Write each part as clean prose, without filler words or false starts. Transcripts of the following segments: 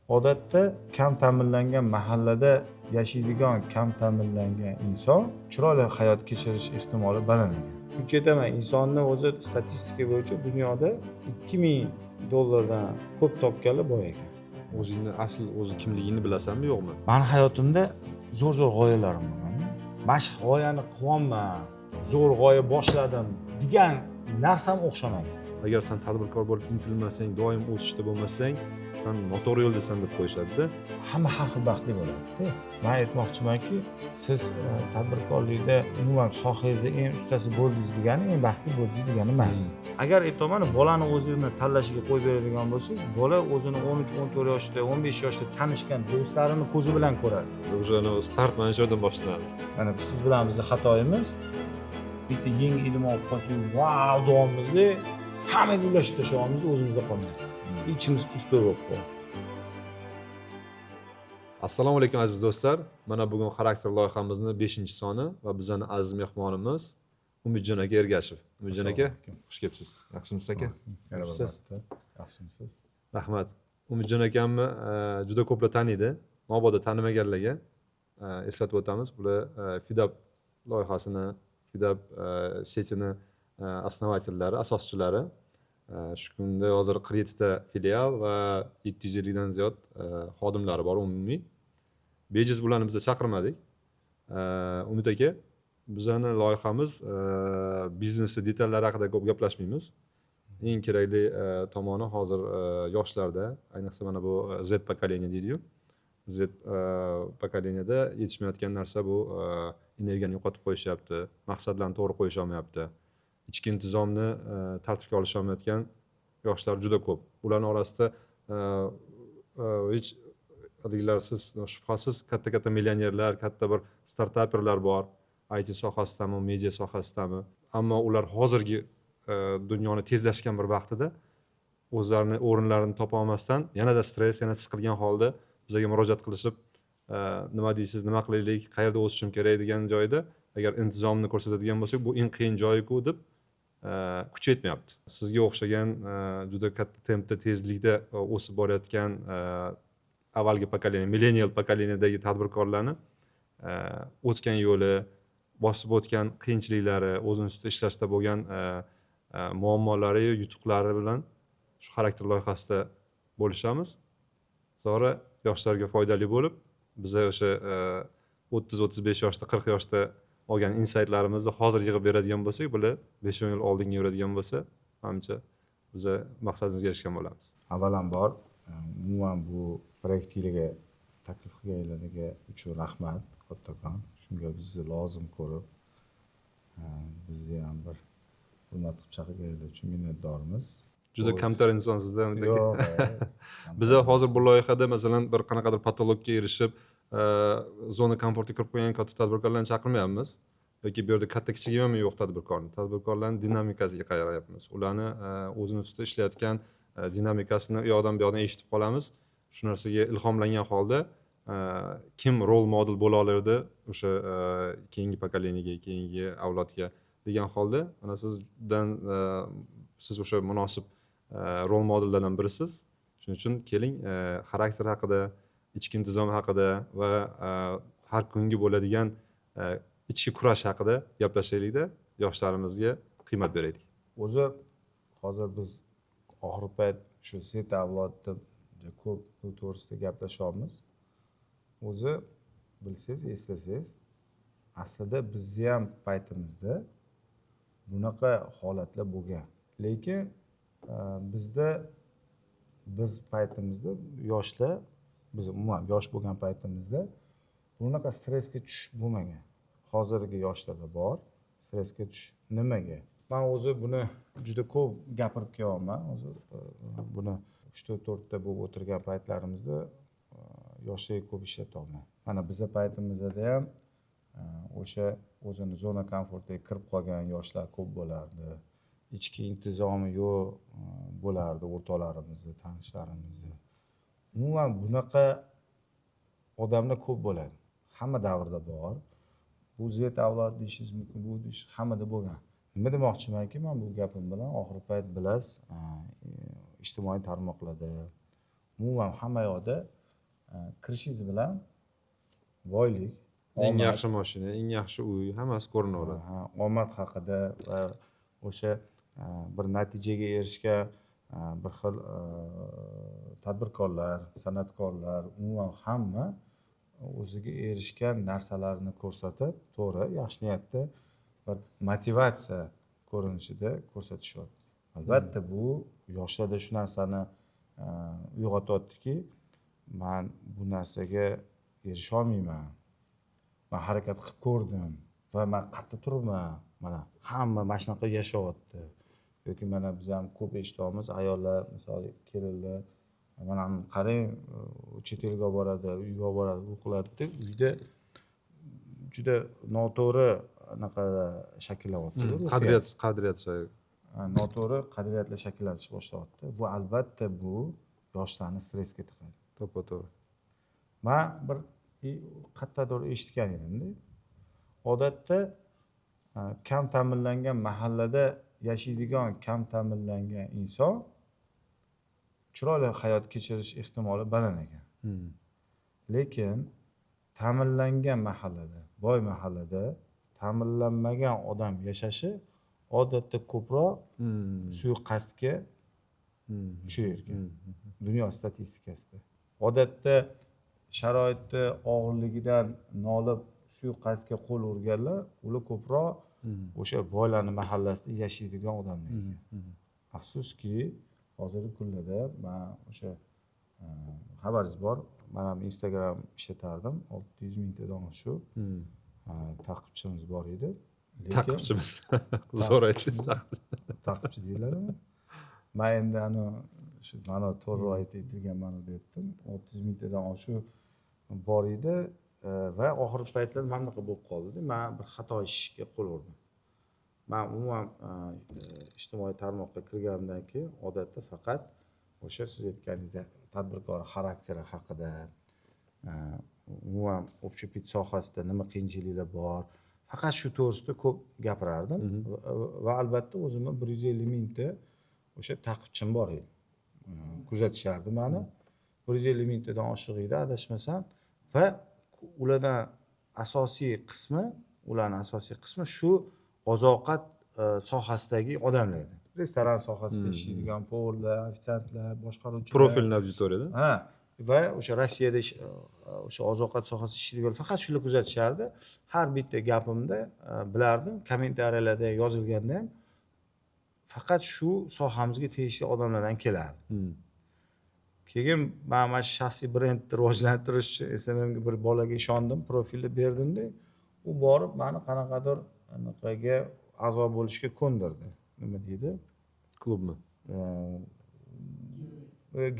Odatda kam ta'minlangan mahallada yashaydigan kam ta'minlangan inson chiroyli hayot kechirish ehtimoli baland ekan. Shuning uchun aytaman, insonni o'zi statistika bo'yicha dunyoda $2000 dan ko'p topganlar boy ekan. O'zingni asl o'zi kimligingni bilasanmi, yo'qmi? Mani hayotimda zo'r zo'r g'oyalarim bo'lgan. Mana shu g'oyani qilyapman, zo'r g'oya boshladim degan narsam o'xshamagan. Agar san tadbirkor bo'lib intilmasang, doim o'sishda bo'lmasang, san noto'g'ri yo'ldasan deb qo'yishadida. Hamma har xil baxtli bo'ladida. Man aytmoqchimanki, siz tadbirkorlikda, umuman sohangizda eng ustasi bo'ldingiz degani eng baxtli bo'ldingiz degani emas. Agar aytyapman, bolani o'zini tanlashiga qo'yib beradigan bo'lsangiz, bola o'zini 13-14 yoshda, 15 yoshda tanishgan do'stlarini ko'zi bilan ko'radi. Уже start mana shu yerdan boshlanadi. Mana siz bilan bizni xatoyimiz: bitta yangi ilm olib qolsak, vau deyapmizda, hammaga ulashib tashlayapmiz, o'zimizda qolmaydi, ichimiz пустой bo'lib qoladi. Assalomu alaykum, aziz do'stlar. Mana bugun Xarakter loyihamizni beshinchi soni va bizani aziz mehmonimiz Umidjon aka Ergashev. Umidjon aka, xush kelibsiz. Yaxshimisiz, aka? Yaxshimisiz? Yaxshimisiz? Rahmat. Umidjon akamni juda ko'plar taniydi. Mabodo tanimaganlarga eslatib o'tamiz, bular Fidap loyihasini, Fidap сеть ini основатель lari, asoschilari. Shu kunda hozir 47 ta filial va 750 dan ziyod xodimlari bor umumiy. Bejiz bularni biza chaqirmadik. Umid aka, bizani loyihamiz biznesi detallari haqida ko'p gaplashmaymiz. Eng kerakli tomoni hozir yoshlarda, ayniqsa mana bu Z поколение deydiyu, Z поколение da yetishmayotgan narsa bu energiyani yo'qotib qo'yishyapti, maqsadlarni to'g'ri qo'yisholmayapti, ichki intizomni tartibga olisholmayotgan yoshlar juda ko'p. Ularni orasida hech haligilarsiz, shubhasiz, katta katta millionerlar, katta bir startaperlar bor, IT sohasidami, media sohasidami, ammo ular hozirgi dunyoni tezlashgan bir vaqtida o'zlarini o'rinlarini topa olmasdan, yanada stress, yana siqilgan holda bizga murojaat qilishib, nima deysiz, nima qilaylik, qayerda o'sishim kerak degan joyda, agar intizomni ko'rsatadigan bo'lsak, bu eng qiyin joyiku deb kuchi yetmayapti. Sizga o'xshagan juda katta tempda, tezlikda o'sib borayotgan avvalgi поколение, millennial поколение dagi tadbirkorlarni o'tgan yo'li, bosib o'tgan qiyinchiliklari, o'zini ustida ishlashda bo'lgan muammolari, yutuqlari bilan shu Xarakter loyihasida bo'lishamiz. Zora yoshlarga foydali bo'lib, biza o'sha 30-35 yoshda, 40 yoshda olgan insaytlarimizni hozir yig'ib beradigan bo'lsak, bular 5-10 yil oldinga yuradigan bo'lsa, manimcha, biza maqsadimizga erishgan bo'lamiz. Avvalambor, umuman bu proyektinglarga taklif qilganlarga uchun rahmat kattakon. Shunga bizni lozim ko'rib, bizni ham bir hurmat qilib chaqirganinglar uchun minnatdormiz. Juda kamtar insonsizda, Umid aka. Yo'q. Biza hozir bu loyihada, masalan, bir qanaqadir потолок ka erishib, зона комфорт ga kirib qo'ygan katta tadbirkorlarni chaqirmayapmiz yoki bu yerda katta kichigi ham yo'q. Tadbirkorlarni dinamikasiga qarayapmiz, ularni o'zini ustida ishlayotgan dinamikasini u yoqdan bu yoqdan eshitib qolamiz. Shu narsaga ilhomlangan holda kim role model bo'la olardi o'sha keyingi поколение ga, keyingi avlodga degan holda, mana sizdan, siz o'sha munosib role modellardan birisiz. Shuning uchun keling, xarakter haqida, ichki intizom haqida va har kungi bo'ladigan ichki kurash haqida gaplashaylikda, yoshlarimizga qiymat beraylik. O'zi hozir biz oxirgi payt shu Z avlod deb juda ko'p bu to'g'risida gaplashyapmiz. O'zi bilsangiz, eslasangiz, aslida bizni ham paytimizda bunaqa holatlar bo'lgan, lekin bizda, biz paytimizda yoshlar, biz umuman yosh bo'lgan paytimizda bunaqa stressga tushish bo'lmagan. Hozirgi yoshlarda bor stressga tushish. Nimaga? Man o'zi buni juda ko'p gapirib kelyapman. O'zi buni uchta to'rtta bo'lib o'tirgan paytlarimizda yoshlarga ko'p ishlatyapman. Mana biza paytimizda ham o'sha o'zini зона комфорт iga kirib qolgan yoshlar ko'p bo'lardi, ichki intizomi yo'q bo'lardi o'rtoqlarimizni, tanishlarimizni. Umuman bunaqa odamlar ko'p bo'ladi, hamma davrda bor. Bu Z avlod deyishingiz mumkin, bu deyish hammada bo'lgan. Nima demoqchimanki man bu gapim bilan, oxirgi payt, bilasiz, ijtimoiy tarmoqlarda Umuman hamma yoqda kirishingiz bilan boylik, eng yaxshi mashina, eng yaxshi uy, hammasi ko'rinaveradi. Omad haqida va o'sha bir natijaga erishgan bir xil tadbirkorlar, san'atkorlar, umuman hamma o'ziga erishgan narsalarni ko'rsatib, to'g'ri, yaxshi niyatda bir motivatsiya ko'rinishida ko'rsatishyapti. Albatta, bu yoshlarda shu narsani uyg'otyaptiki, man bu narsaga erisholmayman, man harakat qilib ko'rdim va man qayerda turibman, mana hamma mana shunaqa yashayapti. Yoki mana biz ham ko'p eshityapmiz, ayollar, misol, kelinlar, mana qarang, chet elga olib boradi, uyga olib boradi, u qiladi deb uyda juda noto'g'ri anaqa shakllanyapti. Qadriyat noto'g'ri qadriyatlar shakllanishni boshlayapti. Va albatta bu yoshlarni stressga tiqadi. To'ppa-to'g'ri. Man bir qayerdadir eshitgan edimda, odatda kam ta'minlangan mahallada yashaydigan kam ta'minlangan inson chiroyli hayot kechirish ehtimoli baland ekan. Lekin ta'minlangan mahallada, boy mahallada ta'minlanmagan odam yashashi odatda ko'proq suiqasdga uchrayar ekan. Dunyo statistikasida. Odatda sharoitni og'irligidan nolib suiqasdga qo'l urganlar, ular ko'proq o'sha boylarni mahallasida yashaydigan odamlar ekan. Afsuski, hozirgi kunlarda man o'sha xabaringiz bor, man ham Instagram ishlatardim, 600 mingtadan oshiq taqibchimiz bor edi. Taqibchimiz. Zo'r aytdingiz, taqibchi deyiladimi? Man endi ani shu ma'no to'g'ri rioya etilgan ma'noda aytdim. 600 mingtadan oshiq bor edi va oxirgi paytlar mana bunaqa bo'lib qoldida, man bir xato ishga qo'l urdim. Man umuman ijtimoiy tarmoqqa kirganimdan keyin odatda faqat o'sha siz aytganingizdek tadbirkor xarakteri haqida, umuman общепит sohasida nima qiyinchiliklar bor, faqat shu to'g'risida ko'p gapirardim. Va albatta o'zimni 150 mingta o'sha taqibchim bor edi, kuzatishardi mani. 150 mingtadan oshiq edi adashmasam, va ulardan asosiy qismi, ularni asosiy qismi shu oziq-ovqat sohasidagi odamlar edi. Restoran sohasida ishlaydigan повар lar, ofitsiantlar, boshqaruvchilar. Profilni auditoriyada. Ha, va o'sha Rossiyada o'sha oziq-ovqat sohasida ishlaydigan faqat shular kuzatishardi. Har bitta gapimda bilardim, kommentariyalarda yozilganda ham faqat shu sohamizga tegishli odamlardan kelardi. Keyin man mana shu shaxsiy brendni rivojlantirish uchun SMMga bir bolaga ishondim, profilni berdimda, u borib mani qanaqadir anaqaga a'zo bo'lishga ko'ndirdi. Nima deydi? Klubmi?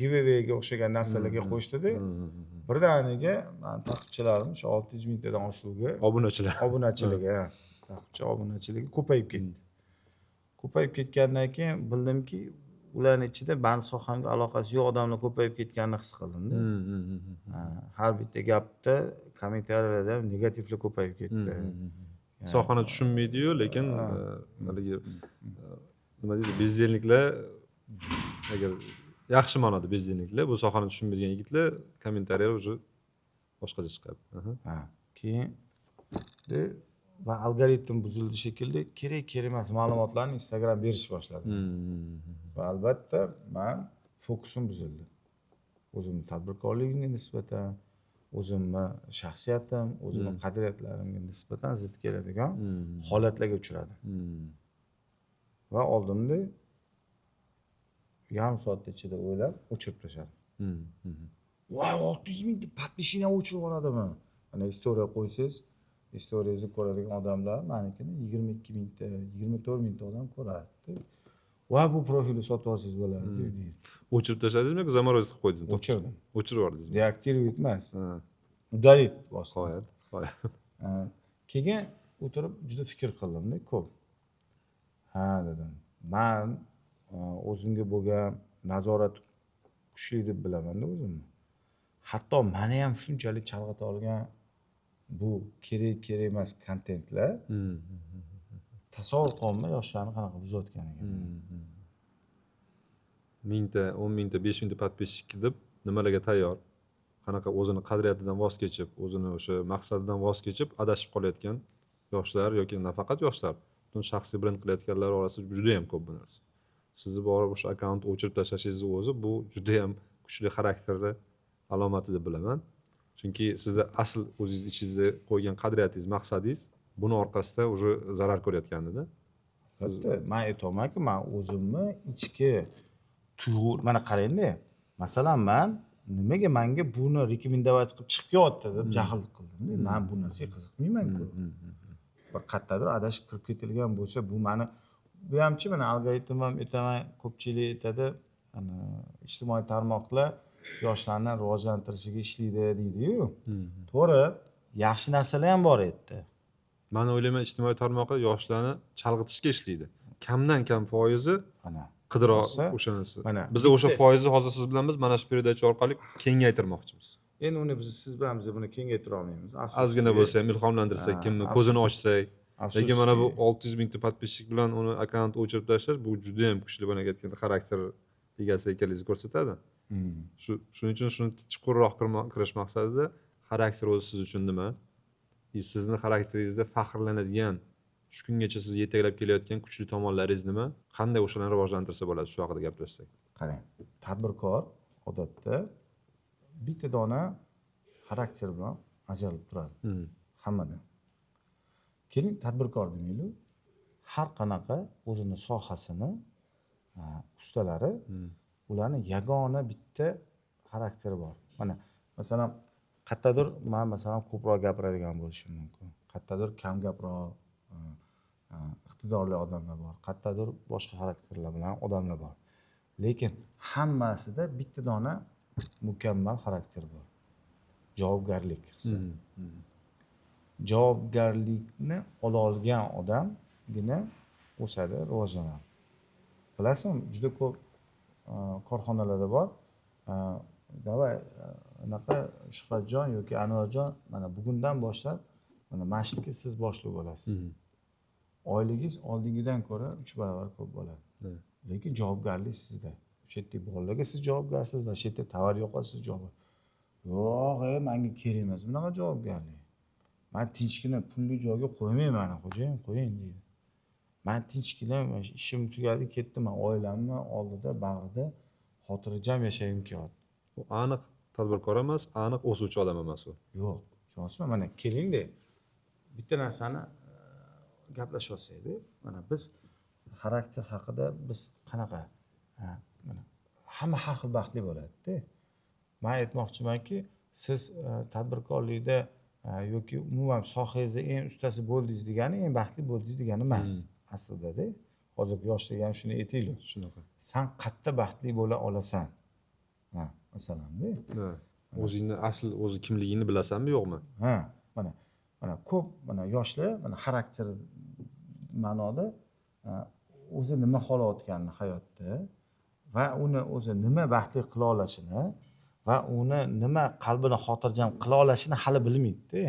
Giveawayga o'xshagan narsalarga qo'shdida. Birdaniga mani taqibchilarim o'sha 600 mingtadan oshuvga obunachilar. Obunachiligi, ha, taqibchi obunachiligi ko'payib ketdi. Ko'payib ketgandan keyin bildimki, ularni ichida mani sohamga aloqasi yo'q odamlar ko'payib ketganini his qildimda. Har bitta gapda, kommentariyalarda negativlar ko'payib ketdi. Sohani tushunmaydiyu, lekin haligi nima deydi, бездельник lar, agar yaxshi ma'noda бездельник lar, bu sohani tushunmaydigan yigitlar kommentariya уже boshqacha chiqadi. Ha, keyin va algoritm buzildi shekilli, kerak kerak emas ma'lumotlarni Instagram berish boshladi. Va albatta man fokusim buzildi. O'zimni tadbirkorligimga nisbatan, o'zimni shaxsiyatim, o'zimni qadriyatlarimga nisbatan zid keladigan holatlarga uchradim. Va oldimda yarim soat ichida o'ylab o'chirib tashladim. Voy, 600 mingta подписчик ni o'chirib yuboradimi? Mana история qo'ysangiz, история ngizni ko'radigan odamlar manikini 22 mingta, 24 mingta odam ko'radi. Va bu profilni sotib olsangiz bo'ladi deydi. O'chirib tashladingizmi yoki заморозить qilib qo'ydingizmi? O'chirdim. O'chirib yubordingizmi? Deaktivировать emas. Удалить bosdim. Qoyil, qoyil. Keyin o'tirib juda fikr qildimda ko'p. Ha, dedim. Man o'zimga bo'lgan nazorat kuchli deb bilamanda o'zimni. Hatto mani ham shunchalik chalg'ita olgan bu kerak kerak emas kontentlar, tasavvur qilolmay yoshlarni qanaqa buzayotganiga. Mingta, 10 mingta, 5 mingta подписчик deb nimalarga tayyor, qanaqa o'zini qadriyatidan voz kechib, o'zini o'sha maqsadidan voz kechib adashib qolayotgan yoshlar yoki nafaqat yoshlar, butun shaxsiy brend qilayotganlar orasida juda yam ko'p bu narsa. Sizni borib o'sha akkaunt o'chirib tashlashingizni o'zi bu juda yam kuchli xarakterni alomati deb bilaman. Chunki sizni asl o'zingiz ichingizda qo'ygan qadriyatingiz, maqsadingiz buni orqasida уже zarar ko'rayotgandida. Albatta, man aytyapmanku, man o'zimni ichki tuyg'u, mana qarangda, masalan, man nimaga manga buni рекомендовать qilib chiqib kelyapti deb jahl qildimda. Man bu narsaga qiziqmayman-ku. Bir qayerdadir adashib kirib ketilgan bo'lsa, bu mani, bu hamchi, mana algoritm ham aytaman, ko'pchilik aytadi, ana ijtimoiy tarmoqlar yoshlarni rivojlantirishiga ishlaydi deydiyu. To'g'ri, yaxshi narsalar ham bor u yerda. Man o'ylayman, ijtimoiy tarmoqlar yoshlarni chalg'itishga ishlaydi. Kamdan kam foizi Ana qidira Bo'lsa, o'sha narsa. mana Biz o'sha foizni hozir siz bilan biz mana shu передача orqali kengaytirmoqchimiz. Endi uni biz siz bilan biz buni kengaytira olmaymiz, afsuski. Ozgina bo'lsa ham ilhomlantirsak, Ha, kimni ko'zini ochsak. Afsuski. Lekin mana bu 600 mingta подписчик bilan uni akkaunt o'chirib tashlash, bu juda ham kuchli, boyagi aytganda, xarakter egasi ekanligingizni ko'rsatadi. Shuning uchun shuni chuqurroq kirish maqsadida, xarakter o'zi siz uchun nima? И sizni xarakteringizda faxrlanadigan, shu kungacha sizni yetaklab kelayotgan kuchli tomonlaringiz nima? Qanday o'shalarni rivojlantirsa bo'ladi? Shu haqida gaplashsak. Qarang, tadbirkor odatda bitta dona xarakter bilan ajralib turadi hammadan. Keling, tadbirkor demaylik, har qanaqa o'zini sohasini ustalari, ularni yagona bitta xarakteri bor. Mana masalan, qayerdadir man, masalan, ko'proq gapiradigan bo'lishim mumkin, qayerdadir kam gaproq, iqtidorli odamlar bor, qayerdadir boshqa xarakterlar bilan odamlar bor, lekin hammasida bitta dona mukammal xarakter bor: javobgarlik hissi. Javobgarlikni ola olgan odamgina o'sadi, rivojlanadi. Bilasizmi, juda ko'p korxonalarda bor, давай, anaqa, Shuhratjon yoki Anvarjon, mana bugundan boshlab mana shu yerga siz boshliq bo'lasiz, oyligingiz oldingidan ko'ra 3 barobar ko'p bo'ladi, lekin javobgarlik sizda. O'sha yerdagi bolalarga siz javobgarsiz va shu yerda tovar yo'qolsa, siz javob. Yo'q, e, manga kerak emas bunaqa javobgarlik, man tinchgina pulli joyga qo'ymang mani, xo'jayin, qo'ying deydi. Man tinchgina mana shu ishim tugadi, ketdim, man oilamni oldida, bag'rida xotirjam yashagim kelyapti. U aniq tadbirkor emas, aniq o'suvchi odam emas u. Yo'q, tushunyapsizmi? Mana kelingda, bitta narsani gaplashib olsakda. Mana biz xarakter haqida, biz qanaqa, ha, mana hamma har xil baxtli bo'ladida. Man aytmoqchimanki, siz tadbirkorlikda yoki umuman sohangizda eng ustasi bo'ldingiz degani eng baxtli bo'ldingiz degani emas aslidada. Hozirgi yoshlarga ham shuni aytaylik. Shunaqa. San qayerda baxtli bo'la olasan, ha, masalanda. Ha. O'zingni asl o'zi kimligingni bilasanmi, yo'qmi? Ha, mana ko'p mana yoshlar, mana xarakter ma'noda, o'zi nima xohlayotganini hayotda va uni o'zi nima baxtli qila olishini va uni nima qalbini xotirjam qila olishini hali bilmaydida.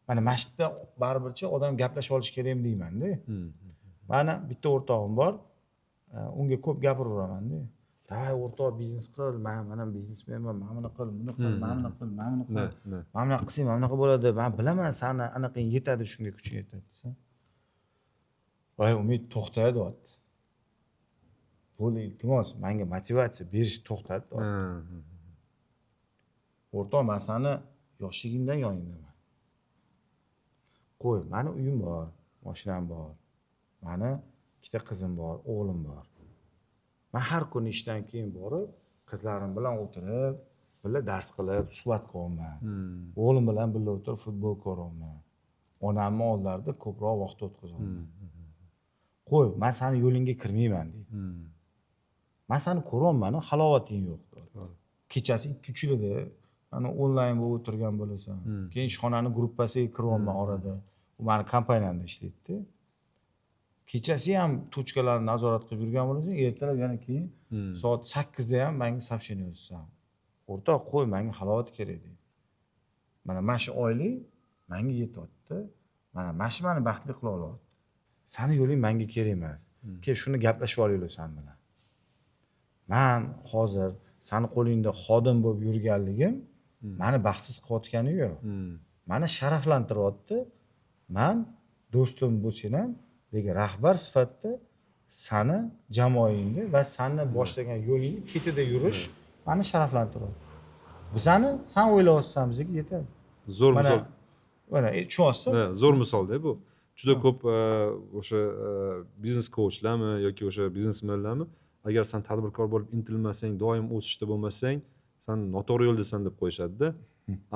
Mana shu yerda baribircha odam gaplashib olishi kerakmi deymanda. Mani bitta o'rtog'im bor, unga ko'p gapiraveraman-da: "Давай, o'rtoq, biznes qil, man mana biznesmenman, mana buni qil, buni qil, mana buni qil, mana buni qil, mana bunaqa qilsang, mana bunaqa bo'ladi, man bilaman, sani anaqang yetadi, shunga kuching yetadi", desam, "Voy, Umid, to'xta", deyapti. "Bo'ldi, iltimos, manga motivatsiya berish to'xtat", deyapti. "O'rtoq, man sani yoshligingdan yoningdaman. Qo'y, mani uyim bor, moshinam bor, mani ikkita qizim bor, o'g'lim bor. Man har kuni ishdan keyin borib, qizlarim bilan o'tirib, birga dars qilib, suhbat qilyapman. O'g'lim bilan birga o'tirib futbol ko'ryapman. Onamni oldlarida ko'proq vaqt o'tkazyapman. Qo'y, man sani yo'lingga kirmayman", deydi. "Man sani ko'ryapman, halovating yo'q. Kechasi 2-3 yilda ana onlayn bo'lib o'tirgan bo'lasan. Keyin ishxonani gruppasiga kiryapman orada. U mani kompaniyamda ishlaydida. Kechasi ham точка larni nazorat qilib yurgan bo'lasan, ertalab yana keyin soat 8da ham manga сообщение yozasan. O'rtoq, qo'y, manga halovat kerak", deydi. "Mana shu oylik manga yetyapti. Mana shu mani baxtli qila olyapti. Sani yo'ling manga kerak emas. Kel, shuni gaplashib olaylik san bilan. Man hozir Sani qo'lingda xodim bo'lib yurganligim mani baxtsiz qilayotgani yo'q, mani sharaflantiryapti. Man do'stim bo'lsang ham, lekin rahbar sifatida sani jamoangni va sani boshlagan yo'lingni ketida yurish mani sharaflantiryapti. Bizani san o'ylayapsan, bizga yetadi. Zo'r Mana misol. Mana, tushunyapsiz? Ha, zo'r misolda bu. Juda ko'p o'sha biznes coachlarmi yoki o'sha biznesmenlarmi, agar san tadbirkor bo'lib intilmasang, doim o'sishda bo'lmasang, san noto'g'ri yo'ldasan deb qo'yishadida.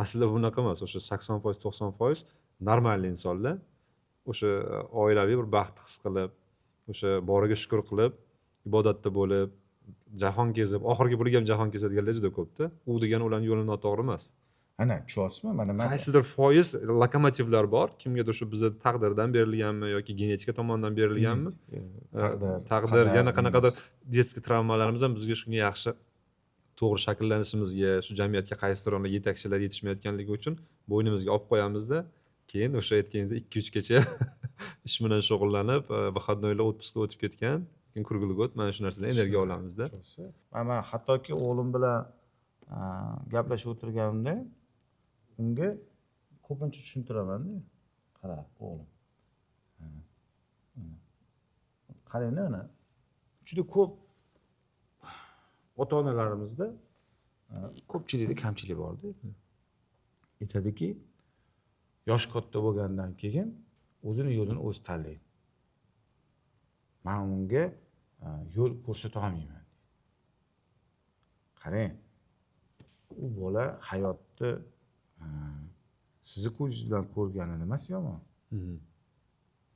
Aslida bunaqa emas. O'sha 80%, 90% нормальный insonlar o'sha oilaviy bir baxtni his qilib, o'sha boriga shukur qilib, ibodatda bo'lib, jahon kezib, oxirgi puliga ham jahon kezadiganlar juda ko'pda. U degani ularni yo'li noto'g'ri emas. Ana, tushunyapsizmi? Mana masalan, Qaysidir foiz lokomotivlar bor, kimgadir shu biza taqdirdan berilganmi yoki genetika tomonidan berilganmi, taqdir, taqdir, qadar yana qanaqadir deymiz. Детский travmalarimiz ham bizga shunga yaxshi, to'g'ri shakllanishimizga, shu jamiyatga qaysidir o'rnda yetakchilar yetishmayotganligi uchun bo'ynimizga olib qo'yamizda, keyin o'sha aytganingizdek 2-3 gacha ish bilan shug'ullanib, выходной lar, отпуск da o'tib ketgan, keyin круглый год mana shu narsadan energiya olamizda. Tushunyapsiz? Man hattoki o'g'lim bilan gaplashib o'tirganimda unga ko'pincha tushuntiramanda: qara, o'g'lim, qarangda, mana juda ko'p ota onalarimizda ko'pchilikda kamchilik borda, aytadiki, yosh katta bo'lgandan keyin o'zini yo'lini o'zi tanlaydi, man unga yo'l ko'rsata olmayman. Qarang, u bola hayotni sizni ko'zingiz bilan ko'rgani nimasi yomon?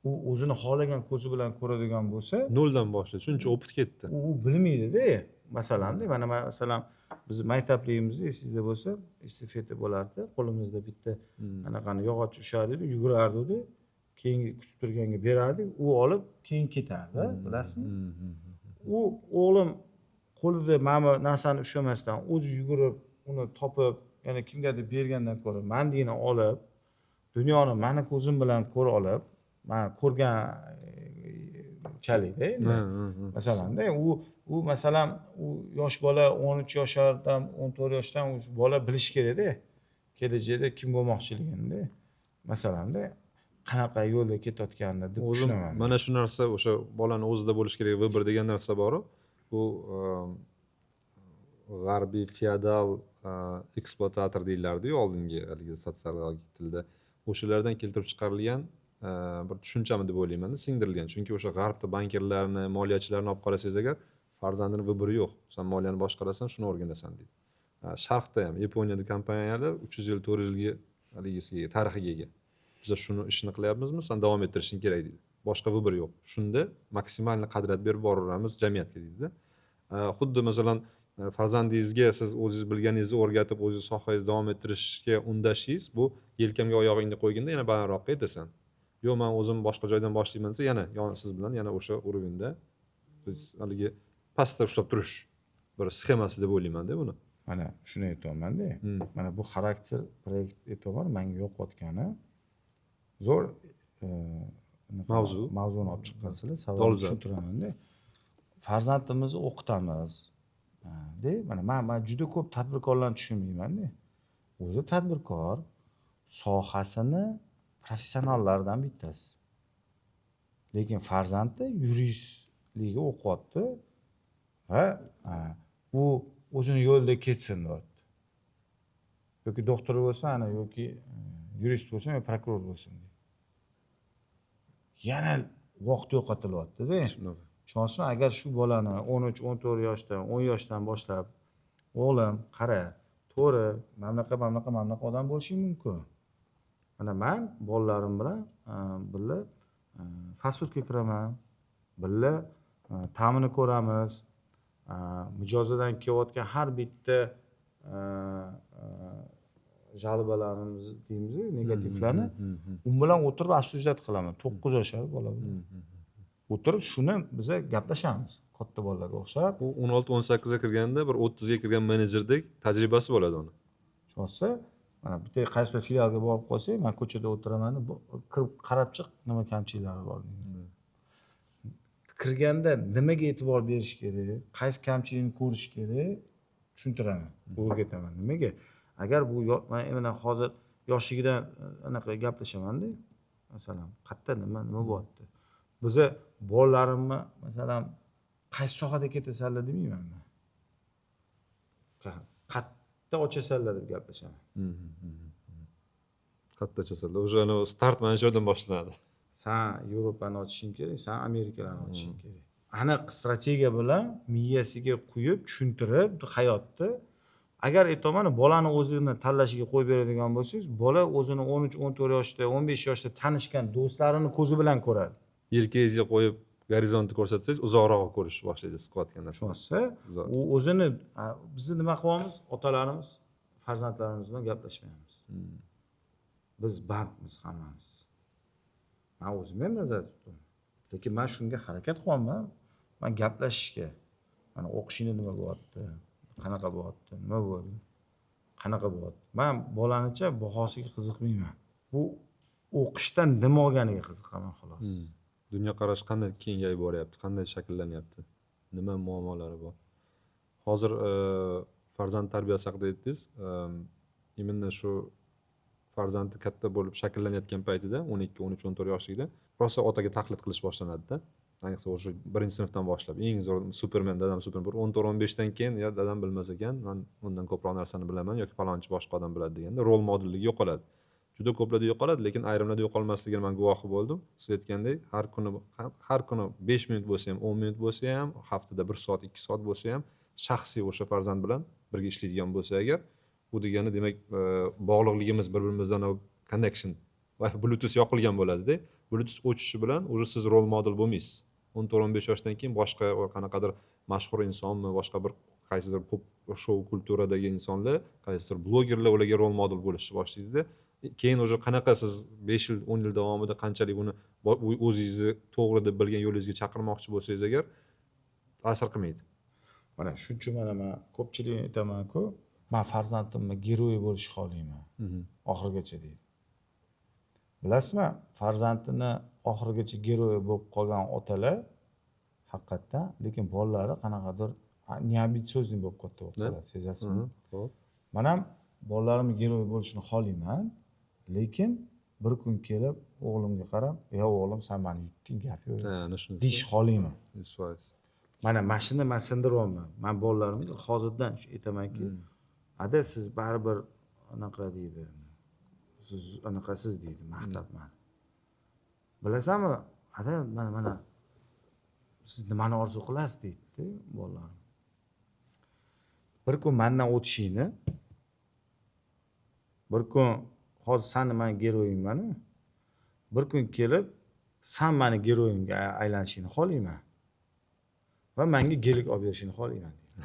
U o'zini xohlagan ko'zi bilan ko'radigan bo'lsa, Noldan boshladi, shuncha опыт ketdi. U bilmaydida. Masalanda, mana masalan, bizni maktabligimizda, esingizda bo'lsa, estafeta bo'lardi. Qo'limizda bitta anaqani, yog'och ushardik, yugurardik, keyingi kutib turganga berardik, u olib keyin ketardi, bilasizmi? U o'g'lim qo'lida mana bu narsani ushlamasdan o'zi yugurib, uni topib, yana kimgadir bergandan ko'ra, mandigini olib, dunyoni mani ko'zim bilan ko'ra olib, man ko'rganchalikda endi, masalanda, u masalan, u yosh bola, 13 yoshlardan, 14 yoshdan u bola bilishi kerakda kelajakda kim bo'lmoqchiligini, masalanda, qanaqa yo'lda ketayotganini deb O'zim tushunaman. Mana shu narsa, o'sha bolani o'zida bo'lishi kerak выбор degan narsa boru, bu g'arbiy feodal ekspluatator deyilardiyu oldingi haligi sotsiologik tilda, o'shalardan keltirib chiqarilgan bir tushunchami deb o'ylaymanda, singdirilgan. Chunki o'sha g'arbda bankirlarni, moliyachilarni olib qarasangiz agar, farzandini выбор i yo'q, san moliyani boshqarasan, shuni o'rganasan deydi. Sharqda ham, Yaponiyada kompaniyalar 300 yil, 400 yilga haligisiga, tarixiga ega. Biza shuni ishini qilyapmizmi, san davom ettirishing kerak deydi, boshqa выбор yo'q, shunda максимальный qadriyat berib boraveramiz jamiyatga deydida. Xuddi masalan, farzandingizga siz o'zingiz bilganingizni o'rgatib, o'zingiz sohangizni davom ettirishga undashingiz, bu yelkamga oyog'ingni qo'yganda yana balandroqqa yetasan. Yo'q, man o'zim boshqa joydan boshlayman desa, yana yon siz bilan yana o'sha уровень da, то есть haligi pastda ushlab turish bir sxemasi deb o'ylaymanda buni. Mana shuni aytyapmanda. Mana bu xarakter proyekt aytyapman, manga yoqayotgani zo'r anaqa Mavzu. Mavzuni olib chiqqansizlar, sababini Dolzarb. tushuntiramanda. Farzandimizni o'qitamiz de, mana man juda ko'p tadbirkorlarni tushunmaymanda. O'zi tadbirkor sohasini professionallaridan bittasi, lekin farzandi yuristlikka o'qiyapti va u o'zini yo'lida ketsin deyapti, yoki doktor bo'lsin, ana, yoki yurist bo'lsin yo prokuror bo'lsin deydi. Yana vaqt yo'qotilyaptida. Shunaqa. Tushunyapsizmi? Agar shu bolani 13-14 yoshdan, 10 yoshdan boshlab: o'g'lim, qara, to'g'ri, mana bunaqa, mana bunaqa, mana bunaqa odam bo'lishing mumkin. Mana man bolalarim bilan birga fast foodga kiraman, birga ta'mini ko'ramiz, mijozdan kelayotgan har bitta жалоба larimiz deymizu, negativlarni u bilan o'tirib обсуждать qilaman. 9 yoshar bola bilan o'tirib shuni biza gaplashamiz katta bolalarga o'xshab. U 16-18ga kirganda bir 30ga kirgan menejerdek tajribasi bo'ladi uni. Tushunsa, mana bitta qaysidir filialga borib qolsak, man ko'chada o'tiraman, kirib qarab chiq, nima kamchiliklari bor deyman. Kirganda nimaga e'tibor berish kerak, qaysi kamchilikni ko'rish kerak. Tushuntiraman, o'rgataman. Nimaga? Agar bu mana hozir yoshligidan anaqa gaplashamanda, masalan, qayerda nima nima bo'lyapti. Biza bolalarimni, masalan, qaysi sohada ketasanlar demayman man. Qayerda ochasanlar deb gaplashaman. Qayerda ochasanlar, уже anavi start mana shu yerdan boshlanadi. San Yevropani ochishing kerak, san Amerikalarni ochishing kerak. Aniq strategiya bilan miyasiga quyib, tushuntirib hayotni. Agar aytyapman, bolani o'zini tanlashiga qo'yib beradigan bo'lsangiz, bola o'zini 13, 14 yoshda, 15 yoshda tanishgan do'stlarini ko'zi bilan ko'radi. Yelkangizga qo'yib gorizontni ko'rsatsangiz, uzoqroq ko'rishni boshlaydi siz qilayotgan narsani. Tushunasiz? Zo'r. U o'zini, bizni nima qilyapmiz? Otalarimiz farzandlarimiz bilan gaplashmaymiz. Biz bandmiz hammamiz. Man o'zim ham nazarda tutaman, lekin man shunga harakat qilyapman, man gaplashishga. Mana o'qishingda nima bo'lyapti, qanaqa bo'lyapti, nima bo'ldi, qanaqa bo'lyapti. Man bolanicha bahosiga qiziqmayman, bu o'qishdan nima olganiga qiziqaman, xolos. Dunyoqarashi qanday kengayib boryapti, qanday shakllanyapti, nima muammolari bor hozir. Farzand tarbiyasi haqida aytdingiz. Именно shu farzandi katta bo'lib shakllanayotgan paytida, 12, 13, 14 yoshligida rosa otaga taqlid qilish boshlanadida. Ayniqsa o'sha birinchi sinfdan boshlab eng zo'r supermen, dadam supermen. Bir 14, 15dan keyin "Ya, dadam bilmas ekan, man undan ko'proq narsani bilaman" yoki "Palonchi boshqa odam biladi" deganda rol modelligi yo'qoladi. Juda ko'plarda yo'qoladi, lekin ayrimlarda yo'qolmasligini man guvohi bo'ldim. Siz aytgandek, har kuni, har kuni 5 minut bo'lsa ham, 10 minut bo'lsa ham, haftada 1 soat, 2 soat bo'lsa ham shaxsiy o'sha farzand bilan birga ishlaydigan bo'lsa agar, bu degani, demak, bog'liqligimiz bir birimizdan connection va Bluetooth yoqilgan bo'ladida. Bluetooth o'chishi bilan уже siz rol model bo'lmaysiz. 14, 15 yoshdan keyin boshqa qanaqadir mashhur insonmi, boshqa bir qaysidir pop shou kulturadagi insonlar, qaysidir blogerlar ularga rol model bo'lishni boshlaydida. Keyin уже qanaqa siz 5 yil, 10 yil davomida qanchalik uni o'zingizni to'g'ri deb bilgan yo'lingizga chaqirmoqchi bo'lsangiz agar, ta'sir qilmaydi. Mana shuning uchun, mana man ko'pchilik aytamanku, "Man farzandimni герой bo'lishni xohlayman oxirigacha", deydi. Bilasizmi, farzandini oxirigacha герой bo'lib qolgan otalar haqiqatdan, lekin bolalari qanaqadir неамбициозный bo'lib katta bo'lib qoladi, sezasizmi? Ho'p. Man ham bolalarimni герой bo'lishini xohlayman, lekin bir kun kelib o'g'limga qarab, "Ya o'g'lim, san mani yutding, gap yo'q", Ha, ana shuni deyish xohlayman. 100%. Mana shuni man sindiryapman. Man bolalarimga hozirdan shu aytamanki, "Ada, siz baribir anaqa", deydi, "siz anaqasiz", deydi, maqtab mani. "Bilasanmi, ada, mana, mana siz nimani orzu qilasiz?" deydida bolalarim. "Bir kun mandan o'tishingni, bir kun hozir sani man герой ingmanu, bir kun kelib san mani герой imga aylanishingni xohlayman va manga gelik olib berishingni xohlayman", deydi.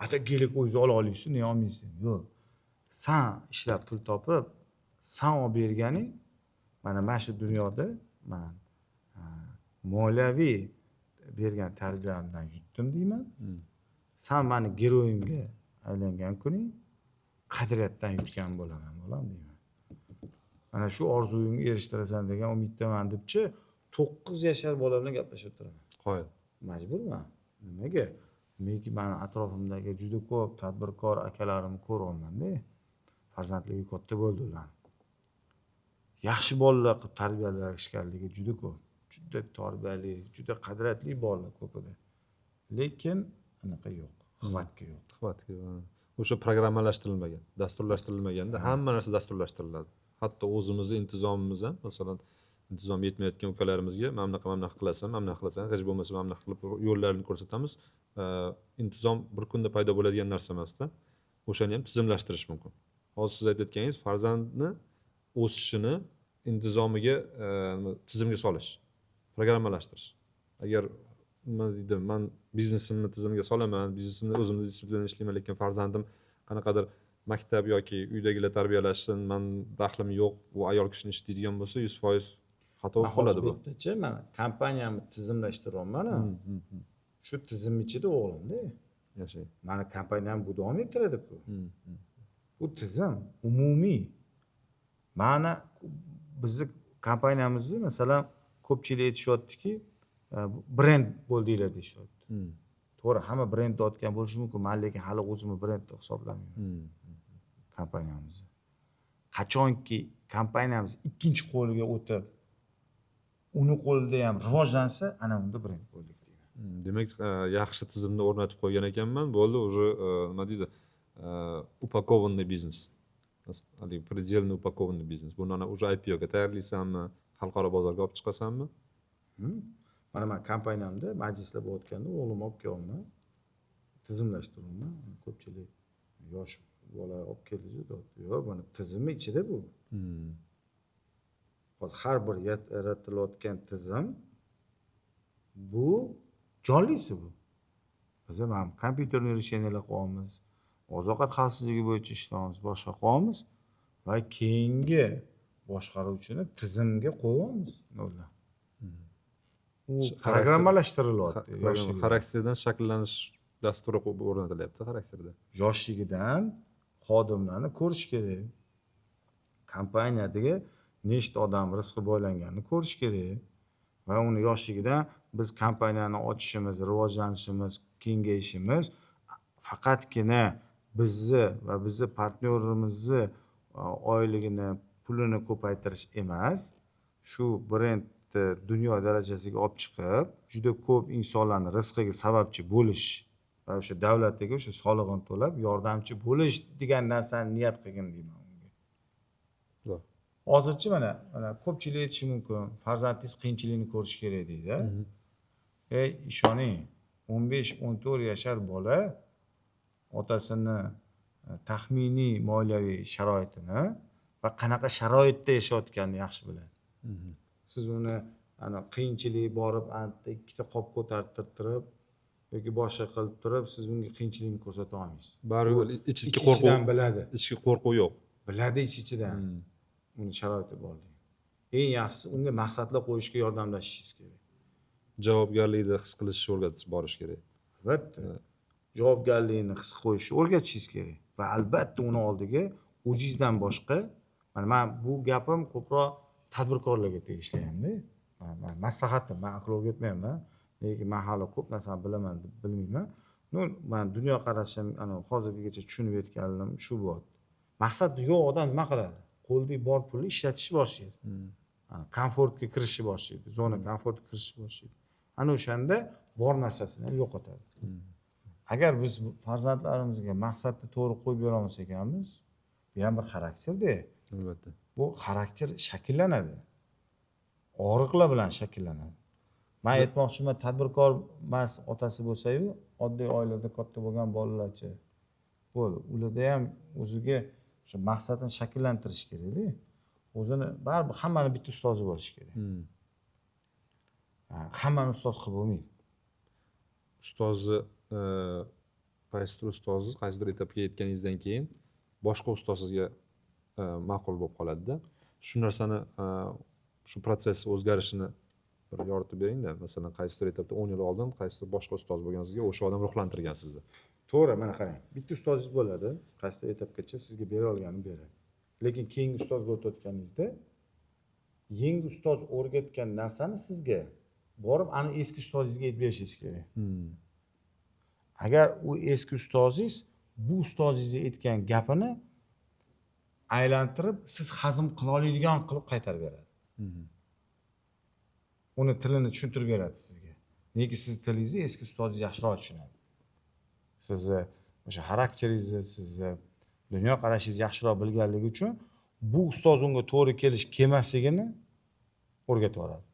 "Ata, gelik o'zingiz ola olmaysiz, nega olmaysiz?" "Yo'q, san ishlab pul topib, san olib berganing mana shu dunyoda man moliyaviy bergan tarbiyamdan yutdim", deyman. "San mani герой imga aylangan kuning qadriyatdan yutgan bo'laman, bolam", deyman. "Mana shu orzuyimga erishtirasan degan umiddaman", debchi, 9 yashar bola bilan gaplashib o'tiraman. Qoyil. Majburman. Nimaga? Nimaki, mani atrofimdagi juda ko'p tadbirkor akalarimni ko'ryapmanda, farzandligi katta bo'ldi ularni, yaxshi bolalar qilib tarbiyalashganligi juda ko'p, juda tarbiyali, juda qadriyatli bolalar ko'pida, lekin anaqa yo'q, хватка yo'q. Хватка, ha. O'sha programmalashtirilmagan, dasturlashtirilmaganda. Hamma narsa dasturlashtiriladi, hatto o'zimizni intizomimiz ham. Masalan, intizom yetmayotgan ukalarimizga mana bunaqa, mana bunaqa qilasan, mana bunaqa qilasan, hech bo'lmasa mana bunaqa qilib yo'llarini ko'rsatamiz. Intizom bir kunda paydo bo'ladigan narsa emasda, o'shani ham tizimlashtirish mumkin. Hozir siz aytayotganingiz farzandni o'sishini intizomiga, tizimga solish, programmalashtirish. Agar, nima deydi, man biznesimni tizimga solaman, biznesimni o'zimni дисциплина ishlayman, lekin farzandim qanaqadir maktab yoki uydagilar tarbiyalashin, man daxlim yo'q, bu ayol kishini ishi deydigan bo'lsa, 100% xato bo'lib Man qoladi hozir bu. Bu yerdachi, mana kompaniyamni tizimlashtiryapman. Shu tizimni ichida o'g'limda. Yashang. Mani kompaniyam bu davom ettiradiku. Bu tizim umumiy. Mani, bizni kompaniyamizni, masalan, ko'pchilik aytishyaptiki, brend bo'ldinglar deyishyapti. To'g'ri, hamma brend otgan bo'lishi mumkin, man lekin hali o'zimni brend deb hisoblamayman kompaniyamizni. Qachonki kompaniyamiz ikkinchi qo'lga o'tib, uni qo'lida ham rivojlansa, ana unda brend bo'ldik deyman. Demak, yaxshi tizimni o'rnatib qo'ygan ekanman, bo'ldi, уже nima deydi, упакованный biznes, haligi предельно упакованный biznes. Buni ana уже IPOga tayyorlaysanmi, xalqaro bozorga olib chiqasanmi? Mana man kompaniyamda majlislar bo'layotganda o'g'limni olib kelyapman, tizimlashtiryapman. Ko'pchilik yosh bola olib keldi deyapti. Yo'q, buni tizimni ichida bu. Hozir har bir yaratilayotgan tizim bu jonlisi bu. Biz ham компьютерный решения lar qilyapmiz, oziq-ovqat xavfsizligi bo'yicha ishlayapmiz, boshqa qilyapmiz va keyingi boshqaruvchini tizimga qo'yyapmiz ular. U programmalashtirilyapti yoshligidan. Xarakterdan shakllanish dasturi o'rnatilyapti xarakterda. Yoshligidan xodimlarni ko'rish kerak. Kompaniyadagi nechta odam rizqi boylanganini ko'rish kerak va uni yoshligidan biz kompaniyani ochishimiz, rivojlanishimiz, kengayishimiz faqatgina bizni va bizni partnyorimizni oyligini, pulini ko'paytirish emas, shu brendni dunyo darajasiga olib chiqib, juda ko'p insonlarni rizqiga sababchi bo'lish va o'sha davlatiga o'sha solig'ini to'lab yordamchi bo'lish degan narsani niyat qilgin deyman unga. Hozircha mana ko'pchilik aytishi mumkin, farzandingiz qiyinchilikni ko'rishi kerak deydi. Ey, ishoning, 15-14 yashar bola otasini taxminiy moliyaviy sharoitini va qanaqa sharoitda yashayotganini yaxshi biladi. Siz uni ana qiyinchilik borib, anta ikkita qop ko'tartirib yoki boshqa qilib turib, siz unga qiyinchilikni ko'rsata olmaysiz. Baribir ichki Ich qo'rquv ichidan biladi. Ichki qo'rquv yo'q. Biladi ich ichidan. Uni sharoiti borligini. Eng yaxshisi unga maqsadlar qo'yishga yordamlashishingiz kerak. Javobgarlikni his qilishni o'rgatish borish kerak. Albatta. Javobgarlikni his qo'yishni o'rgatishingiz kerak va albatta uni oldiga o'zingizdan boshqa, mana men bu gapim ko'proq tadbirkorlarga tegishli hamda. Man maslahatim, man aql o'rgatmayman, lekin men hali ko'p narsani bilaman deb bilmayman. No, man dunyoqarashim ana hozirgacha tushunib yetganim shu bo'lyapti. Maqsad yo'q odam nima qiladi? Qo'lidagi bor pulni ishlatishni boshlaydi. Ana komfortga kirishni boshlaydi, zona komfortga kirishni boshlaydi. Ana o'shanda bor narsasini ham yo'qotadi. Agar biz farzandlarimizga maqsadni to'g'ri qo'yib bera olmas ekanmiz, bu ham bir xarakterda. Albatta. Bu xarakter shakllanadi. Og'riqlar bilan shakllanadi. Men aytmoqchiman, tadbirkor emas otasi bo'lsa-yu, oddiy oilada katta bo'lgan bolalarchi bo'ldi. Ularda ham o'ziga o'sha maqsadini shakllantirish kerakda. O'zini baribir hammani bitta ustozi bo'lishi kerak. Hammani ustoz qilib bo'lmaydi. Ustozni qaysidir ustozi qaysidir etapga yetganingizdan keyin boshqa ustoz sizga ma'qul bo'lib qoladida. Shu narsani, shu protsess o'zgarishini bir yoritib beringda. Masalan, qaysidir etapda 10 yil oldin qaysidir boshqa ustoz bo'lgan sizga, o'sha odam ruhlantirgan sizni. To'g'ri, mana qarang. Bitta ustozingiz bo'ladi, qaysidir etapgacha sizga bera olganini beradi. Lekin keyingi ustozga o'tayotganingizda yangi ustoz o'rgatgan narsani sizga borib ana eski ustozingizga aytib berishingiz kerak. Agar u eski ustozingiz bu ustozingizni aytgan gapini aylantirib siz hazm qila oladigan qilib qaytarib beradi. Uni tilini tushuntirib beradi sizga. Nega siz tilingizni eski ustozingiz yaxshiroq tushunadi. Sizni o'sha xarakteringizni, sizni dunyoqarashingizni yaxshiroq bilganligi uchun bu ustoz unga to'g'ri kelish kelmasligini o'rgatib yuboradi.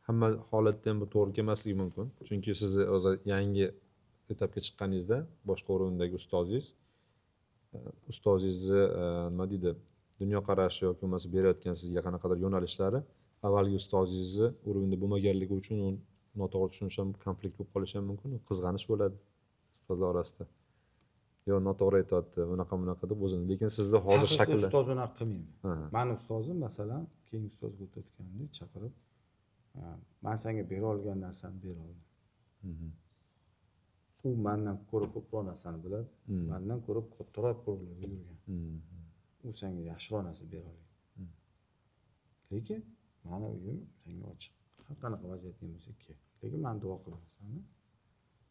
Hamma holatda ham bu to'g'ri kelmasligi mumkin. Chunki sizni o'zi yangi etapga chiqqaningizda boshqa o'rindagi ustozingiz, ustozingizni nima deydi, dunyoqarashi yoki bo'lmasa berayotgan sizga qanaqadir yo'nalishlari avvalgi ustozingizni o'rinda bo'lmaganligi uchun uni noto'g'ri tushunish ham, konflikt bo'lib qolishi ham mumkin, qizg'anish bo'ladi ustozlar orasida. Yo noto'g'ri aytyapti, bunaqa bunaqa deb o'zini. Lekin sizda hozir shakl ustoz unaqa qilmaydi. Meni ustozim masalan, keyingi ustozga o'tayotganimda chaqirib, men senga bera olgan narsani bera oldim. U mendan ko'ra ko'proq narsani biladi, mendan ko'ra kattaroq ko'rlarda yurgan. U senga yaxshiroq narsa bera oladi. Lekin meni uyim senga ochiq. Har qanaqa vaziyating bo'lsa kel. Lekin men duo qilaman seni.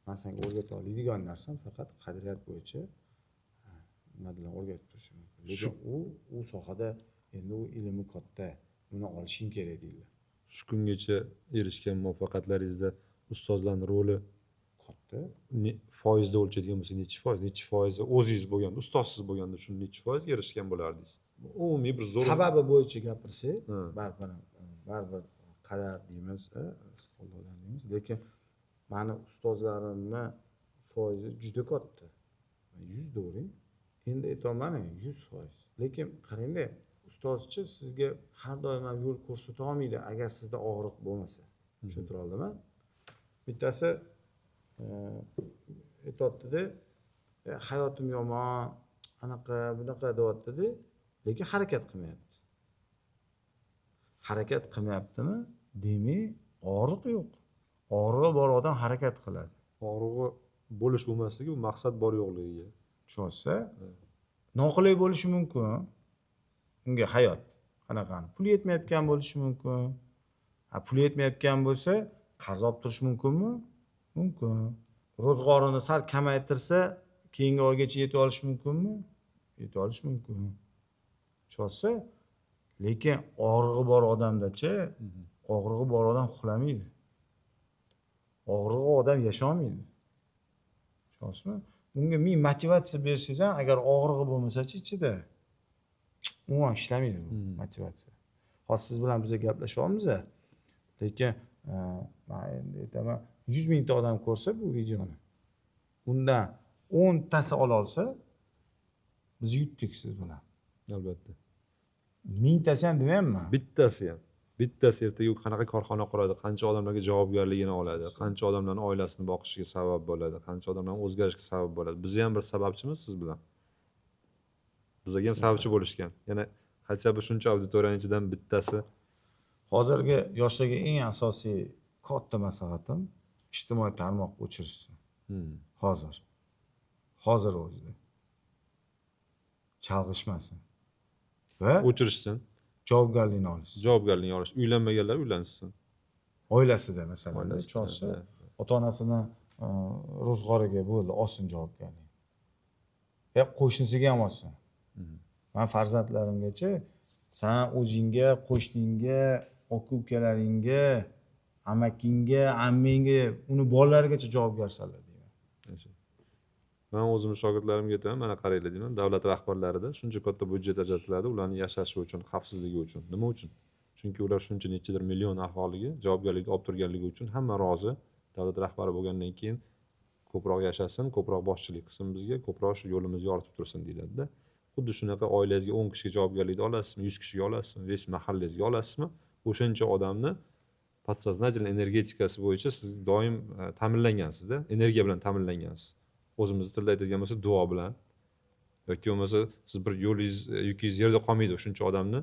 Man senga o'rgata oladigan narsam faqat qadriyat bo'yicha nima bilan o'rgatib turishim mumkin. Lekin u sohada endi u ilmi katta, uni olishing kerak deydilar. Shu kungacha erishgan muvaffaqiyatlaringizda ustozlarning roli katta. Foizda o'lchaydigan bo'lsa nechi foiz, nechi foizi o'zingiz bo'lganda, ustozsiz bo'lganda shuni nechi foizga erishgan bo'lardingiz? Umumiy bir zo'r sababi bo'yicha gapirsak, baribir qadar deymiz, rizq Allohdan deymiz, lekin mani ustozlarimni foizi juda katta. 100 to'g'ri. Endi aytyapman 100%. Lekin qarangda, ustozchi sizga har doim ham yo'l ko'rsata olmaydi, agar sizda og'riq bo'lmasa. Tushuntira oldimmi? Bittasi aytyapti-da, hayotim yomon, anaqa bunaqa deyapti-da, lekin harakat qilmayapti. Harakat qilmayaptimi? Demak, og'riq yo'q. Og'rig'i bor odam harakat qiladi. Og'rig'i bo'lish bo'lmasligi bu maqsad bor yo'qligiga. Tushunsa, noqulay bo'lishi mumkin. Unga hayot qanaqani? Pul yetmayotgan bo'lishi mumkin. Ha, pul yetmayotgan bo'lsa, qarz olib turish mumkinmi? Mumkin. Ro'zg'orini sal kamaytirsa, keyingi oygacha yetib olish mumkinmi? Yetib olish mumkin. Tushunsa, lekin og'rig'i bor odamdachi, og'rig'i bor odam uxlamaydi. Og'rig'i odam yasholmaydi. Tushunyapsizmi? Unga ming motivatsiya bersangiz ham, agar og'rig'i bo'lmasachi ichida, u ham ishlamaydi bu motivatsiya. Hozir siz bilan biz gaplashyapmiz, lekin men endi aytaman, 100 mingta odam ko'rsa bu videoni, undan 10 tasi ola olsa, biz yutdik siz bilan. Albatta. Mingtasi ham demayapman. Bittasi ham. Bittasi ertaga u qanaqa korxona quradi, qancha odamlarga javobgarligini oladi, qancha odamlarning oilasini boqishiga sabab bo'ladi, qancha odamlarning o'zgarishiga sabab bo'ladi. Biz ham bir sababchimiz siz bilan. Bizga ham sababchi bo'lishgan. Yana хотя бы shuncha auditoriyaning ichidan bittasi. Hozirgi yoshlarga eng asosiy katta maslahatim ijtimoiy tarmoq o'chirishsin. Hozir. Hozir o'zida. Chalg'ishmasin. Va o'chirishsin. Javobgarlikni olishsin. Javobgarlikni olish. Uylanmaganlar uylansin. Oilasida masalan, tushunsa, ota-onasini ro'zg'origa bo'ldi, olsin javobgarlik. Ya qo'shnisiga ham olsin. Men farzandlarimgacha san o'zingga, qo'shningga, aka-ukalaringga, amakingga, ammangga, uni bolalarigacha javobgarsanlar deyman. Men o'zimni shogirdlarimga aytaman, mana qaranglar deyman, davlat rahbarlarida shuncha katta byudjet ajratiladi, ularning yashashi uchun, xavfsizligi uchun. Nima uchun? Chunki ular shuncha nechadir million aholiga javobgarlikni olib turganligi uchun hamma rozi. Davlat rahbari bo'lgandan keyin ko'proq yashasin, ko'proq boshchilik qilsin bizga, ko'proq shu yo'limizni yoritib tursin deyiladi-da. Xuddi shunaqa oilangizga 10 kishiga javobgarlikni olasizmi, 100 kishiga olasizmi, vесь mahallangizga olasizmi, o'shancha odamni подсознательный energetikasi bo'yicha siz doim ta'minlangansizda, energiya bilan ta'minlangansiz. O'zimizni tilda aytadigan bo'lsa, duo bilan yoki bo'lmasa siz bir yo'lingiz, yukingiz yerda qolmaydi, shuncha odamni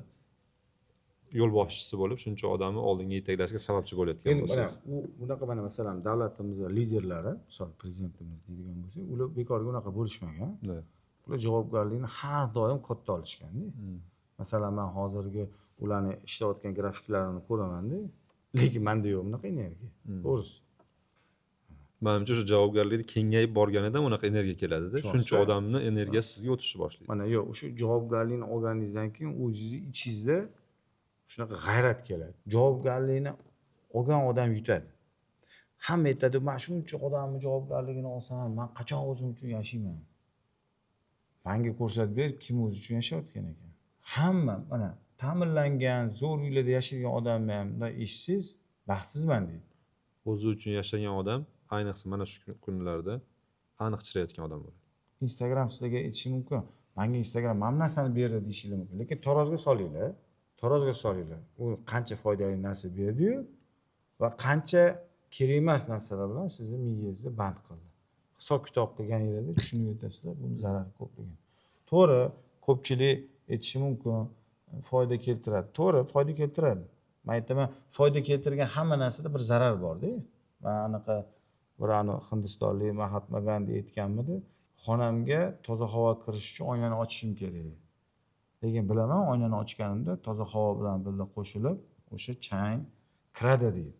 yo'l boshchisi bo'lib, shuncha odamni oldinga yetaklashga sababchi bo'layotgan bo'lsangiz. U bunaqa mana masalan davlatimizning liderlari, misol prezidentimiz deydigan bo'lsak, ular bekorga unaqa bo'lishmagan. Ular javobgarlikni har doim katta olishganda. Masalan, men hozirgi ularni ishlayotgan grafiklarini ko'raman-da, lekin menda yo'q bunaqa energiya. To'g'risi. Menimcha shu javobgarlikni kengayib borganidan unaqa energiya keladida. Shuncha odamning energiyasi sizga o'tishni boshlaydi. Mana yo'q, o'sha javobgarlikni olganingizdan keyin o'zingizni ichingizda shunaqa g'ayrat keladi. Javobgarlikni olgan odam yutadi. Hamma aytadi, men shuncha odamning javobgarligini olsam, men qachon o'zim uchun yashayman? Menga ko'rsatib ber, kim o'zi uchun yashayotgan ekan. Hamma mana ta'minlangan, zo'r uylarda yashaydigan odamni ham bunday eshitsangiz, baxtsizman deydi. O'zi uchun yashagan odam ayniqsa mana shu kunlarda aniq chirayotgan odam bo'ladi. Instagram sizlarga aytishi mumkin. Menga Instagram mana bu narsani berdi deyishingiz mumkin. Lekin tarozga solinglar, tarozga solinglar. U qancha foydali narsa berdi-yu va qancha kerak emas narsalar bilan sizni miyangizni band qildi. Hisob kitob qilganingizda tushunib yetasizlar, buni zarari ko'pligini. To'g'ri, ko'pchilik aytishi mumkin, foyda keltiradi. To'g'ri, foyda keltiradi. Men aytaman, foyda keltirgan hamma narsada bir zarar bor-da. Men anaqa bir hindistonlik Mahatma Gandhi aytganmidi, xonamga toza havo kirishi uchun oynani ochishim kerak. Lekin bilaman, oynani ochganimda toza havo bilan birga qo'shilib, o'sha chang kiradi deydi.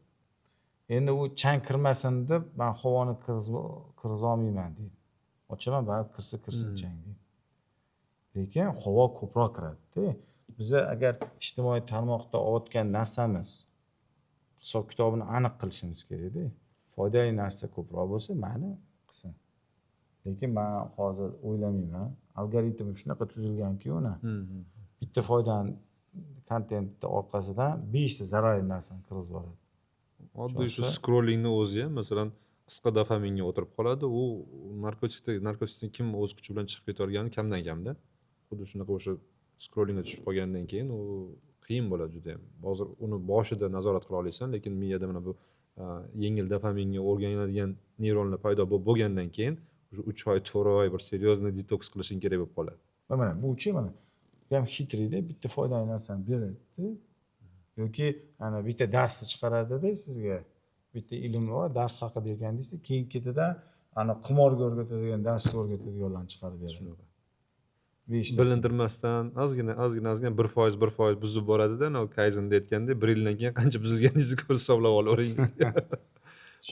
Endi u chang kirmasin deb man havoni kirgizolmayman deydi. Ochaman, baribir kirsa kirsin chang deydi. Lekin havo ko'proq kiradida. Biza agar ijtimoiy tarmoqda olayotgan narsamiz hisob kitobini aniq qilishimiz kerakda. Foydali narsa ko'proq bo'lsa, mayli, qilsin. Lekin man hozir o'ylamayman. Algoritm shunaqa tuzilganki, uni bitta foydani kontentni orqasidan beshta zararli narsani kirgizib yuboradi. Oddiy shu Tushunsa- scrollingni o'zi ham, masalan, qisqa dopaminga o'tirib qoladi. U narkotikdan kim o'z kuchi bilan chiqib ketolgani kamdan kamda. Xuddi shunaqa o'sha scrollingga tushib qolgandan keyin u qiyin bo'ladi judayam. Hozir uni boshida nazorat qila olasan, lekin miyada mana bu yengil dopaminga o'rganadigan neyronlar paydo bo'lib bo'lgandan keyin уже 3 oy, 4 oy bir серьезный detoks qilishing kerak bo'lib qoladi. Va mana buchi, mana bu ham хитрый da, bitta foydali narsani beradida yoki ana bitta darsni chiqaradida sizga, bitta ilm va dars haqida ekan deysiz, keyin ketidan ana qimorga o'rgatadigan, darsga o'rgatadiganlarni chiqarib beradi. Shunaqa. Beshta. Bilintirmasdan ozgina, ozgina, ozgina, 1%, 1% buzib boradida. Anavi kayzenda aytgandek, bir yildan keyin qancha buzilganingizni ko'rib hisoblab olavering.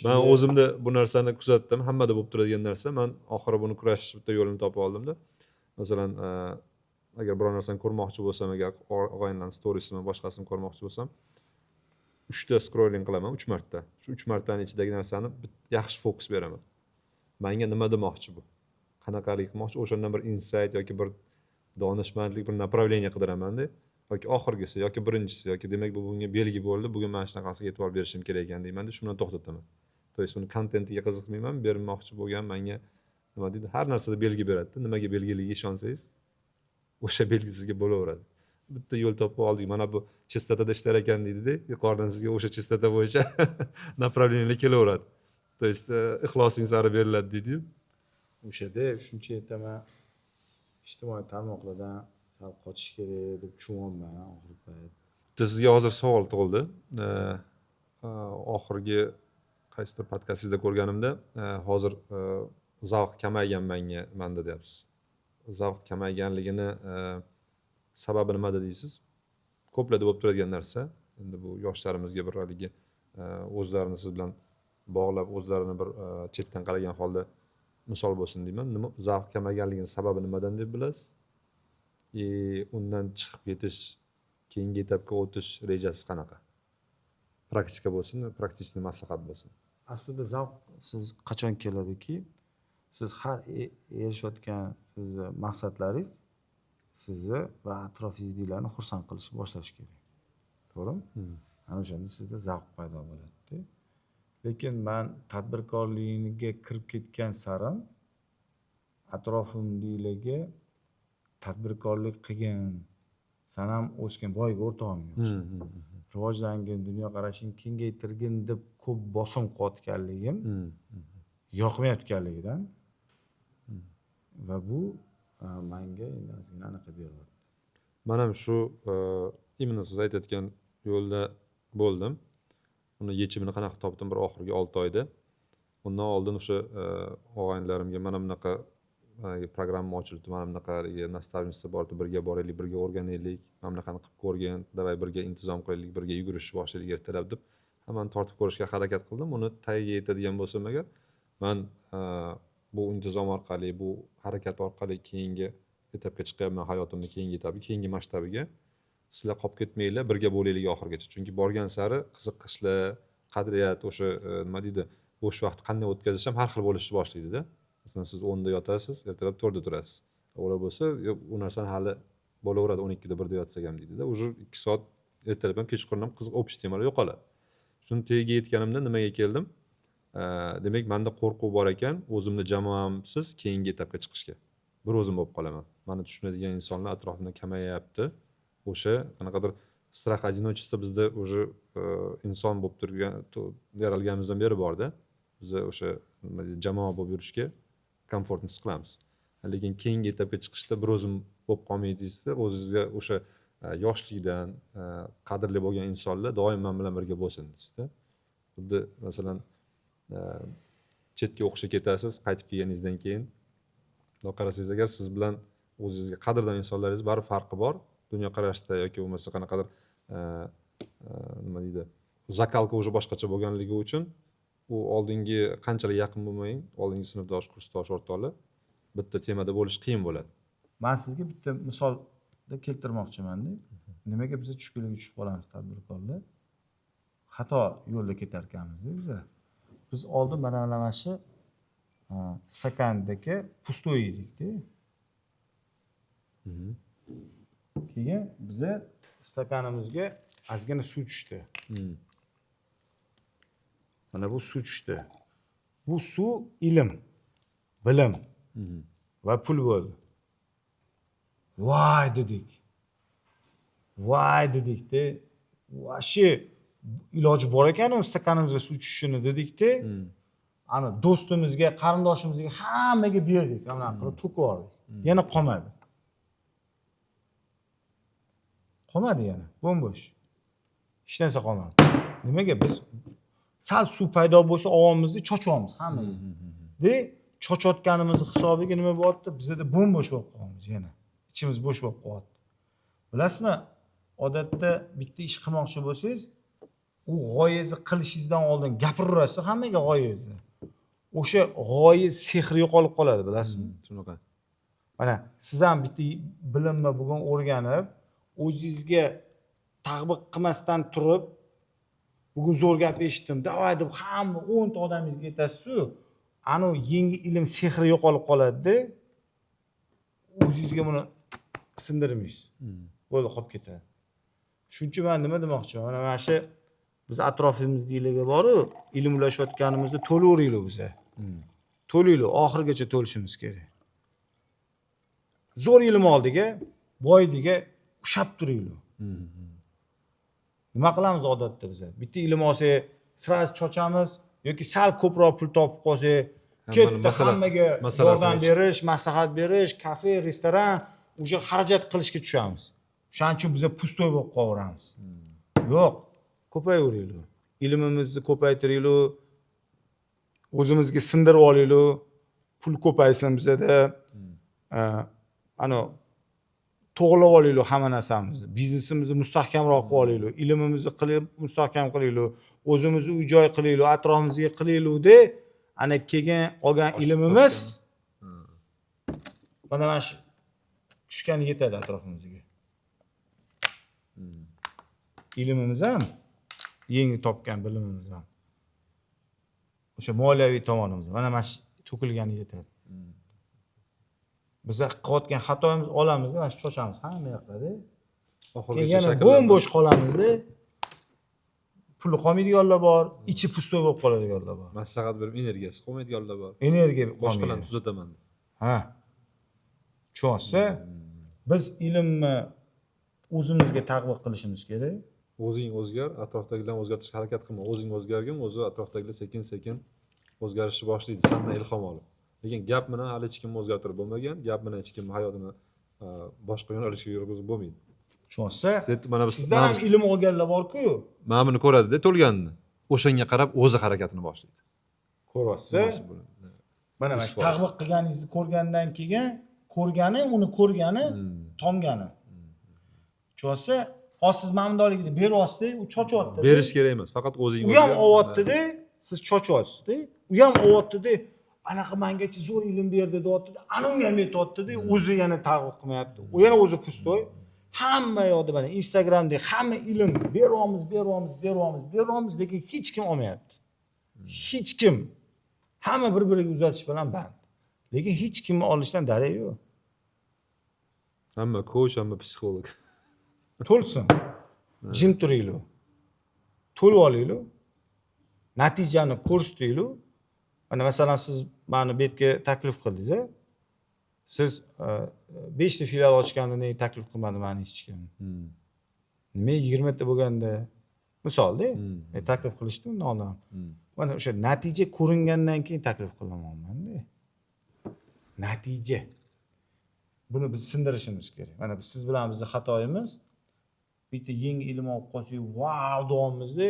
Man o'zimda bu narsani kuzatdim, hammada bo'lib turadigan narsa. Man oxiri buni kurashish bitta yo'lini topib oldimda. Masalan, agar biror narsani ko'rmoqchi bo'lsam, agar og'aynilarni storiesini, boshqasini ko'rmoqchi bo'lsam, uchta scrolling qilaman, uch marta. Shu uch martani ichidagi narsani yaxshi fokus beraman. Manga nima demoqchi bu, qanaqalik qilmoqchi, o'shandan bir insight yoki bir donishmandlik, bir направление qidiramanda, yoki oxirgisi, yoki birinchisi, yoki demak, bu bunga belgi bo'ldi, bugun mana shunaqasiga e'tibor berishim kerak ekan deymanda, shu bilan to'xtataman. То есть uni kontentiga qiziqmayman, bermoqchi bo'lgan manga nima deydi, har narsada belgi beradida. Nimaga belgiligiga ishonsangiz, o'sha belgi sizga bo'laveradi. Bitta yo'l topib oldik, mana bu chastotada ishlar ekan deydida, yuqoridan sizga o'sha chastota bo'yicha направление lar kelaveradi. То есть ixlosing sari beriladi deydiyu. O'shada shuncha aytaman, ijtimoiy tarmoqlardan sal qochish kerak deb tushunyapman oxirgi payt. Bitta sizga hozir savol tug'ildi. Oxirgi qaysidir podkastingizda ko'rganimda, hozir zavq kamaygan manda deyapsiz. Zavq kamayganligini sababi nimada deysiz? Ko'plarda bo'lib turadigan narsa. Endi bu yoshlarimizga bir haligi o'zlarini siz bilan bog'lab, o'zlarini bir chetdan qaragan holda misol bo'lsin deyman. Nima, zavq kamayganligini sababi nimadan deb bilasiz и undan chiqib ketish, keyingi etapga o'tish rejasi qanaqa? Praktika bo'lsin, практичный maslahat bo'lsin. Aslida zavq siz qachon keladiki, siz har erishayotgan sizni maqsadlaringiz sizni va atrofingizdagilarni xursand qilishni boshlashi kerak, to'g'rimi? Ana o'shanda sizda zavq paydo bo'ladida. Lekin man tadbirkorlikka kirib ketgan sarim atrofimdagilarga tadbirkorlik qilgin, san ham o'sgin, boyagi o'rtog'imga o'xshab rivojlangin, dunyoqarashingni kengaytirgin deb ko'p bosim qilayotganligim yoqmayotganligidan va bu manga endi ozgina anaqa beryapti. Man ham shu именно siz aytayotgan yo'lda bo'ldim. Uni yechimini qanaqa topdim bir oxirgi 6 oyda. Undan oldin o'sha og'aynilarimga mana bunaqa programma ochilibdi, mana bunaqa haligi наставница bor, birga boraylik, birga o'rganaylik, mana bunaqani qilib ko'rgin, давай birga intizom qilaylik, birga yugurishni boshlaylik ertalab deb hammani tortib ko'rishga harakat qildim. Uni tagiga yetadigan bo'lsam agar, man bu intizom orqali, bu harakat orqali keyingi etapga chiqyapman, hayotimni keyingi etapi, keyingi masshtabiga. Sizlar qolib ketmanglar, birga bo'laylik oxirigacha. Chunki borgan sari qiziqishlar, qadriyat, o'sha nima deydi, bo'sh vaqtni qanday o'tkazish ham har xil bo'lishni boshlaydida. Masalan, siz 10da yotasiz, ertalab 4da turasiz. Ular bo'lsa, yo'q, u narsani hali bo'laveradi, 12da, 1da yotsak ham deydida. Уже 2 soat ertalab ham, kechqurun ham qiziq общий temalar yo'qoladi. Shuni tagiga yetganimda nimaga keldim? Demak, manda qo'rquv bor ekan o'zimni jamoamsiz keyingi etapga chiqishga. Bir o'zim bo'lib qolaman, mani tushunadigan insonlar atrofimda kamayyapti. O'sha qanaqadir страх одиночества bizda уже inson bo'lib turgan, yaralganimizdan beri borda. Biza o'sha nima deydi, jamoa bo'lib yurishga komfortni his qilamiz, lekin keyingi etapga chiqishda bir o'zim bo'lib qolmay deysizda. O'zizga o'sha yoshlikdan qadrli bo'lgan insonlar doim man bilan birga bo'lsin deysizda. Xuddi masalan, chetga o'qishga ketasiz, qaytib kelganingizdan keyin bundoq qarasangiz agar, siz bilan o'zingizga qadrdon insonlaringiz baribir farqi bor dunyoqarashda yoki bo'lmasa qanaqadir nima deydi, Закалка уже boshqacha bo'lganligi uchun u oldingi qanchalik yaqin bo'lmang, oldingi sinfdosh, kursdosh, o'rtoqlar bitta temada bo'lish qiyin bo'ladi. Man sizga bitta misolda keltirmoqchimanda. Nimaga biz tushkunlikka tushib qolamiz tadbirkorlar? Xato yo'lda ketar ekanmiz biza. Biz oldin mana shu stakandagi пустой edikda. Keyin biza stakanimizga ozgina suv tushdi. Mana bu suv tushdi. Bu suv ilm, bilim va pul bo'ldi. Voy dedik. Voy dedikda, вообще iloji bor ekan u stakanimizga suv tushishini dedikda. Ana do'stimizga, qarindoshimizga hammaga berdik. Mana qilib to'kib yubordik. Yana qolmadi. Qolmadi yana, bo'm-bo'sh. Hech narsa qolmadi. Nimaga biz sal suv paydo bo'lsa ovomizda chochyapmiz hammaga. De chochayotganimiz hisobiga nima bo'lyapti? Bizda bo'm-bo'sh bo'lib qolamiz yana. Ichimiz bo'sh bo'lib qolyapti. Bilasizmi, odatda bitta ish qilmoqchi bo'lsangiz, u g'oyangizni qilishingizdan oldin gapiraverasiz hammaga g'oyangizni. O'sha g'oya sehri yo'qolib qoladi, bilasizmi? Shunaqa. Mana siz ham bitta bilimni bugun o'rganib, o'zingizga tatbiq qilmasdan turib, bugun zo'r gap eshitdim, davay deb hamma 10 ta odamingizga aytasiz-ku, ana yangi ilm sehri yo'qolib qoladi-da. O'zingizga buni sindirmaysiz. Bo'ldi, qolib ketadi. Shuning uchun men nima demoqchiman? Mana shu biz atrofimizdagilarga boru, ilm ulashayotganimizda to'laveringlar biza. To'laylik, oxirigacha to'lishimiz kerak. Zo'r ilm oldik-a, boydiga ushlab turinglar. Nima qilamiz odatda biza? Bitta ilm olsak, sразу chochamiz yoki sal ko'proq pul topib qolsak, ketdi hammaga yordam berish, maslahat berish, kafe, restoran, o'sha xarajat qilishga tushamiz. O'shaning uchun biza пустой bo'lib qolaveramiz. Yo'q, ko'payaveringlar. Ilmimizni ko'paytiraylik, o'zimizga sindirib olaylik, pul ko'paysin bizada. Ana to'g'rilab olaylik hamma narsamizni, biznesimizni mustahkamroq qilib olaylik, ilmimizni qilib mustahkam qilaylik, o'zimizni uy joy qilaylik, atrofimizga qilaylik-da, ana keyin olgan ilmimiz mana shu tushgani yetadi atrofimizga. Ilmimiz ham, yangi topgan bilimimiz ham, o'sha moliyaviy tomonimiz mana shu to'kilgani yetadi. Biza qilayotgan xatoyimiz olamizda, mana shu chochamiz hamma yoqda. Keyin yana bo'm-bo'sh qolamizda. Puli qolmaydiganlar bor, ichi пустой bo'lib qoladiganlar bor. Maslahat berib energiyasi qolmaydiganlar bor. Energiya boshqalarni tuzataman. Ha. Tushunsa, biz ilmni o'zimizga tatbiq qilishimiz kerak. O'zing o'zgar, atrofdagilarni o'zgartirishga harakat qilma. O'zing o'zgargin, o'zi atrofdagilar sekin-sekin o'zgarishni boshlaydi, sendan ilhom olib. Lekin gap bilan hali hech kimni o'zgartirib bo'lmagan, gap bilan hech kimni hayotini boshqa yo'nalishga yurg'izib bo'lmaydi. Tushunsa, sizdan ham ilm olganlar bor-ku. Mana buni ko'radi-da to'lganini. O'shanga qarab o'zi harakatini boshlaydi. Ko'ryapsiz? Mana shu tatbiq qilganingizni ko'rgandan keyin ko'rgani, uni ko'rgani, tomgani. Tushunsa, hozir siz mana bundoqligida beryapsiz-da, u chochyapti. Berish kerak emas, faqat o'zing. U ham olyapti-da, siz chochyapsiz-da. U ham olyapti-da, anaqa mengacha zo'r ilm berdi deyapti-da, ana unga ham aytyapti-da, o'zi yana tatbiq qilmayapti. U yana o'zi пустой. Hamma yoqda mana Instagramda hamma ilm beryapmiz, beryapmiz, beryapmiz, beryapmiz, lekin hech kim olmayapti. Hech kim. Hamma bir-biriga uzatish bilan band. Lekin hech kimni olishdan darak yo'q. Hamma coach, hamma psixolog. To'lsin. Jim turinglar. To'lib olinglar. Natijani ko'rsatinglar. Mana masalan siz meni bu yerga taklif qildingiz-a? Siz 5 ta filial ochganda nega taklif qilmadi meni hech kim? Nima 20 ta bo'lganda misolda taklif qilishdi undan oldin. Mana o'sha natija ko'ringandan keyin taklif qilaman-da. Natija. Buni biz sindirishimiz kerak. Mana biz siz bilan bizning xatoyimiz bitta yangi ilm olib qolsak, vau deyapmiz-da,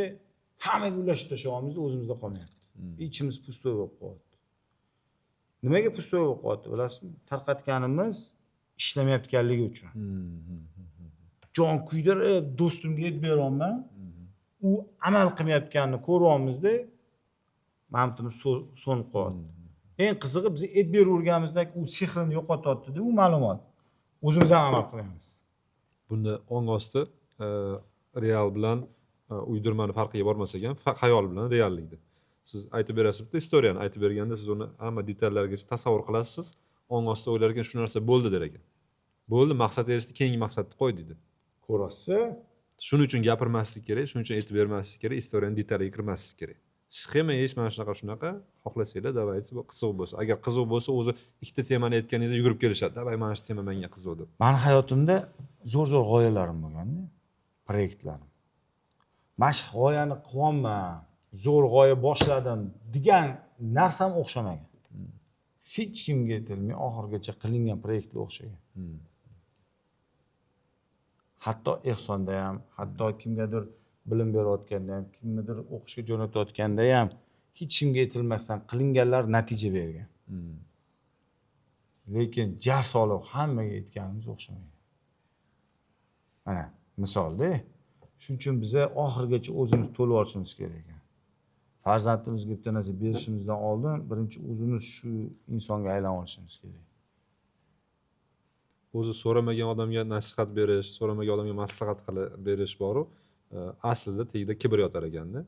hammaga ulashib tashlayapmiz, o'zimizda qolmayapti. Ichimiz пустой bo'lib qolyapti. Nimaga пустой bo'lib qolyapti bilasizmi? Tarqatganimiz ishlamayotganligi uchun. Jon kuydirib do'stimga aytib beryapman. U amal qilmayotganini ko'ryapmizda, mantimimiz so'nib qolyapti. Eng qizig'i, biz aytib beraverganimizdan u sehrini yo'qotyaptida u ma'lumot. O'zimiz ham amal qilmaymiz. Bunda ong osti real bilan uydirmani farqiga bormasak ham, xayol bilan reallikda. Siz aytib berasiz bitta история ni, aytib berganda siz uni hamma detallarigacha tasavvur qilasiz. Ong osti o'ylar ekan, shu narsa bo'ldi der ekan. Bo'ldi, maqsad erishdi, keyingi maqsadni qo'y deydi. Ko'ryapsiz? Shuning uchun gapirmaslik kerak, shuning uchun aytib bermaslik kerak, история ni detaliga kirmaslik kerak. Схема есть, mana shunaqa, shunaqa, xohlasanglar, давайте, bu qiziq bo'lsa. Agar qiziq bo'lsa, o'zi ikkita temani aytganingizda yugurib kelishadi. Давай, mana shu tema menga qiziq deb. Mani hayotimda zo'r zo'r g'oyalarim bo'lganda, proyektlarim. Mana shu g'oyani qilyapman, zo'r g'oya boshladim degan narsam o'xshamagan. Hech kimga aytilmay oxirigacha qilingan proyektlar o'xshagan. Hatto Ehsonda ham, hatto kimgadir bilim berayotganda ham, kimnidir o'qishga jo'natayotganda ham hech kimga aytilmasdan qilinganlar natija bergan. Lekin jar solib hammaga aytganimiz o'xshamagan. Mana misolda. Shuning uchun biza oxirigacha o'zimiz to'lib olishimiz kerak ekan. Farzandimizga bitta narsa berishimizdan oldin birinchi o'zimiz shu insonga aylanib olishimiz kerak. O'zi so'ramagan odamga nasihat berish, so'ramagan odamga maslahat qilib berish boru, aslida tagida kibr yotar ekanda.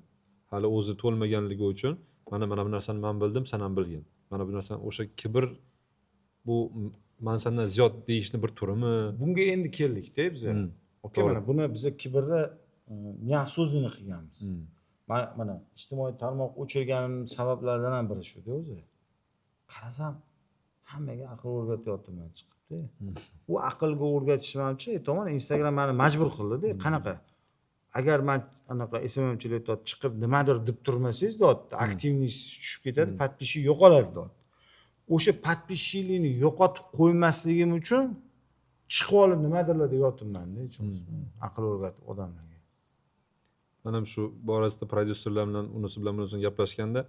Hali o'zi to'lmaganligi uchun mana bu narsani man bildim, sen ham bilgin. Mana bu narsani, o'sha kibr, bu man sendan ziyod deyishni bir turimi? Bunga endi keldikda biza. Okey, mana buni biza kibrni неосознанно qilganmiz. Mana ijtimoiy tarmoq o'chirganim sabablaridan ham biri shuda o'zi. Qarasam, hammaga aql o'rgatyapman chiqibdi. U aqlga o'rgatish manimcha, aytaman, Instagram mani majbur qildida. Qanaqa? Agar man anaqa SMMchilar aytyapti, chiqib nimadir deb turmasangiz, deyapti, активность tushib ketadi, подписчик yo'qoladi, deyapti. O'sha подписчик likni yo'qotib qo'ymasligim uchun chiqib olib nimadirlar deyaptimanda, aql o'rgatib odamlarga. Man ham shu borasida prodyuserlar bilan, unisi bilan bunisi bilan gaplashganda,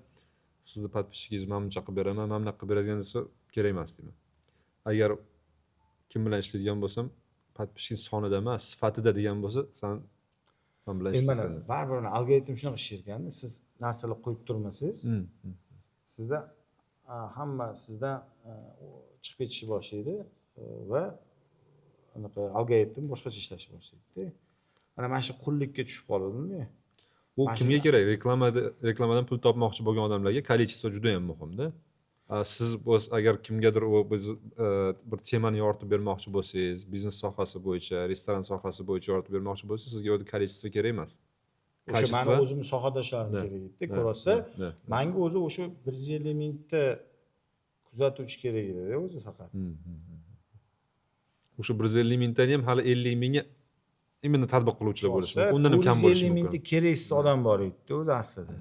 sizni подписчик ingizni mana buncha qilib beraman, mana bunaqa qilib beradigan desa, kerak emas deyman. Agar kim bilan ishlaydigan bo'lsam, подписчик sonida emas, sifatida degan bo'lsa, san man bilan Endi mana ishlaysan. baribir mana algoritm shunaqa ishlar ekanda, siz narsalar qo'yib turmasangiz, sizda hamma sizdan chiqib ketishni boshlaydi va anaqa algoritm boshqacha ishlashni boshlaydida. Mana shu qullikka tushib qoladimda. Bu Mana kimga kerak? Reklamada, reklamadan pul topmoqchi bo'lgan odamlarga количество juda ham muhimda. Siz agar kimgadir u biz, bir temani yoritib bermoqchi bo'lsangiz, biznes sohasi bo'yicha, restoran sohasi bo'yicha yoritib bermoqchi bo'lsangiz, sizga u количество kerak emas. O'sha mani Качество- o'zimni sohadoshlarim kerak edida, ko'rsa, manga o'zi o'sha 150 mingta kuzatuvchi kerak edi o'zi faqat. O'sha 150 mingtani ham hali 50 mingga именно tatbiq qiluvchilar bo'lishi mumkin. Undan ham kam 450 bo'lishi mingta mumkin. Keraksiz odam bor edida o'zi aslida.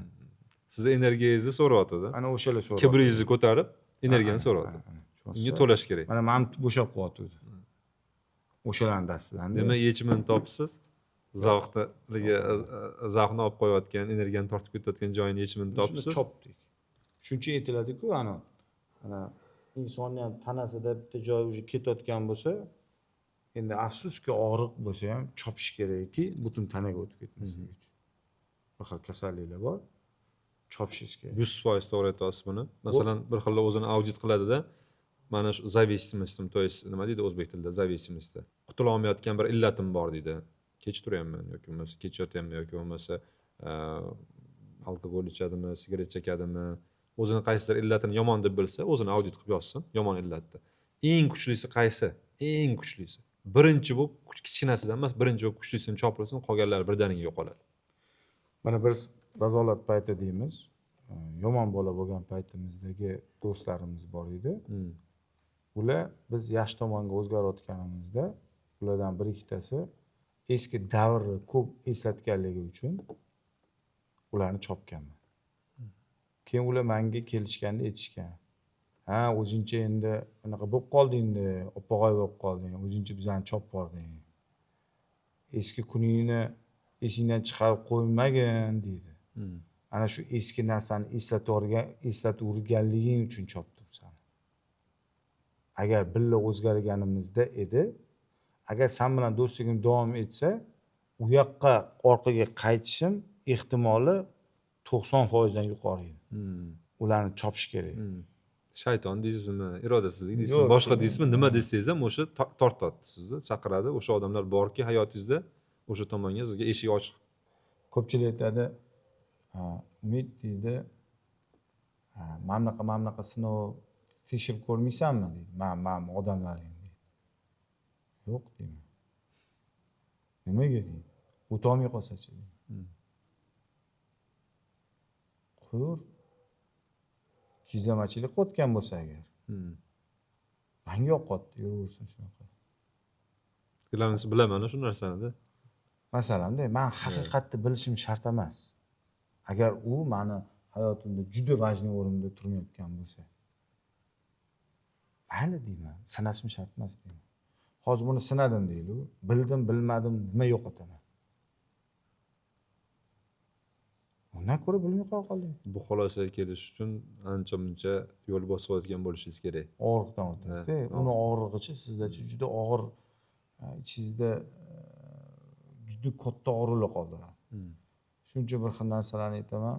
Sizni energiyangizni so'rayotidi. Ana o'shalar so'rayapti. Kibringizni ko'tarib, energiyani so'rayapti. Unga to'lash kerak. Mana mana bo'shab qolyapti o'zi. O'shalarni dastidan. Demak, yechimini topsiz. Zavqni, haligi zavqni olib qo'yayotgan, energiyani tortib ketayotgan joyini, yechimini Shuni topsiz. chopdik. Shuning uchun aytiladiku, ana insonni ham tanasida bitta joyi уже ketayotgan bo'lsa, endi afsuski og'riq bo'lsa ham chopish kerakki, butun tanaga o'tib ketmasligi uchun. Bir xil kasalliklar bor, chopishingiz kerak. 100% to'g'ri aytyapsiz buni. Masalan, bir xillar o'zini audit qiladida, mana shu зависимость im, то есть nima deydi o'zbek tilida зависимость, qutula olmayotgan bir illatim bor deydi. Kech turyapman yoki bo'lmasa kech yotyapman yoki bo'lmasa alkogol ichadimi, sigaret chekadimi, o'zini qaysidir illatini yomon deb bilsa, o'zini audit qilib yozsin, yomon illatni. Eng kuchlisi qaysi? Eng kuchlisi. Birinchi bo'lib, kichkinasidan emas, birinchi bo'lib kuchlisini chopilsin, qolganlari birdaniga yo'qoladi. Mana biz razolat payti deymiz, yomon bola bo'lgan paytimizdagi do'stlarimiz bor edi. Ular biz yaxshi tomonga o'zgarayotganimizda, ulardan bir ikkitasi eski davrni ko'p eslatganligi uchun ularni chopganman. Keyin ular manga kelishganda aytishgan: "Ha, o'zingcha endi anaqa bo'lib qoldingda, opog'oy bo'lib qolding, o'zingcha bizani chopib yubording, eski kuningni esingdan chiqarib qo'ymagin", deydi. "Ana shu eski narsani eslatib uchun chopdim sani. Agar birga o'zgarganimizda edi, agar san bilan do'stligim davom etsa, u yoqqa, orqaga qaytishim ehtimoli 90%dan yuqori edi. Ularni chopish kerak. Shayton deysizmi, irodasizlik deysizmi, boshqa deysizmi, nima desangiz ham o'sha tortadi sizni, chaqiradi. O'sha odamlar borki hayotingizda, o'sha tomonga sizga eshik ochiq. Ko'pchilik aytadi, Umid deydi, mana bunaqa sinov tekshirib ko'rmaysanmi deydi. Man odamlaring deydi. Yo'q deyman. Nimaga deydi? O'tolmay qolsa-chi deydi. Qo'yur. Kizlamachilik qilayotgan bo'lsa agar. Manga yoqyapti, yuraversin shunaqa. Ikkilamchi bilaman shu narsani-da. Masalan-da, men haqiqatni bilishim shart emas. Agar u meni hayotimda juda важный o'rinda turmayotgan bo'lsa. Mayli deyman, sinashim shart emas deyman. Hozir buni sinadim deydi-u, bildim, bilmadim, nima yo'qotaman? Undan ko'ra bilmay qo'ya qoldim. Bu xulosaga kelish uchun ancha-muncha yo'l bosib o'tgan bo'lishingiz kerak. Og'riqdan o'tasiz-da. Uni og'rig'ichi sizdachi juda og'ir, ichingizda juda katta og'riqlar qoldiradi. Shuncha bir xil narsalarni aytaman.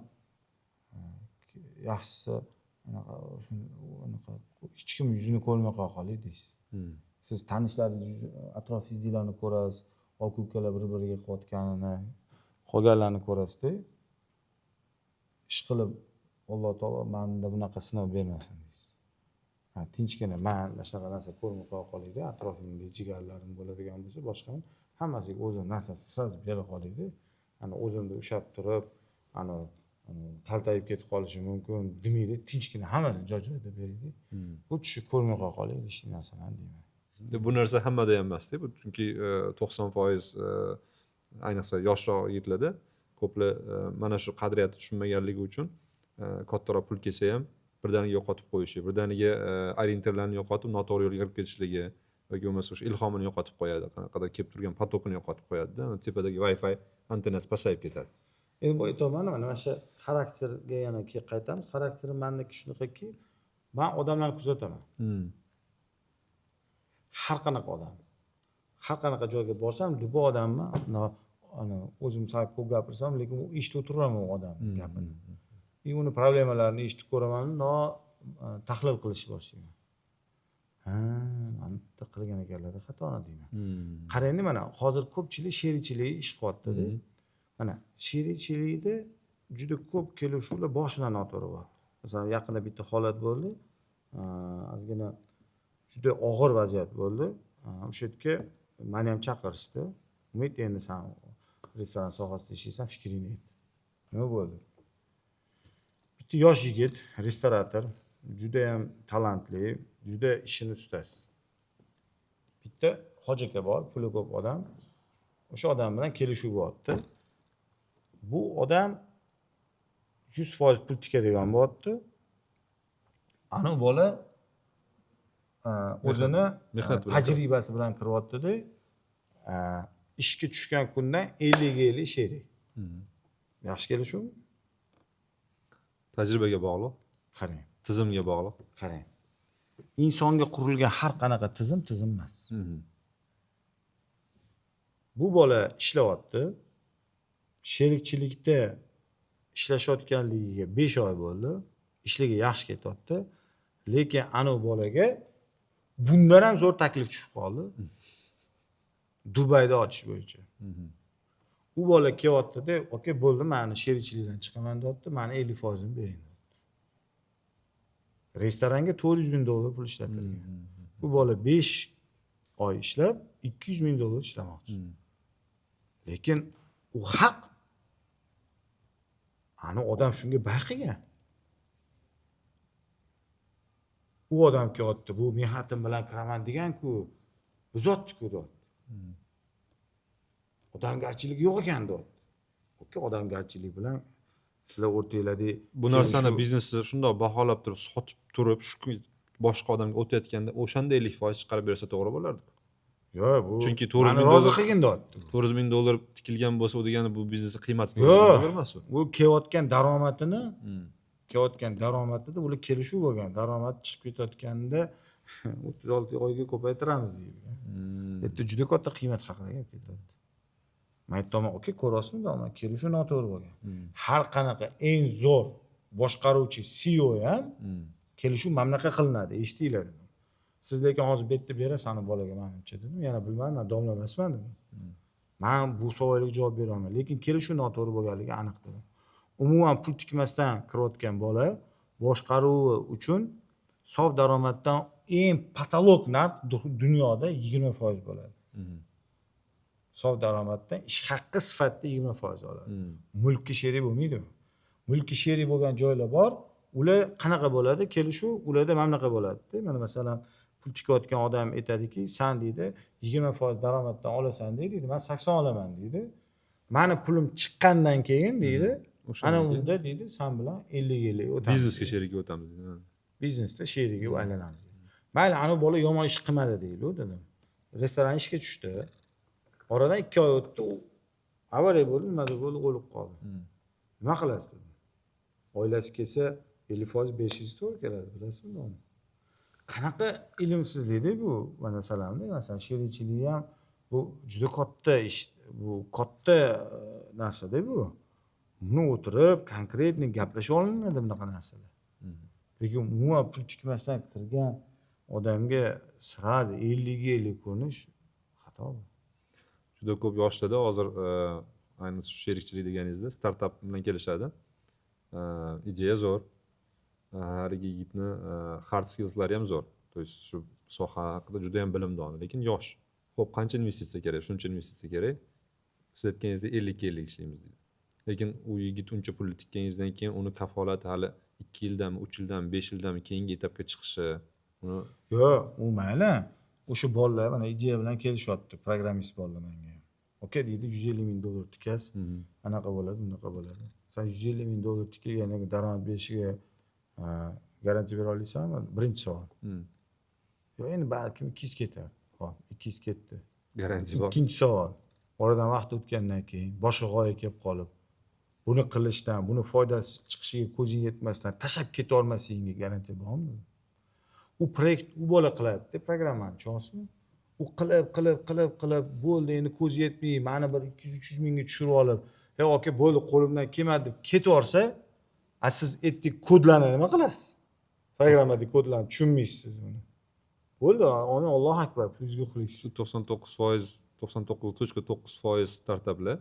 Yaxshisi anaqa hech kim yuzini ko'rmay qo'ya qoling deysiz. Siz tanishlaringiz, atrofingizdagilarni ko'rasiz, aka-ukalar bir-biriga qilayotganini, qolganlarni ko'rasiz-da. Ish qilib Alloh taolo menda bunaqa sinov bermasin deysiz. Ha, tinchgina men shunaqa narsa ko'rmay qo'ya qolaydi, atrofimda jigarlarim bo'ladigan bo'lsa, boshqa hammasiga o'zim narsasi sazib bera qolaydi. Ana o'zimda ushlab turib, ana taltayib ketib qolishi mumkin demaydi, tinchgina hammasini joy-joyida beraydi. Bu tushi ko'rmay qo'ya qolaydi hech narsalarni deyman. Bu narsa hammada ham emas-da, bu chunki 90% ayniqsa yoshroq yigitlarda ko'plar mana shu qadriyatni tushunmaganligi uchun kattaroq pul kelsa ham birdaniga yo'qotib qo'yishi, birdaniga orientirlarni yo'qotib noto'g'ri yo'lga kirib ketishligi yoki bo'lmasa o'sha ilhomini yo'qotib qo'yadi, qanaqadir kelib turgan potokini yo'qotib qo'yadi-da, tepadagi Wi-Fi antennasi pasayib ketadi. Endi bu aytyapman, mana shu xarakterga yana kelib qaytamiz. Xarakterim mendagi shunaqaki, men odamlarni kuzataman. Har qanaqa odam, har qanaqa joyga borsam, bu odamni ana o'zim sal ko'p gapirsam, lekin u eshitib o'tiraman u odam gapini. Uni problemalarini eshitib ko'raman, tahlil qilishni boshlayman. Ha, mana bitta qilgan ekanlar xatoni deyman. Qarangda, mana hozir ko'pchilik sherikchilik ish qilyapti-da. Mana sherikchilikda juda ko'p kelishuvlar boshidan noto'g'ri bo'ldi. Masalan, yaqinda bitta holat bo'ldi. Ozgina juda og'ir vaziyat bo'ldi. O'sha yerga meni ham chaqirishdi. Umid, endi sen restoran sohasida ishlaysan, fikringni ayt. Nima bo'ldi? Bitta yosh yigit, restorator, juda ham talantli, juda ishini ustasi. Bitta hoji aka bor, puli ko'p odam. O'sha odam bilan kelishuv bo'lyapti. Bu odam 100% pul tikadigan bo'lyapti. Ana u bola o'zini tajribasi bilan kiryapti-da. Ishga tushgan kundan 50-50 sherik. Yaxshi kelishuvmi? Tajribaga bog'liq. Qarang. Tizimga bog'liq. Qarang. Insonga qurilgan har qanaqa tizim tizim emas. Bu bola ishlayapti. Sherikchilikda ishlashayotganligiga 5 oy bo'ldi. Ishligi yaxshi ketyapti. Lekin ana u bolaga bundan ham zo'r taklif tushib qoldi. Dubayda ochish bo'yicha. U bola kelyapti-da, "Okey, bo'ldi, men sherikchilikdan chiqaman" deyapti, "Meni 50%ni bering" deyapti. Restoranga $400,000 pul ishlatilgan. Bu bola 5 oy ishlab $200,000 ishlamoqchi. Lekin u haq. Ana odam shunga bay qilgan. U odam kelyapti, bu mehnatim bilan kiraman degan-ku, buzotdi-ku deyapti. Odamgarchilik yo'q ekan deyapti. Okey, odamgarchilik bilan sizlar o'rtanglarda bu narsani biznesni shundoq baholab turib, sotib turib, shu boshqa odamga o'tayotganda o'shanda 50% chiqarib bersa to'g'ri bo'lardi. Yo'q, bu chunki $400,000 rozi qilgin deyapti. $400,000 tikilgan bo'lsa, u degani bu biznesning qiymati $400,000 emas u. U kelayotgan daromadini, kelayotgan daromadida ular kelishuv bo'lgan. Daromad chiqib ketayotganda 36 oyga ko'paytiramiz deyilgan. Bu yerda juda katta qiymat haqida gap ketyapti. Man aytyapman, aka, ko'ryapsizmi, kelishuv noto'g'ri bo'lgan. Har qanaqa eng zo'r boshqaruvchi CEO ham kelishuv mana bunaqa qilinadi, eshitinglar dedim. Siz lekin hozir bu yerda berasan bolaga, manimcha dedim, yana bilmadim, man domla emasman dedim. Man bu savolga javob bera olmayman, lekin kelishuv noto'g'ri bo'lganligi aniq dedim. Umuman pul tikmasdan kirayotgan bola boshqaruvi uchun sof daromaddan eng потолок narx dunyoda 20% bo'ladi. Sof daromaddan ish haqqi sifatida 20% oladi. Mulkka sherik bo'lmaydi u. Mulkka sherik bo'lgan joylar bor, ular qanaqa bo'ladi kelishuv? Ularda mana bunaqa bo'ladida. Mana, masalan, pul tikayotgan odam aytadiki, san, deydi, 20% daromaddan olasan, deydi, man 80 olaman, deydi. Mani pulim chiqqandan keyin, deydi, ana unda, deydi, san bilan 50-50 o'tamiz. Biznesga sherikka o'tamiz. Biznesda sherigi aylanamiz. Mayli, anavi bola yomon ish qilmadi deydi, dedim. Restoran ishga tushdi, oradan 2 oy o'tdi, u avariya bo'ldi, nimadir bo'ldi, o'lib qoldi. Nima qilasiz dedim. Oilasi kelsa, 50% berishingiz to'g'ri keladi, bilasizmi uni? Qanaqa ilmsizlikda bu masalanda. Masalan, sherikchilik ham bu juda katta ish, bu katta narsada bu. Buni o'tirib конкретный gaplashib olinadi bunaqa narsalar. Lekin umuman pul tikmasdan kirgan odamga сразу 50-50 ko'rinish xato bu. Juda ko'p yoshlarda hozir, ayniqsa shu sherikchilik deganingizda, startap bilan kelishadi. Ideya zo'r, haligi yigitni hard skillslari ham zo'r, то есть shu soha haqida juda yam bilimdon, lekin yosh. Ho'p, qancha investitsiya kerak? Shuncha investitsiya kerak. Siz aytganingizdek, 50-50 ishlaymiz deydi. Lekin u yigit uncha pulni tikkaningizdan keyin uni kafolati hali 2 yildami, 3 yildami, 5 yildami keyingi etapga chiqishi uni Yo'q, u mayli. O'sha bolalar mana ideya bilan kelishyapti, programmist bolalar manga. Aka, deydi, 150 ming dollar tikasiz, anaqa bo'ladi, bunaqa bo'ladi. San 150 ming dollar tikilgandan keyin daromad berishiga garantiya bera olasanmi? Birinchi savol. Yo'q, endi balkim 200 ketar. Ho'p, 200 ketdi. Garantiya bor. Ikkinchi savol. Oradan vaqt o'tgandan keyin boshqa g'oya kelib qolib, buni qilishdan, buni foydasi chiqishiga ko'zing yetmasdan tashlab ketolmasligingga garantiya bormi? U proyekt u bola qiladida programmani, tushunyapsizmi? U qilib, qilib, qilib, qilib bo'ldi, endi ko'zi yetmay, mani bir 200-300 mingga tushirib olib, "Ey aka, bo'ldi, qo'limdan kelmadi", deb ketaversa, a siz ertaga kodlarni nima qilasiz? Programmadagi kodlarni tushunmaysiz siz uni. Bo'ldi, ona, Allohu akbar, pulingizga uxlaysiz. Shu 99%, 99,9% startaplar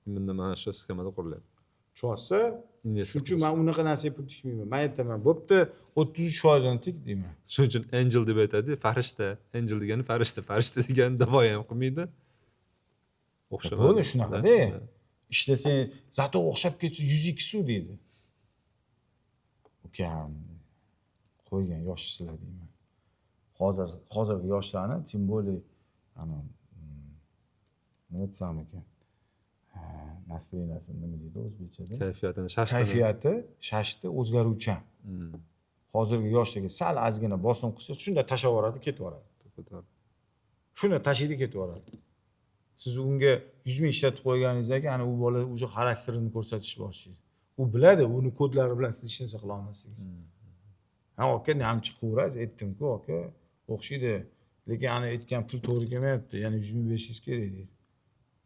именно mana shu sxemada qurilyapti. Tushunyapsiz? Investitsiya Shuning uchun qilish. man unaqa narsaga pul tikmayman. Man aytaman, bo'pti, 33%ini tik deyman. Shuning uchun angel deb aytadi, farishta. Angel degani farishta, farishta degani davo ham qilmaydi. O'xshamadi. Bo'ldi, shunaqada. Ishlasang, зато o'xshab ketsa 102 suv deydi. Ukam, qo'ygan yoshsizlar deyman. Hozir hozirgi yoshlarni, тем более, ana, nima desam ekan? Настроение si nima deydi o'zbekchada? Kayfiyatini shashtini. Kayfiyati shashti, o'zgaruvchan. Hozirgi yoshlarga sal ozgina bosim qilsa, shunda tashlab yuboradi, ketib yuboradi. To'ppa-to'g'ri. Shuni tashlaydi, ketib yuboradi. Siz unga 100 ming ishlatib qo'yganingizdan keyin ana u bola уже xarakterini ko'rsatishni boshlaydi. U biladi, uni kodlari bilan siz hech narsa qila olmasligingizni. Ha, aka, namchi qilaverasiz, aytdimku, aka, o'xshaydi. Lekin ana aytgan pul to'g'ri kelmayapti, yana 100 ming berishingiz kerak deydi.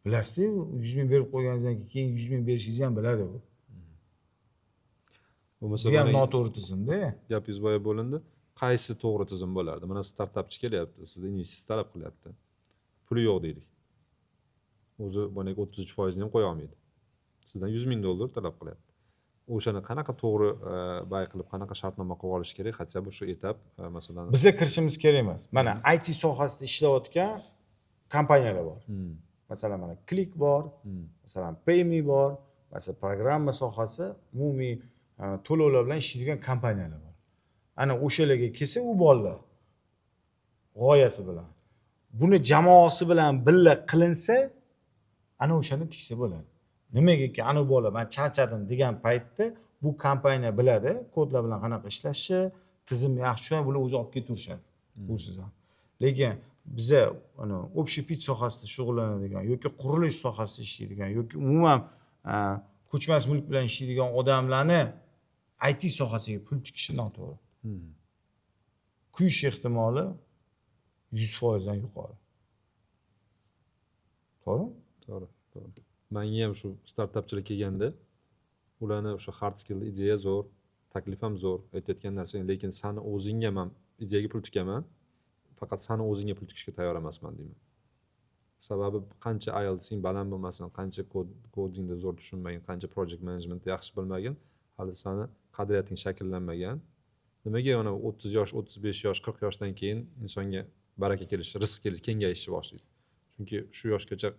Bilasizda, 100 ming berib qo'yganingizdan keyin 100 ming berishingizni ham biladi u. Bo'lmasa Bu ham mana noto'g'ri tizimda. Gapingiz boya bo'lindi. Qaysi to'g'ri tizim bo'lardi? Mana startapchi kelyapti, sizdan investitsiya talab qilyapti. Puli yo'q deylik. O'zi boyagi 33%ni ham qo'ya olmaydi. Sizdan 100 ming dollar talab qilyapti. O'shani qanaqa to'g'ri buy qilib, qanaqa shartnoma qilib olish kerak? Хотя бы shu etap, masalan, Biza kirishimiz kerak emas. Mana IT sohasida ishlayotgan kompaniyalar bor. Masalan, mana Click bor, masalan, Payme bor, masalan, programma sohasi, umumiy to'lovlar bilan ishlaydigan kompaniyalar bor. Ana o'shalarga kelsa u bolalar g'oyasi bilan, buni jamoasi bilan birga qilinsa, ana o'shanda tiksa bo'ladi. Nimagaki, ana bola man charchadim degan paytda bu kompaniya biladi kodlar bilan qanaqa ishlashni, tizimni yaxshi tushunadi, bular o'zi olib ketaverishadi busiz ham. Lekin biza ana общепит sohasida shug'ullanadigan yoki qurilish sohasida ishlaydigan yoki umuman ko'chmas mulk bilan ishlaydigan odamlarni IT sohasiga pul tikishi noto'g'ri. Kuyish ehtimoli 100%dan yuqori. To'g'rimi? To'g'ri. To'g'ri. Manga ham shu startapchilar kelganda, ularni o'sha hard skill, ideya zo'r, taklif ham zo'r, aytayotgan narsang, lekin sani o'zingga man ideyaga pul tikaman, faqat sani o'zingga pul tikishga tayyor emasman, deyman. Sababi qancha IELTSing baland bo'lmasin, qancha codingda zo'r tushunmagin, qancha project managementni yaxshi bilmagin, hali sani qadriyating shakllanmagan. Nimaga mana 30 yosh, 35 yosh, 40 yoshdan keyin insonga baraka kelishi, rizq kelishi, kengayishni boshlaydi? Chunki shu yoshgacha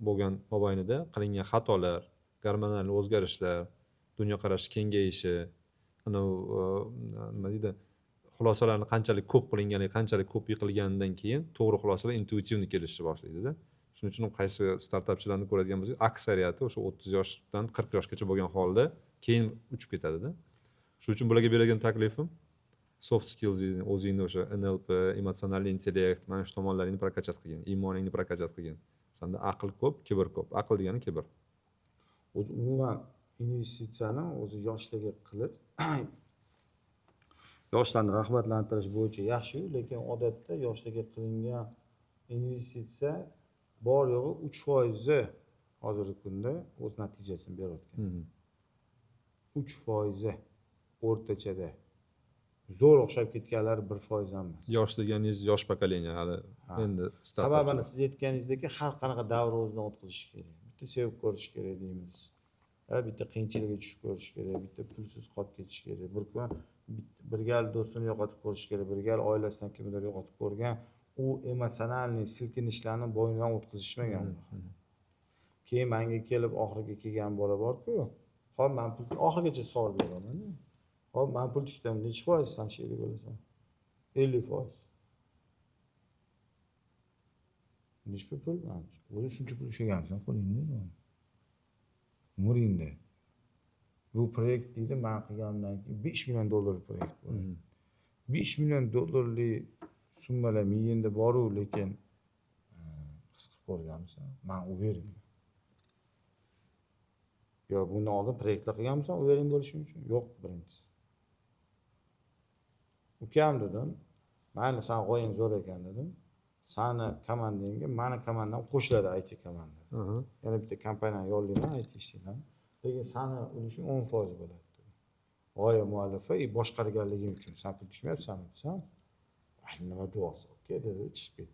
bo'lgan mobaynida qilingan xatolar, gormonal o'zgarishlar, dunyoqarashi kengayishi, anavi nima deydi, xulosalarni qanchalik ko'p qilinganligi, qanchalik ko'p yiqilganidan keyin to'g'ri xulosalar интуитивный kelishni boshlaydida. Shuning uchun qaysi startapchilarni ko'radigan bo'lsak, aksariyati o'sha 30 yoshdan 40 yoshgacha bo'lgan holda keyin uchib ketadida. Shuning uchun bularga beradigan taklifim: soft skills, o'zingni o'sha NLP, эмоциональный интеллект, mana shu tomonlaringni прокачать qilgin, iymoningni прокачать qilgin. Sanda aql ko'p, kibr ko'p. Aql degani kibr. O'zi umuman investitsiyani o'zi yoshlarga qilib, yoshlarni rag'batlantirish bo'yicha yaxshiyu, lekin odatda yoshlarga qilingan investitsiya bor yo'g'i 3 foizi hozirgi kunda o'z natijasini berayotgan. 3 foizi o'rtachada. Zo'r o'xshab ketganlari 1% ham emas. Yosh deganingiz yosh поколение hali endi startapchilar. Sababini siz aytganingizdek, har qanaqa davr o'zidan o'tkazishi kerak. Bitta sevib ko'rish kerak deymiz. Ha, bitta qiyinchilikka tushib ko'rish kerak, bitta pulsiz qolib ketish kerak, bir kun bir gal do'stini yo'qotib ko'rish kerak, bir gal oilasidan kimnidir yo'qotib ko'rgan, u эмоциональный silkinishlarni bo'ynidan o'tkazishmagan. Keyin manga kelib, oxiriga kelgan bola borku, hop, man pul, oxirigacha savol beraman. Hop, man pul tikdim, nechi foiz san sherik bo'lasan? 50%. Nechi pul? O'zi shuncha pul ushlaganmisan qo'lingda umringda? Bu proyekt, deydi, man qilganimdan keyin 5 million dollarlik proyekt bo'ladi. 5 million dollarlik summalar miyangda boru, lekin his qilib ko'rganmisan? Man уверен. Yo bundan oldin proyektlar qilganmisan уверен bo'lishing uchun? Yo'q. Birinchisi, ukam, dedim, mayli, san g'oyang zo'r ekan, dedim, sani komandangga mani komandam qo'shiladi, IT komanda. Yana bitta kompaniyani yollayman, IT ishlayman, lekin sani ulushing 10% bo'ladi, dedim. G'oya muallifi и boshqarganliging uchun. San pul tushmayapsanmi desam, "Ay, nima deyapsiz, aka?" dedi, chiqib ketdi.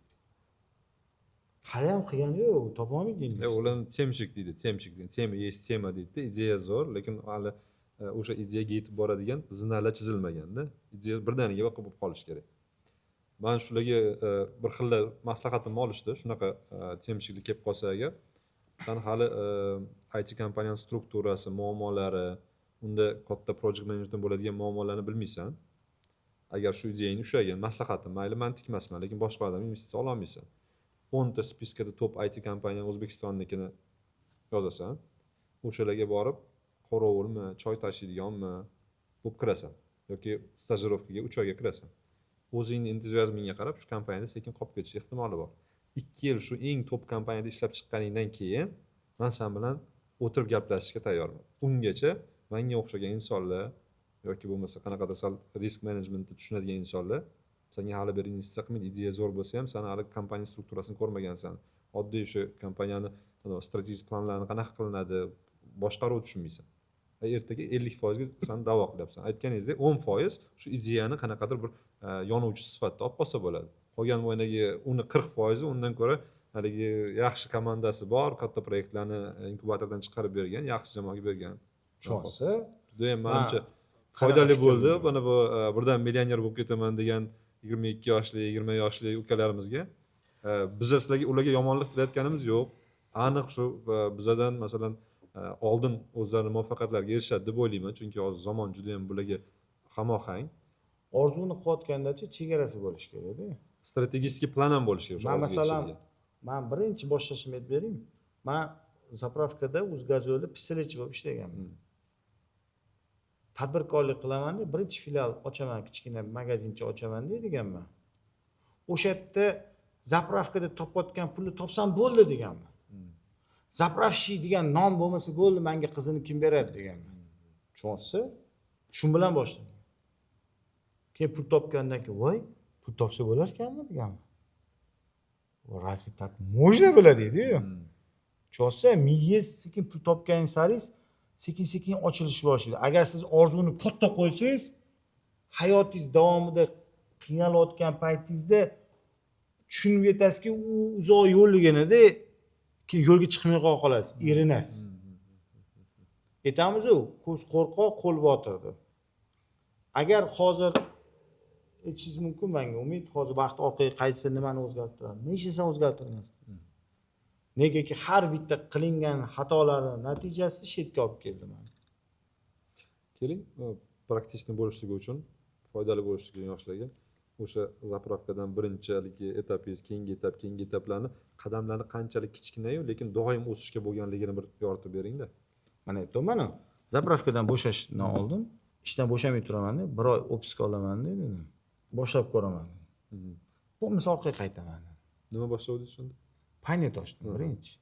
Haliyam qilgani yo'q, topolmaydi. Ularni темщик deydi, темщик deydi. Тема есть, тема deydida, ideya zo'r, lekin hali o'sha ideyaga yetib boradigan zinalar chizilmaganda. Ideya birdaniga bo'lib qolishi kerak. Man shularga bir xilla maslahatimni olishdi. Shunaqa темщик lik kelib qolsa agar, san hali IT kompaniyani strukturasi, muammolari, unda katta project managementdan bo'ladigan muammolarni bilmaysan. Agar shu ideyangni ushlagin, maslahatim, mayli, man tikmasman, lekin boshqa odam investitsiya ololmaysan. 10 ta списка da top IT kompaniya O'zbekistonnikini yozasan, o'shalarga borib qorovulmi, choy tashiydiganmi bo'lib kirasan yoki стажировка ga 3 oyga kirasan. O'zingni entuziazmingga qarab shu kompaniyada sekin qolib ketish ehtimoli bor. 2 yil shu eng top kompaniyada ishlab chiqqaningdan keyin man san bilan o'tirib gaplashishga tayyorman. Ungacha manga o'xshagan insonlar yoki bo'lmasa qanaqadir sal risk managementni tushunadigan insonlar senga hali beri investitsiya qilmaydi. Ideya zo'r bo'lsa ham, san hali kompaniya strukturasini ko'rmagansan, oddiy o'sha kompaniyani strategik planlarini qanaqa qilinadi, boshqaruv tushunmaysan. Ertaga 50 foizga san da'vo qilyapsan. Aytganingizdek, 10% shu ideyani qanaqadir bir yonuvchi sifatida olib qolsa bo'ladi. Qolgan boyagi uni 40 foizi undan ko'ra haligi yaxshi komandasi bor, katta proyektlarni inkubatordan chiqarib bergan, yaxshi jamoaga bergan. Tushunsa. Judayam, manimcha, foydali bo'ldi. Mana bu birdan millioner bo'lib ketaman degan 22 yoshli, 20 yoshli ukalarimizga biza sizlarga, ularga yomonlik qilayotganimiz yo'q. Aniq shu bizadan, masalan, oldin o'zlarini muvaffaqiyatlarga erishadi deb o'ylayman, chunki hozir zamon judayam bularga hamohang. Orzuni qilayotgandachi, chegarasi bo'lishi kerakda. Strategический plan ham bo'lishi kerak o'sha Man orzuga masalan, erishadigan. Man birinchi boshlashimni aytib beraymi? Man заправка da Uzgazoylda pistilechi bo'lib ishlaganman. Tadbirkorlik qilaman deb, birinchi filial ochaman, kichkina magazincha ochaman deganman. O'sha yerda заправка da topayotgan pulni topsam bo'ldi deganman. Заправщик degan nom bo'lmasa bo'ldi, manga qizini kim beradi deganman. Tushunyapsiz? Shu bilan boshladim. Keyin pul topgandan keyin, voy, pul topsa bo'larkanmi deganman. Разве так можно bo'ladi, deydiyu. Tushunyapsiz? Miyangiz sekin pul topgan saringiz sekin sekin ochilishni boshlaydi. Agar siz orzuni katta qo'ysangiz, hayotingiz davomida qiynalayotgan paytingizda tushunib yetasizki, u uzoq yo'lliginida, keyin yo'lga chiqmay qolasiz, erinasiz. Aytamizu, ko'z qo'rqoq, qo'l botir deb. Agar hozir aytishingiz mumkin menga: "Umid, hozir vaqt orqaga qaytsa, nimani o'zgartiradi?" Hech narsani o'zgartirmasdi. Negaki har bitta qilingan xatolarni natijasi shu yerga olib keldi mani. Keling, практичный bo'lishligi uchun, foydali bo'lishligi uchun yoshlarga o'sha заправка dan birinchi haligi etapingiz, keyingi etap, keyingi etaplarni, qadamlarni qanchalik kichkinayu, lekin doim o'sishga bo'lganligini bir yoritib beringda. Mana, aytyapmanu, заправка dan bo'shashdan oldin, ishdan bo'shamay turamanda, bir oy отпуск olaman dedim, boshlab ko'raman, bo'lmasa orqaga qaytaman. Nima boshlavdingiz shunda? Paynet ochdim birinchi.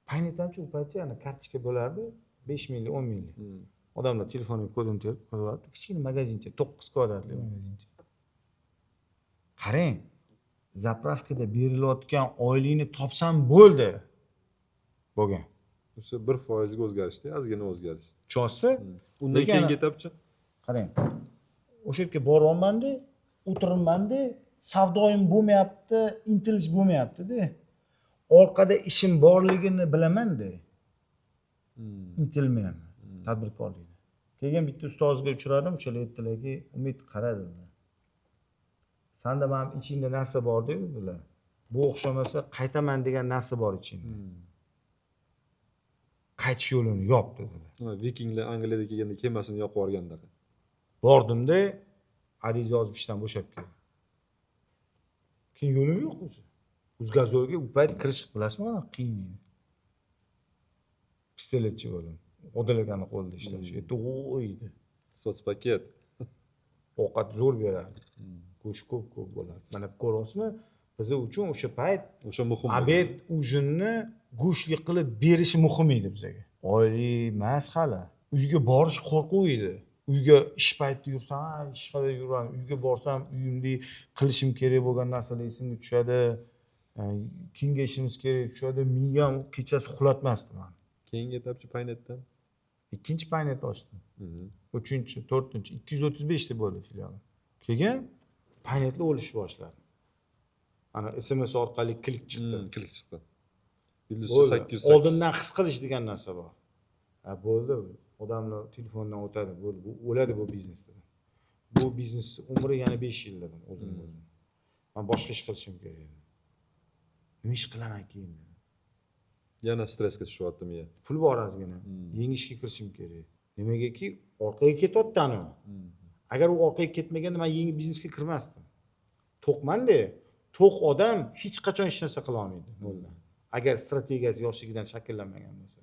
Paynethamchi, u paytda yana kartochka bo'lardi, 5 minglik, 10 minglik. Odamlar telefoniga kodini terib qo'yib, kichkina magazincha, 9 kvadratli magazincha. Qarang, заправка da berilayotgan oylikni topsam bo'ldi bo'lgan. O'sha 1%ga o'zgarishda, ozgina o'zgarish. Tushunyapsiz? Undan Lekin keyingi etapchi? Qarang, o'sha yerga boryapmanda, o'tiribmanda, savdoyim bo'lmayapti, intilish bo'lmayaptida. Orqada ishim borligini bilamanda, intilmayapman tadbirkorlikda. Keyin bitta ustozga uchradim, o'shalar aytdilarki: "Umid, qara", dedilar, "sanda mana ichingda narsa bor", dedilar, "bu o'xshamasa qaytaman degan narsa bor ichingda, qaytish yo'lini yop", dedilar. Ha, vikinglar Angliyaga kelganda kemasini yoqib yuborgandaqa. Bordimda, ariza yozib, ishdan bo'shab keldim. Keyin yo'lim yo'q o'zi. Uzgazolga u payt kirish, bilasizmi, qanaqa qiyin edi. Pistoletchi bo'ldim, Odil akani qo'lida ishlash aytdi, o'y edi. Соцпакет. Ovqat zo'r berardi, go'sht ko'p ko'p bo'lardi. Mana, ko'ryapsizmi, biz uchun o'sha payt o'sha muhim. Обед, ужин ni go'shtli qilib berishi muhim edi bizaga. Oylik emas hali, uyga borish qo'rquv edi. Uyga ish paytida yursam, ha, ish qilib yuraman, uyga borsam, uyimda qilishim kerak bo'lgan narsalar esimga tushadi, kengashimiz kerak tushadi, miyam kechasi uxlatmasdi mani. Keyingi etapchi, Paynetdan? Ikkinchi Paynet ochdim, uchinchi, to'rtinchi, 235ta bo'ldi filial. Keyin Paynetlar o'lishni boshladi, ana SMS orqali klik chiqdi. Klik chiqdi, yulduzcha Bo'ldi. 808. Oldindan his qilish degan narsa bor. Ha, bo'ldi, odamlar telefondan o'tadi, bo'ldi, bu o'ladi bu biznes dedim. Bu biznes umri yana 5 yil dedim o'zimga o'zim. Man boshqa ish qilishim kerak dedim. Nima ish qilaman keyin dedim. Yana stressga tushyapti miya. Pul bor ozgina, yangi ishga kirishim kerak. Nimagaki orqaga ketyapti anavi. Agar u orqaga ketmaganda, man yangi biznesga kirmasdim. To'qmanda, to'q odam hech qachon hech narsa qila olmaydi noldan, agar strategiyasi yoshligidan shakllanmagan bo'lsa,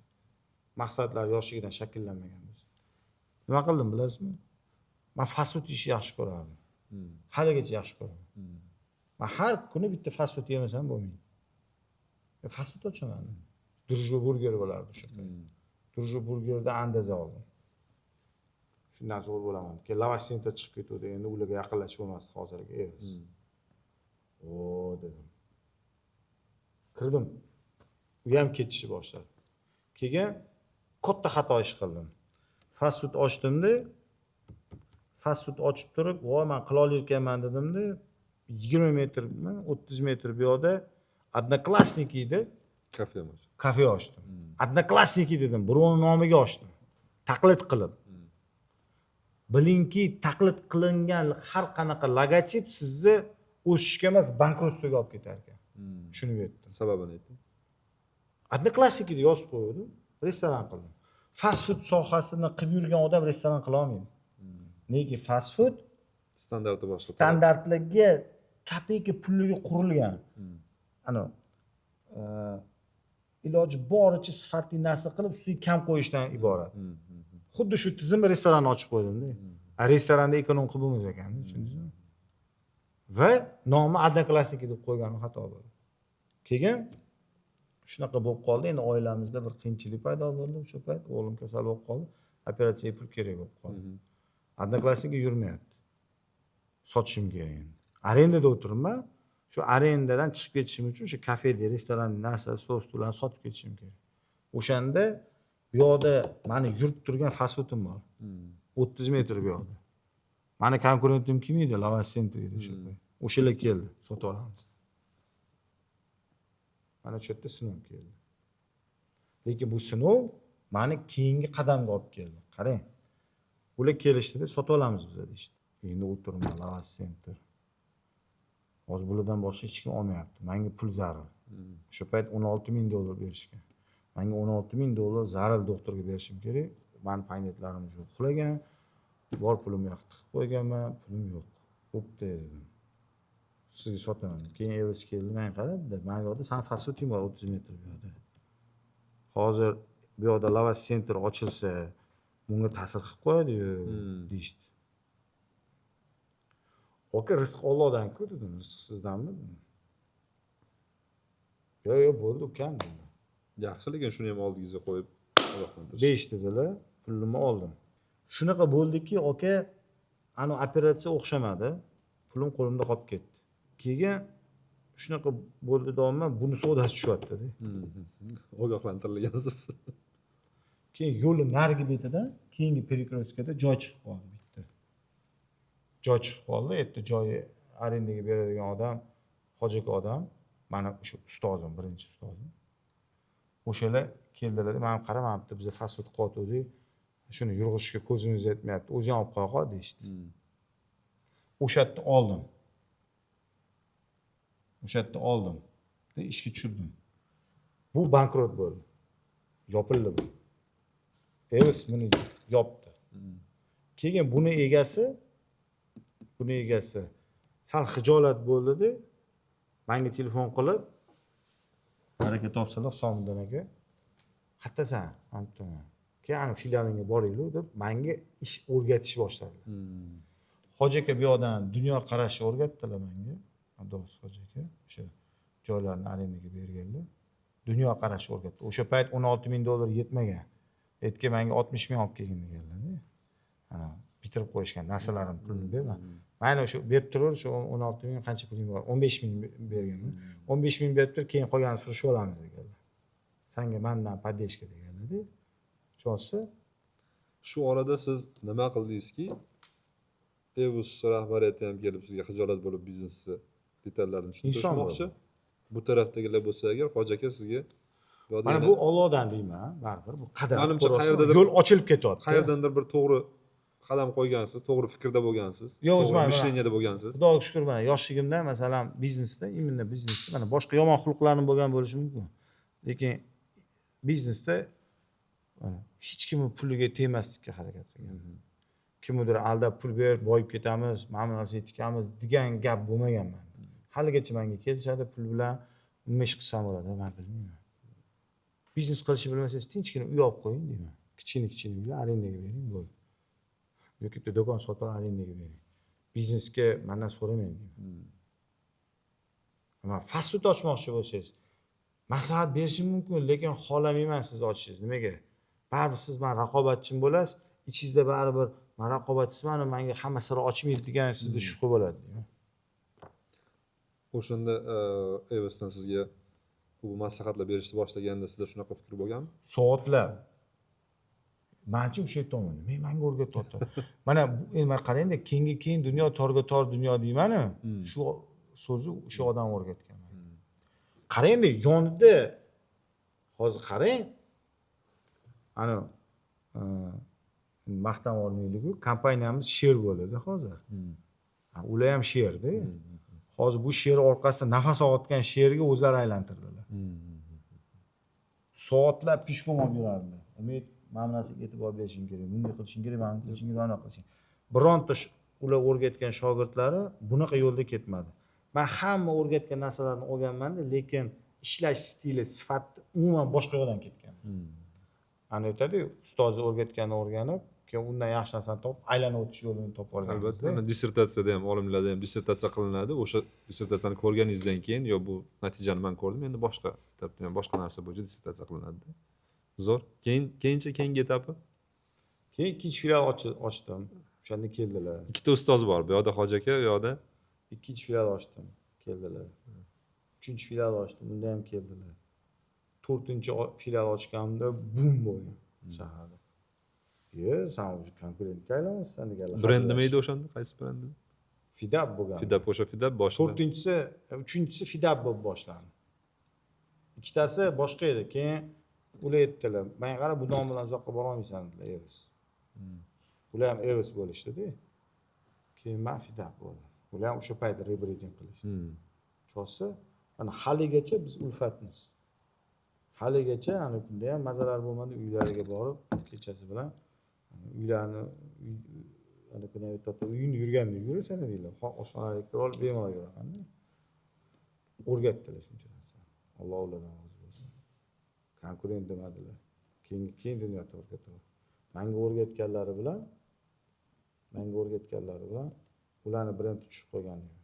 maqsadlari yoshligidan shakllanmagan bo'lsa. Nima qildim, bilasizmi? Man fast food yeyishni yaxshi ko'rardim, haligacha yaxshi ko'raman. Man har kuni bitta fast food yemasam bo'lmaydi. Fast food ochaman. Дружба burger bo'lardi o'sha payt. Дружба burgerda andaza oldim. Shundan zo'r bo'laman. Keyin Lavash Center chiqib ketuvdi, endi ularga yaqinlashib bo'lmasdi hozirgi Everest. O, dedim, kirdim. U ham ketishni boshladi. Keyin katta xato ish qildim, fast food ochdimda. Fast food ochib turib, voy, man qila olar ekanman dedimda, 20 metrmi, 30 metr bu yoqda Одноклассники edi. Kafe emas. Kafe ochdim. Одноклассники dedim, birovni nomiga ochdim, taqlid qilib. Bilingki, taqlid qilingan har qanaqa logotip sizni o'sishga emas, банкротство ga olib ketar ekan. Tushunib yetdim. Sababini ayting. Одноклассники deb yozib qo'ygandim, restoran qildim. Fast food sohasini qilib yurgan odam restoran qila olmaydi. Nega? Fast food standarti boshqa. Standartlarga, kopeyka pulliga qurilgan. Ana iloji boricha sifatli narsa qilib, ustiga kam qo'yishdan iborat. Xuddi shu tizimda restoranni ochib qo'ydimda. A restoranda эконом qilib bo'lmas ekan, tushundingizmi? Va nomi Одноклассники deb qo'yganim xato bo'ldi. Keyin shunaqa bo'lib qoldi. Endi oilamizda bir qiyinchilik paydo bo'ldi o'sha payt, o'g'lim kasal bo'lib qoldi, operatsiyaga pul kerak bo'lib qoldi. Одноклассники yurmayapti, sotishim kerak. Endi arendada o'tiribman, shu arendadan chiqib ketishim uchun o'sha kafeda, restoran narsa, stol stullarni sotib ketishim kerak. O'shanda bu yoqda mani yurib turgan fast foodim bor. 30 metr bu yoqda. Mani konkurentim kim edi? Lavash Center edi o'sha payt. O'shalar keldi, sotib olamiz. Mana shu yerda sinov keldi. Lekin bu sinov mani keyingi qadamga olib keldi. Qarang. Ular kelishdida, sotib olamiz biza deyishdi. Endi o'tiribman, Lavash Center. Hozir bulardan boshqa hech kim olmayapti. Menga pul zarur. O'sha payt 16 ming dollar berishgan. Menga 16 ming dollar zarur, doktorga berishim kerak. Mani память larim уже uxlagan. Bor pulimni yoqqa tiqib qo'yganman, pulim yo'q. Bo'pti dedim. Sizga sotaman. Keyin Evos keldi, menga qaradi, mana bu yoqda sani fast fooding bor 30 metr bu yoqda. Hozir bu yoqda Lavash Center ochilsa, bunga ta'sir qilib qo'yadi-yu, deyishdi. Aka, rizq Ollohdan-ku dedim, rizq sizdanmi dedim. Yo'q, yo'q, bo'ldi ukam dedi. Yaxshi, lekin shuni ham oldingizga qo'yib ogohlantirish. 5 dedilar, pulimni oldim. Shunaqa bo'ldiki, aka, ani operatsiya o'xshamadi. Pulim qo'limda qolib ketdi. Keyin shunaqa bo'ldi doimo, buni savdosi tushyapti-da. Ogohlantirilgansiz. Keyin yo'lni narigi betida, keyingi перекрёстка da joy chiqib qoldi bitta. Joy chiqib qoldi. Erta joyi arendaga beradigan odam, hoji aka odam, mani o'sha ustozim, birinchi ustozim. O'shalar keldilar, mana qara, mana bu yerda biza fast food qilyotgandik, shuni yurg'izishga ko'zimiz yetmayapti, o'zing olib qo'ya qol deyishdi. O'sha yerda oldim. O'sha yerda oldim. Ishga tushirdim. Bu bankrot bo'ldi. Yopildi bu. Evos buni yopdi. Keyin buni egasi sal xijolat bo'ldida, menga telefon qilib, baraka topsalar, Husomiddin aka, qayerdasan? Man bittaman. Keyin ani filialingga boraylik deb menga ish o'rgatish boshladilar. Hoji aka bu yoqdan dunyo qarashni o'rgatdilar menga. Abduvosiz hoji aka o'sha joylarni arendaga berganlar. Dunyo qarashni o'rgatdi. O'sha payt 16 ming dollar yetmagan. Aytgan, menga 60 ming olib kelgin deganlar. Ana bitirib qo'yishgan narsalarim pulini berma. Mayli, o'sha berib turaver, shu 16 ming qancha puling bor? 15 ming berganman. 15 ming berib tur, keyin qolganini surishib olamiz deganlar. Sanga mandan поддержка deganlar-da. Tushunyapsiz? Shu orada siz nima qildingizki, Evos rahbariyati ham kelib sizga xijolat bo'lib biznesni detallarini tushuntirishmoqchi. Bu tarafdagilar bo'lsa agar, hoji aka sizga bu yoqda Mana yana bu Ollohdan deyman, baribir bu qadar. Manimcha, ko'ryapsizmi? qayerdadir Yo'l ochilib ketyapti. Qayerdandir bir to'g'ri qadam qo'ygansiz, to'g'ri fikrda bo'lgansiz, Yo'q, o'zi to'g'ri mana- мышление da bo'lgansiz. Xudoga shukur, mana yoshligimda, masalan, biznesda, именно biznesda, mana boshqa yomon xulqlarim bo'lgan bo'lishi mumkin. Lekin biznesda mana hech kimni puliga tegmaslikka harakat qilganman. Kimnidir aldab pul berib boyib ketamiz, mana bu narsaga tikamiz degan gap bo'lmagan manda. Haligacha menga kelishadi pul bilan, nima ish qilsam bo'ladi, man bilmayman. Biznes qilishni bilmasangiz, tinchgina uy olib qo'ying deyman. Kichkina kichkina uylar arendaga bering, bo'ldi. Yoki bitta do'kon sotib olib arendaga bering. Biznesga mandan so'ramang deyman. Ammo fast food ochmoqchi bo'lsangiz, maslahat berishim mumkin, lekin xohlamayman siz ochishingizni. Nimaga? Baribir siz mani raqobatchim bo'lasiz, ichingizda baribir man raqobatchisiman, menga hamma sir ochmaydi degan sizda shubha bo'ladi deyman. O'shanda Evosdan sizga bu maslahatlar berishni boshlaganda sizda shunaqa fikr bo'lganmi? Soatlab. Manchi o'sha aytyapman, nima manga o'rgatyapti? Mana endi mana qarangda, kengga keng dunyo, torga tor dunyo deymanu, shu so'zni o'sha odam o'rgatgan. Qarangda, yonida hozir qarang, ana maqtanib olmaylik-ku, kompaniyamiz sher bo'ladi hozir. Ha, ular ham sherda. Hozir bu sher orqasida nafas olayotgan sherga o'zlari aylantirdilar. Soatlab пешком olib yurardilar. Umid, mana bu narsaga e'tibor berishing kerak, bunday qilishing kerak, mana buni qilishing kerak, mana qilishing. Bironta ular o'rgatgan shogirdlari bunaqa yo'lda ketmadi. Man hamma o'rgatgan narsalarni olganman-da, lekin ishlash stili, sifati umuman boshqa yoqdan ketgan. Ana aytadi-yu, ustozi o'rgatganini o'rganib, keyin undan yaxshi narsani topib, aylanib o'tish yo'lini topib olgan. Albatta, mana dissertatsiyada ham, olimlarda ham dissertatsiya qilinadi. O'sha dissertatsiyani ko'rganingizdan keyin, yo bu natijani man ko'rdim, endi boshqa etapda ham boshqa narsa bo'yicha dissertatsiya qilinadi. Zo'r. Keyin keyinchi, keyingi etapi? Keyin ikkinchi filial ochdim. O'shanda keldilar. Ikkita ustoz bor. Bu yoqda Hoji aka, u yoqda Ikkinchi filial ochdim, keldilar. Uchinchi filial ochdim, unda ham keldilar. To'rtinchi filial ochganimda bum bo'lgan shaharda. Ye, san уже konkurentga aylanyapsan deganlar. Brend nima edi o'shanda, qaysi brend? Fidab bo'lgan. Fidab, o'sha Fidab boshida. To'rtinchisi, uchinchisi Fidab bo'lib boshlandi. Ikkitasi boshqa edi. Keyin ular aytdilar, manga qara, bu nom bilan uzoqqa borolmaysan dedilar, Evos. Ular ham Evos bo'lishdida. Keyin man Fidab bo'ldim. Ular ham o'sha payt rebrending qilishdi. Cho'si, mana haligacha biz ulfatmiz. Haligacha ana kunda ham mazalar bo'lmadi, uylariga borib kechasi bilan uylarni ana kuni aytyapti, uyingda yurgandek yurasan deydilar. Oshxonaga kirib olib bemalol yuramanda. O'rgatdilar shuncha narsani. Alloh ulardan rozi bo'lsin. Konkurent demadilar. Keyingi keng dunyo o'rgatdi. Manga o'rgatganlari bilan ularni brendi tushib qolgani yo'q.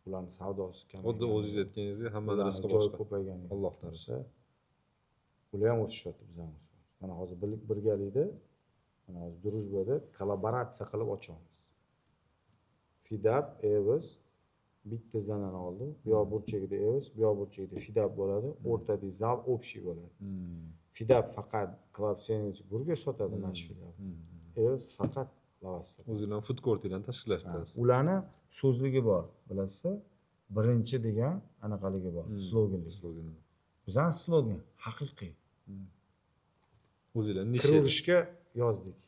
Ularni savdosi kamaygan. Xuddi o'zingiz aytganingizdek, hammani Ularni rizqi joyi boshqa. ko'paygan yo'q. Allohdan rizqi. Ular ham o'sishyapti, biz ham o'sishyapmiz. Mana hozir birgalikda, mana hozir дружба da kollaboratsiya qilib ochyapmiz. Fidab, Evos bitta zonani oldi. Bu yoq burchagida Evos, bu yoq burchagida Fidab bo'ladi. O'rtadagi zal общий bo'ladi. Fidab faqat club sandwich, burger sotadi mana shu filial. Evos faqat lavash sotadi. O'zinglarni food courtinglarni tashkillashtirasiz. Ularni so'zligi bor, bilasizmi? Birinchi degan anaqaligi bor, sloganligi. Slogani. Bizani slogan haqiqiy. O'zinglar nishi. Kiraverishga yozdik.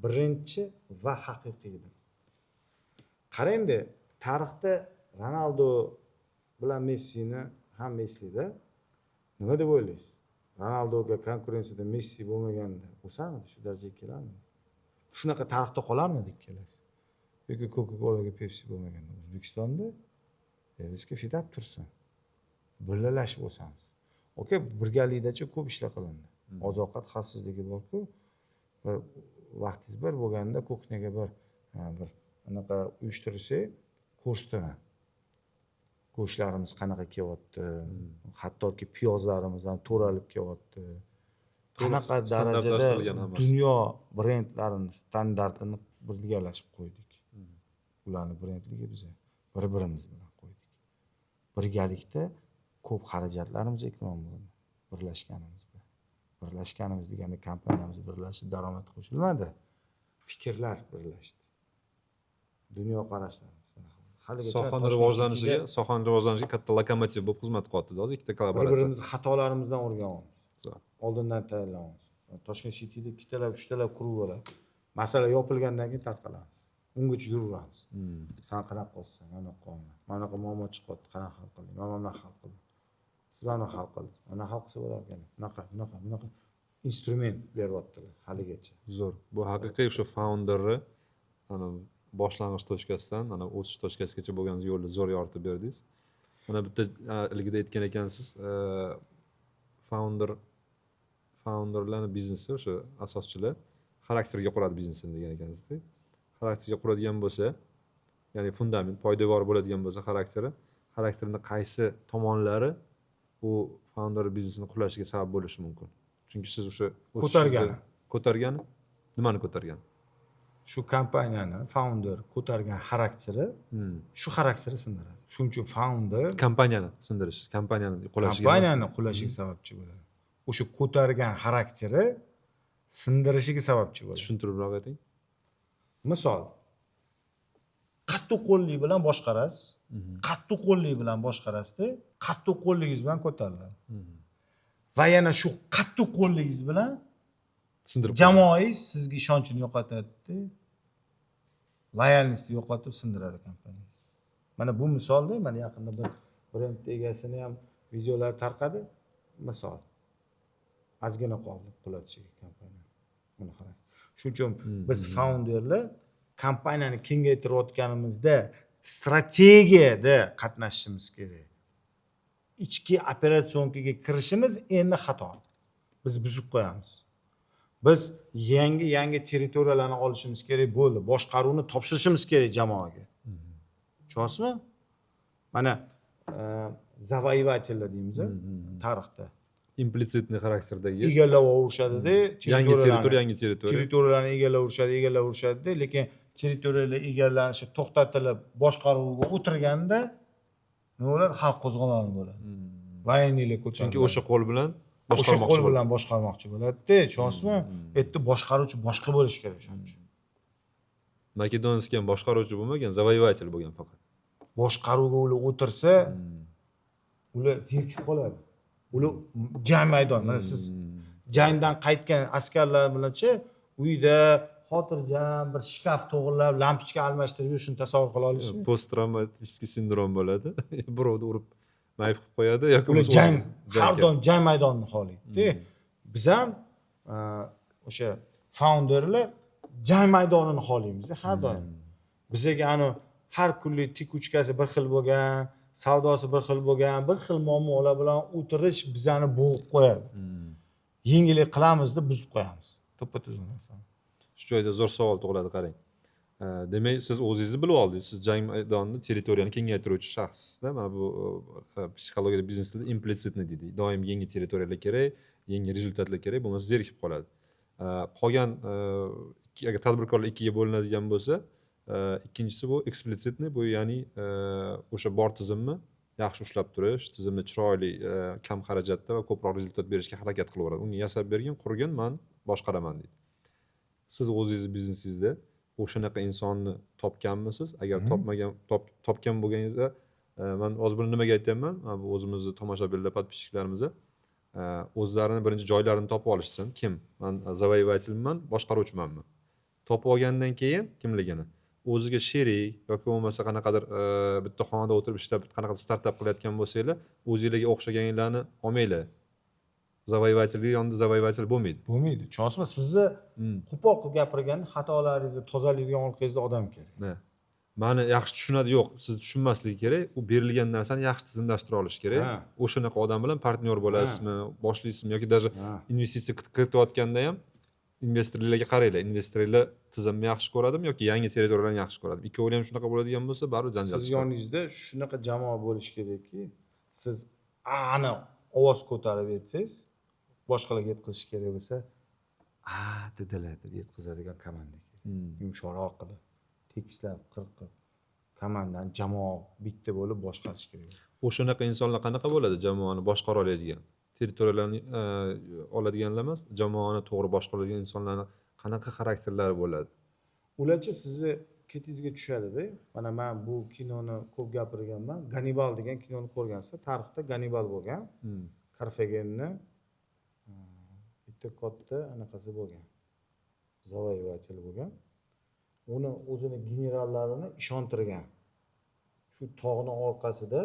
Birinchi va haqiqiy deb. Qarangda, tarixda Ronaldo bilan Messini hamma eslaydi. Nima deb o'ylaysiz? Ronaldoga konkurensiyada Messi bo'lmaganda o'sarmidi, shu darajaga kelarmidi? Shunaqa tarixda qolarmidi ikkalasi? Yoki Coca-Colaga Pepsi bo'lmaganda O'zbekistonda Evosga Fidab tursin. Birgalashib o'samiz. Okey, birgalikdachi ko'p ishlar qilindi. Oziq-ovqat xavfsizligi bor-ku. Bir vaqtingiz bir bo'lganda кухня ga bir bir anaqa uyushtirsak, ko'rsataman. Go'shtlarimiz qanaqa kelyapti, hattoki piyozlarimiz ham to'ralib kelyapti. Qanaqa darajada Standartlashtirilgan hammasi. Dunyo brendlarini standartini birgalashib qo'ydik. Ularni brendligi biza bir-birimiz bilan qo'ydik. Birgalikda ko'p xarajatlarimiz эконом bo'ldi birlashganimizda. Birlashganimiz deganda kompaniyamiz birlashib daromad qo'shilmadi. Fikrlar birlashdi. Dunyoqarashlarimiz. Haligacha Sohani Toshkent rivojlanishiga, Cityda sohani rivojlanishiga katta lokomotiv bo'lib xizmat qilyapti hozir ikkita kollaboratsiya. Bir-birimizni xatolarimizdan o'rganyapmiz. Zo'r. Oldindan tayyorlayapmiz. Toshkent Cityda ikkitalab, uchtalab круг bo'ladi. Masala yopilgandan keyin tarqalamiz. Ungacha yuraveramiz. San qanaqa qilsan, mana bunaqa qilyapman. Mana bunaqa muammo chiqyapti, qanaqa hal qilding? Mana bunaqa hal qildim. Siz mana hal qildingiz. Mana hal qilsa bo'lar ekan. Bunaqa, bunaqa, bunaqa instrument beryaptilar haligacha. Zo'r. Bu haqiqiy o'sha founderni ana boshlang'ich точка sidan ana o'sish точка sigacha bo'lgan yo'lni zo'r yoritib berdingiz. Mana bitta ilgida aytgan ekansiz, founderlarni biznesi, o'sha asoschilar xarakterga quradi biznesini degan ekansizda. Xarakterga quradigan bo'lsa, ya'ni fundament, poydevor bo'ladigan bo'lsa xarakteri, xarakterini qaysi tomonlari u founder biznesini qulashiga sabab bo'lishi mumkin? Chunki siz o'sha o'sishingizda- Ko'targani. Ko'targani? Nimani ko'targan? Shu kompaniyani founder ko'targan xarakteri, shu xarakteri sindiradi. Shuning uchun founder Kompaniyani sindirish, kompaniyani qulashiga. Kompaniyani qulashiga sababchi bo'ladi. O'sha ko'targan xarakteri sindirishiga sababchi bo'ladi. Tushuntiribroq ayting. Misol, qattiq qo'llik bilan boshqarasiz, qattiq qo'llik bilan boshqarasizda, qattiq qo'lligingiz bilan ko'tariladi. Va yana shu qattiq qo'lligingiz bilan Sindirib jamoangiz sizga ishonchini yo'qotadida, лояльность ni yo'qotib sindiradi kompaniyangiz. Mana bu misolda, mana yaqinda bir brend egasini ham videolari tarqadi. Misol. Ozgina qoldi qulatishiga kompaniya. Buni qarang. Shuning uchun biz founderlar kompaniyani kengaytirayotganimizda strategiyada qatnashishimiz kerak. Ichki операционка ga kirishimiz endi xato. Biz buzib qo'yamiz. Biz yangi yangi territoriyalarni olishimiz kerak bo'ldi. Boshqaruvni topshirishimiz kerak jamoaga. Tushunyapsizmi? Mana завоеватель lar deymiz tarixda. Имплицитный xarakterdagi Egallab olishadida. Yangi territoriya, yangi territoriya. Territoriyalarni egallab urishadi, egallab urishadida, lekin territoriyalar egallanishi to'xtatilib, boshqaruvga o'tirganda nima bo'ladi? Xalq qo'zg'oloni bo'ladi. Военный lar ko'tariladi. Chunki o'sha qo'l bilan o'sha boshqarmoqchi qo'l bo'ladi. Bilan boshqarmoqchi bo'ladida, tushunyapsizmi? Bu yerda boshqaruvchi boshqa bo'lishi kerak o'shaning uchun. Makedonskiy ham boshqaruvchi bo'lmagan, завоеватель bo'lgan faqat. Boshqaruvga ular o'tirsa, ular zerikib qoladi. Ular jang maydon, mana siz jangdan qaytgan askarlar bilanchi uyda xotirjam bir shkaf to'g'irlab, lampochka almashtirib yurishini tasavvur qila olasizmi? Посттравматический синдром bo'ladi, birovni urib mayib qilib qo'yadi yoki Ular bo'lmasa jang o'zi har doim jang maydonini xohlaydida. Biz ham o'sha founderlar jang maydonini xohlaymiz har doim. Bizaga anavi har kunlik текучка si bir xil bo'lgan, savdosi bir xil bo'lgan, bir xil muammolar bilan o'tirish bizani bo'g'ib qo'yadi. Yengillik qilamiz deb buzib qo'yamiz to'ppa tuzuk narsani. Shu joyda zo'r savol tug'iladi, qarang. Demak, siz o'zingizni bilib oldingiz, siz jang maydonini, territoriyani kengaytiruvchi shaxssizda. Mana bu psixologiyada, biznesda имплицитный deydi, doim yangi territoriyalar kerak, yangi результат lar kerak, bo'lmasa zerikib qoladi. Qolgan agar tadbirkorlar ikkiga bo'linadigan bo'lsa, ikkinchisi bu эксплицитный, bu ya'ni o'sha bor tizimni yaxshi ushlab turish, tizimni chiroyli, kam xarajatda va ko'proq результат berishga harakat qilaveradi. Unga yasab bergin, qurgin, man boshqaraman deydi. Siz o'zingizni biznesingizda o'shanaqa insonni topganmisiz? Agar topmagan, topgan bo'lganingizda, man hozir buni nimaga aytyapman, mana bu o'zimizni tomoshabinlar, подписчик larimiz o'zlarini birinchi joylarini topib olishsin, kim man, завоеватель man, boshqaruvchimanmi, topib olgandan keyin kimligini, o'ziga sherik yoki bo'lmasa qanaqadir bitta xonada o'tirib ishlab, qanaqadir startap qilayotgan bo'lsanglar, o'zinglarga o'xshaganlarni olmanglar. Завоеватель ga yonida завоеватель bo'lmaydi. Bo'lmaydi, tushunyapsizmi? Sizni qo'pol qilib gapirganda xatolaringizni tozalaydigan orqangizda odam kerak. Ne? Mani yaxshi tushunadi, yo'q, sizni tushunmasligi kerak, u berilgan narsani yaxshi tizimlashtira olishi kerak. O'shanaqa odam bilan partnyor bo'lasizmi, boshlaysizmi yoki даже investitsiya kiritayotganda ham investorlarga qaranglar, investorlar tizimni yaxshi ko'radimi yoki yangi territoriyalarni yaxshi ko'radimi, ikkovini ham shunaqa bo'ladigan bo'lsa, baribir janjal Siz chiqadi. Yoningizda shunaqa jamoa bo'lishi kerakki, siz aniq ovoz ko'tarib aytsangiz, boshqalarga yetkazish kerak bo'lsa, "A dedilar" deb yetkazadigan komanda kerak. Yumshoqroq qilib, tekislab, qirqib, komandani, jamoa bitta bo'lib boshqarish kerak. O'shanaqa insonlar qanaqa bo'ladi? Jamoani boshqara oladigan, territoriyalarni oladiganlar emas, jamoani to'g'ri boshqaradigan insonlarni qanaqa xarakterlari bo'ladi? Ularchi sizni ketingizga tushadida. Mana man bu kinoni ko'p gapirganman, "Gannibal" degan kinoni ko'rgansiz. Tarixda Gannibal bo'lgan, Karfagenni bitta katta anaqasi bo'lgan, завоеватель bo'lgan. Uni o'zini generallarini ishontirgan, shu tog'ni orqasida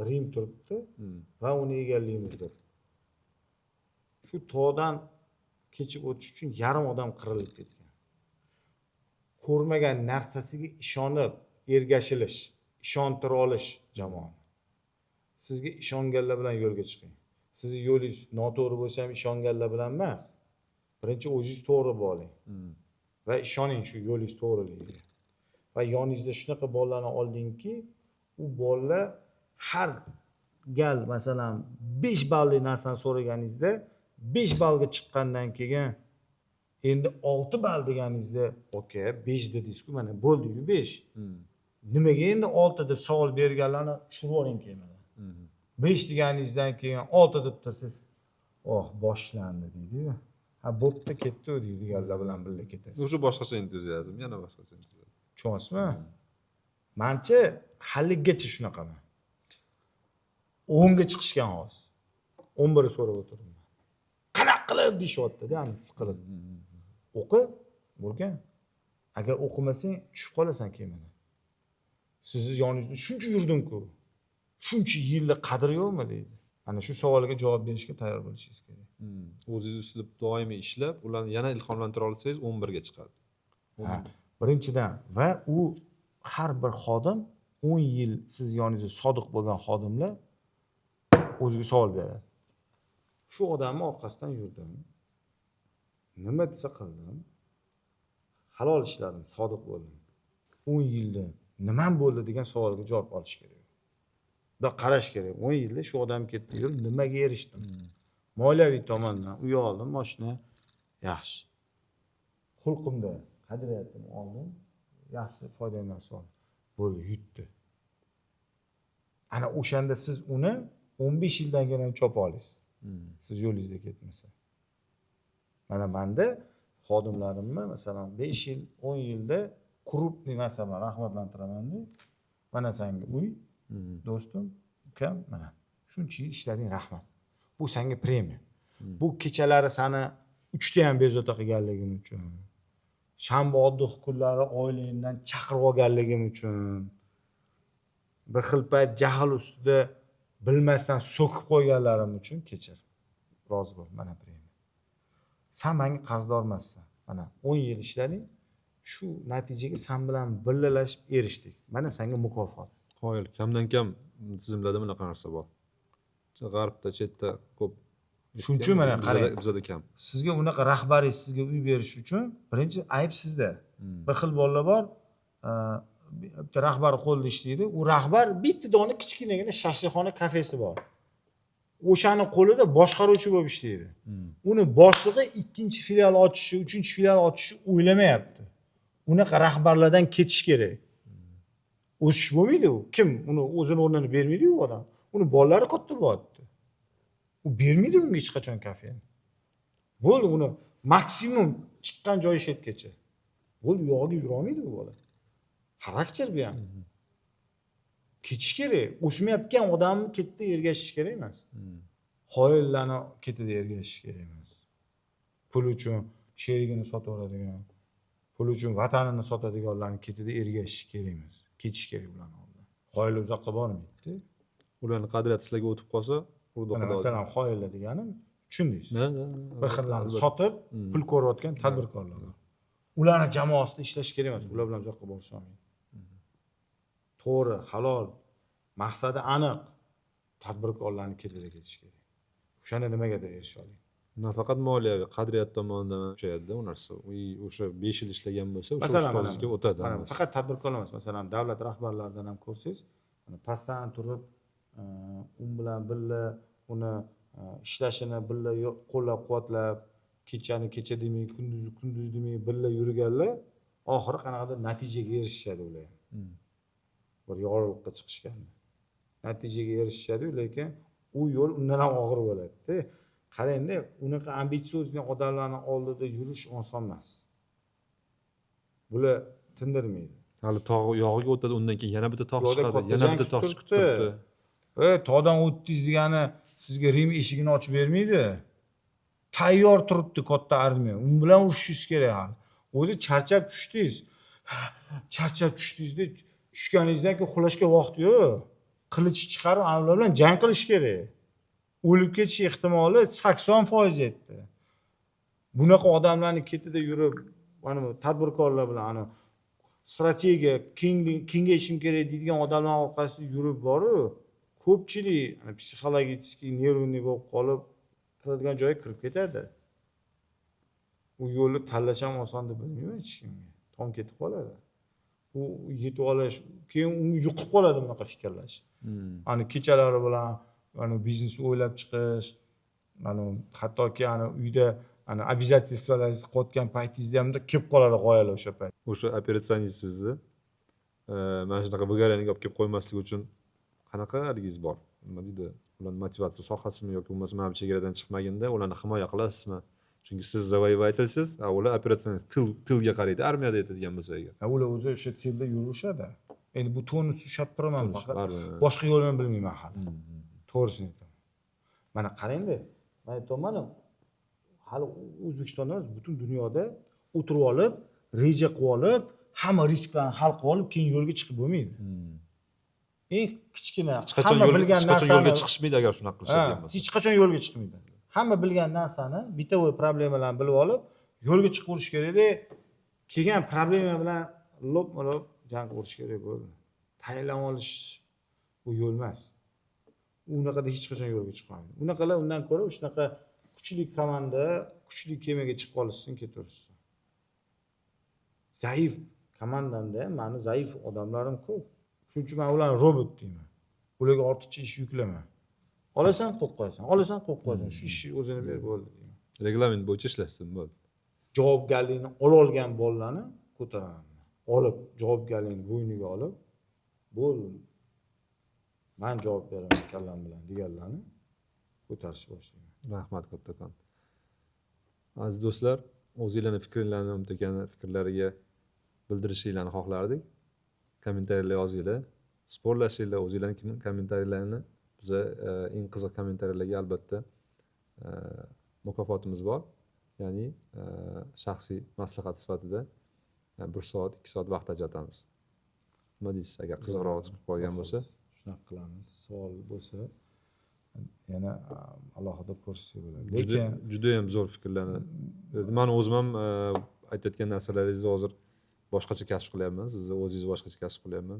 Rim turibdi va uni egallaymiz deb. Shu tog'dan kechib o'tish uchun yarim odam qirilib ketgan. Ko'rmagan narsasiga ishonib ergashilish, ishontira olish jamoani. Sizga ishonganlar bilan yo'lga chiqing. Sizni yo'lingiz noto'g'ri bo'lsa ham, ishonganlar bilan emas, birinchi o'zingiz to'g'ri bo'ling va ishoning shu yo'lingiz to'g'riligiga. Va yoningizda shunaqa bolalarni oldingki, u bolalar har gal, masalan, 5 balli narsani so'raganingizda 5 ballga chiqqandan keyin, endi 6 ball deganingizda, "Aka, 5 dedingizku, mana bo'ldiku 5, nimaga endi 6?" deb savol berganlarni tushirib yuboring kemadan. 5 deganingizdan keyin 6 deb tursangiz, "Oh, boshlandi" deydiyu, "Ha, bo'pti, ketdi" deydiganlar bilan birga ketasiz. Уже boshqacha entuziazm, yana boshqacha entuziazm. Tushunyapsizmi? Manchi haligacha shunaqaman. 10ga chiqishgan, hozir 11 so'rab o'tiribman. "Qanaqa qilib?" deyishyaptida, ani siqilib. O'qi, o'rgan. Agar o'qimasang, tushib qolasan kemadan. "Sizni yoningizda shuncha yurdimku, shuncha yilni qadri yo'qmi?" deydi. Ana shu savolga javob berishga tayyor bo'lishingiz kerak. O'zingiz ustida doimiy ishlab, ularni yana ilhomlantira olsangiz, 11ga chiqadi. Ha, birinchidan. Va u har bir xodim, 10 yil siz yoningizda sodiq bo'lgan xodimlar o'ziga savol beradi: "Shu odamni orqasidan yurdim, nima desa qildim, halol ishladim, sodiq bo'ldim, 10 yilda nimam bo'ldi?" degan savolga javob olish kerak. Bundoq qarash kerak: 10 yilda shu odam ketdi, yurib nimaga erishdim? Moliyaviy tomondan uy oldim, moshina, yaxshi. Xulqimda qadriyatimni oldim, yaxshi foydali narsa oldim, bo'ldi, yutdi. Ana o'shanda siz uni 15 yildan keyin ham chopa olasiz. Siz yo'lingizda ketmasa. Mana menda xodimlarimni masalan 5 yil, 10 yilda крупный narsa bilan rag'batlantiramanda, mana senga uy, do'stim, ukam, mana shuncha yil ishlading, rahmat. Bu senga premiya. Bu kechalari sani 3 ta ham bezovta qilganligim uchun, shanba отдых kunlari oilangdan chaqirib olganligim uchun, bir xil payt jahl ustida bilmasdan so'kib qo'yganlarim uchun kechir. Rozi bo'l, mana premiya. San menga qarzdor emassan. Mana 10 yil ishlading, shu natijaga san bilan birgalashib erishdik. Mana senga mukofot. Qoyil, kamdan kam tizimlarda bunaqa narsa bor. G'arbda, chetda ko'p. Shuning uchun mana qarang. Bizada kam. Sizga unaqa rahbaringiz sizga uy berish uchun birinchi ayb sizda. Bir xil bolalar bor, bitta rahbar qo'lida ishlaydi. U rahbar bitta dona kichkinagina shashlikxona kafesi bor. O'shani qo'lida boshqaruvchi bo'lib ishlaydi. Uni boshlig'i ikkinchi filial ochishi, uchinchi filial ochishi o'ylamayapti. Unaqa rahbarlardan ketish kerak. O'sish bo'lmaydi u. Kim uni o'zini o'rnini bermaydi u odam. Uni bolalari katta bo'lyapti. U bermaydi unga hech qachon kafeni. Bo'ldi, uni maksimum chiqqan joyi shu yergacha. Bo'ldi, u yog'iga yurolmaydi u bola. Xarakter bu ham. Ketish kerak. O'smayotgan odamni ketida ergashish kerak emas. Xoinlarni ketida ergashish kerak emas. Pul uchun sherigini sotaveradigan, pul uchun vatanini sotadiganlarni ketida ergashish kerak emas. Ketish kerak ularni oldidan. Xoinlar uzoqqa bormaydi. Ularni qadriyati sizlarga o'tib qolsa, urdi Mana xudo. masalan xoinlar deganim tushundingiz. Bir xillarni Albatta. sotib pul ko'rayotgan tadbirkorlar bor. Ularni jamoasida ishlash kerak emas, ular bilan uzoqqa borisha olmaydi. To'g'ri, halol, maqsadi aniq tadbirkorlarni ketida ketish kerak. O'shanda nimagadir erisha oladi. Nafaqat moliyaviy, qadriyat tomonidan kuchayadida u narsa. U o'sha 5 yil ishlagan bo'lsa, o'sha Masalan, ustozga o'tadi. Mana faqat tadbirkorlar emas, masalan, davlat rahbarlaridan ham ko'rsangiz, mana pastdan turib, u bilan birga uni ishlashini birga qo'llab-quvvatlab, kechani kecha demay, kunduzni kunduz demay birga yurganlar oxiri qanaqadir natijaga erishishadi ular ham. Bir yorug'likqa chiqishganda. Natijaga erishishadi, lekin u yo'l undan ham og'ir bo'ladi-da. Qarangda, unaqa амбициозный odamlarni oldida yurish oson emas. Bular tindirmaydi. Hali tog' yog'iga o'tadi, undan keyin yana bitta tog' Yo'lda chiqadi, katta yana jang bitta tog' kutib chiqib turibdi. turibdi. Tog'dan o'tdingiz degani sizga Rim eshigini ochib bermaydi. Tayyor turibdi katta armiya. U bilan urushishingiz kerak hali. O'zi charchab tushdingiz. Charchab tushdingizda, tushganingizdan keyin uxlashga vaqt yo'q. Qilich chiqarib, ana ular bilan jang qilish kerak. O'lib ketish ehtimoli 80% yetdi. Bunaqa odamlarni ketida yurib, mana bu tadbirkorlar bilan ana strategiya, kengayishim kerak deydigan odamlar orqasida yurib boru, ko'pchilik ana psixologический нервный bo'lib qolib, kiradigan joyga kirib ketadi. U yo'lni tanlash ham oson deb bilmayman hech kimga. Tom ketib qoladi. U yetib olish, keyin unga yuqib qoladi bunaqa fikrlash. Ana kechalari bilan ana biznes o'ylab chiqish, ana hattoki ana uyda ana обязательство laringizni qilayotgan paytingizda ham kelib qoladi g'oyalar o'sha payt. O'sha операционист sizni mana shunaqa выгорание ga olib kelib qo'ymaslik uchun qanaqa haligingiz bor? Nima deydi? Ularni motivatsiya sohasimi yoki bo'lmasa mana bu chegaradan chiqmaginda ularni himoya qilasizmi? Chunki siz завоеватель siz, a ular операционист, тыл ga qaraydi, armiyada aytadigan bo'lsa agar. Ha, ular o'zi o'sha тыл da yurishadi. Endi bu tonus ushlab turaman Tonus, faqat. baribir. Boshqa yo'lini bilmayman hali. To'g'risini aytaman. Mana qarangda, man aytyapman, hali O'zbekistonda emas, butun dunyoda o'tirib olib, reja qilib olib, hamma risklarni hal qilib olib, keyin yo'lga chiqib bo'lmaydi. Eng kichkina Hech qachon hamma yo'l, bilgan hech qachon yo'lga narsani chiqishmaydi agar shunaqa qilishadigan bo'lsa. Hech qachon yo'lga chiqmaydi. Hamma bilgan narsani, бытовой problemalarni bilib olib, yo'lga chiqaverish kerakda, kelgan problema bilan lop-lop jang qilib kerak bo'ldi. Tayinlab olish bu yo'l emas. Unaqada hech qachon yo'lga chiqa olmaydi. Unaqalar undan ko'ra shunaqa kuchli komanda, kuchli kemaga chiqib olishsin, ketaverishsin. Zaif komandamda ham mani zaif odamlarim ko'p. Shuning uchun men ularni robot deyman. Ularga ortiqcha ish yuklama. Olasan, qo'yib qo'yasan, olasan, qo'yib qo'yasan. Shu ishni o'zini ber, bo'ldi deyman. Reglament bo'yicha ishlashsin, bo'ldi. Javobgarlikni ololgan bolalarni ko'taraman. Olib, javobgarlikni bo'yniga olib, bo'ldi. Man javob beraman kallam bilan deganlarni ko'tarishni boshlayman. Rahmat kattakon. Aziz do'stlar, o'zinglarni fikringlarni Umid akani fikrlariga bildirishinglarni xohlardik. Kommentariyalar yozinglar, спор lashinglar, o'zinglarni kommentariyalarini biza eng qiziq kommentariyalarga albatta mukofotimiz bor. Ya'ni shaxsiy maslahat sifatida 1 soat, 2 soat vaqt ajratamiz. Nima deysiz, agar qiziqroq chiqib qolgan bo'lsa? Shunaqa qilamiz. Savol bo'lsa yana alohida ko'rishsak bo'ladi. Lekin juda ham zo'r fikrlarni berdi. Man o'zim ham aytayotgan narsalaringizni hozir boshqacha kashf qilyapman. Sizni o'zingizni boshqacha kashf qilyapman.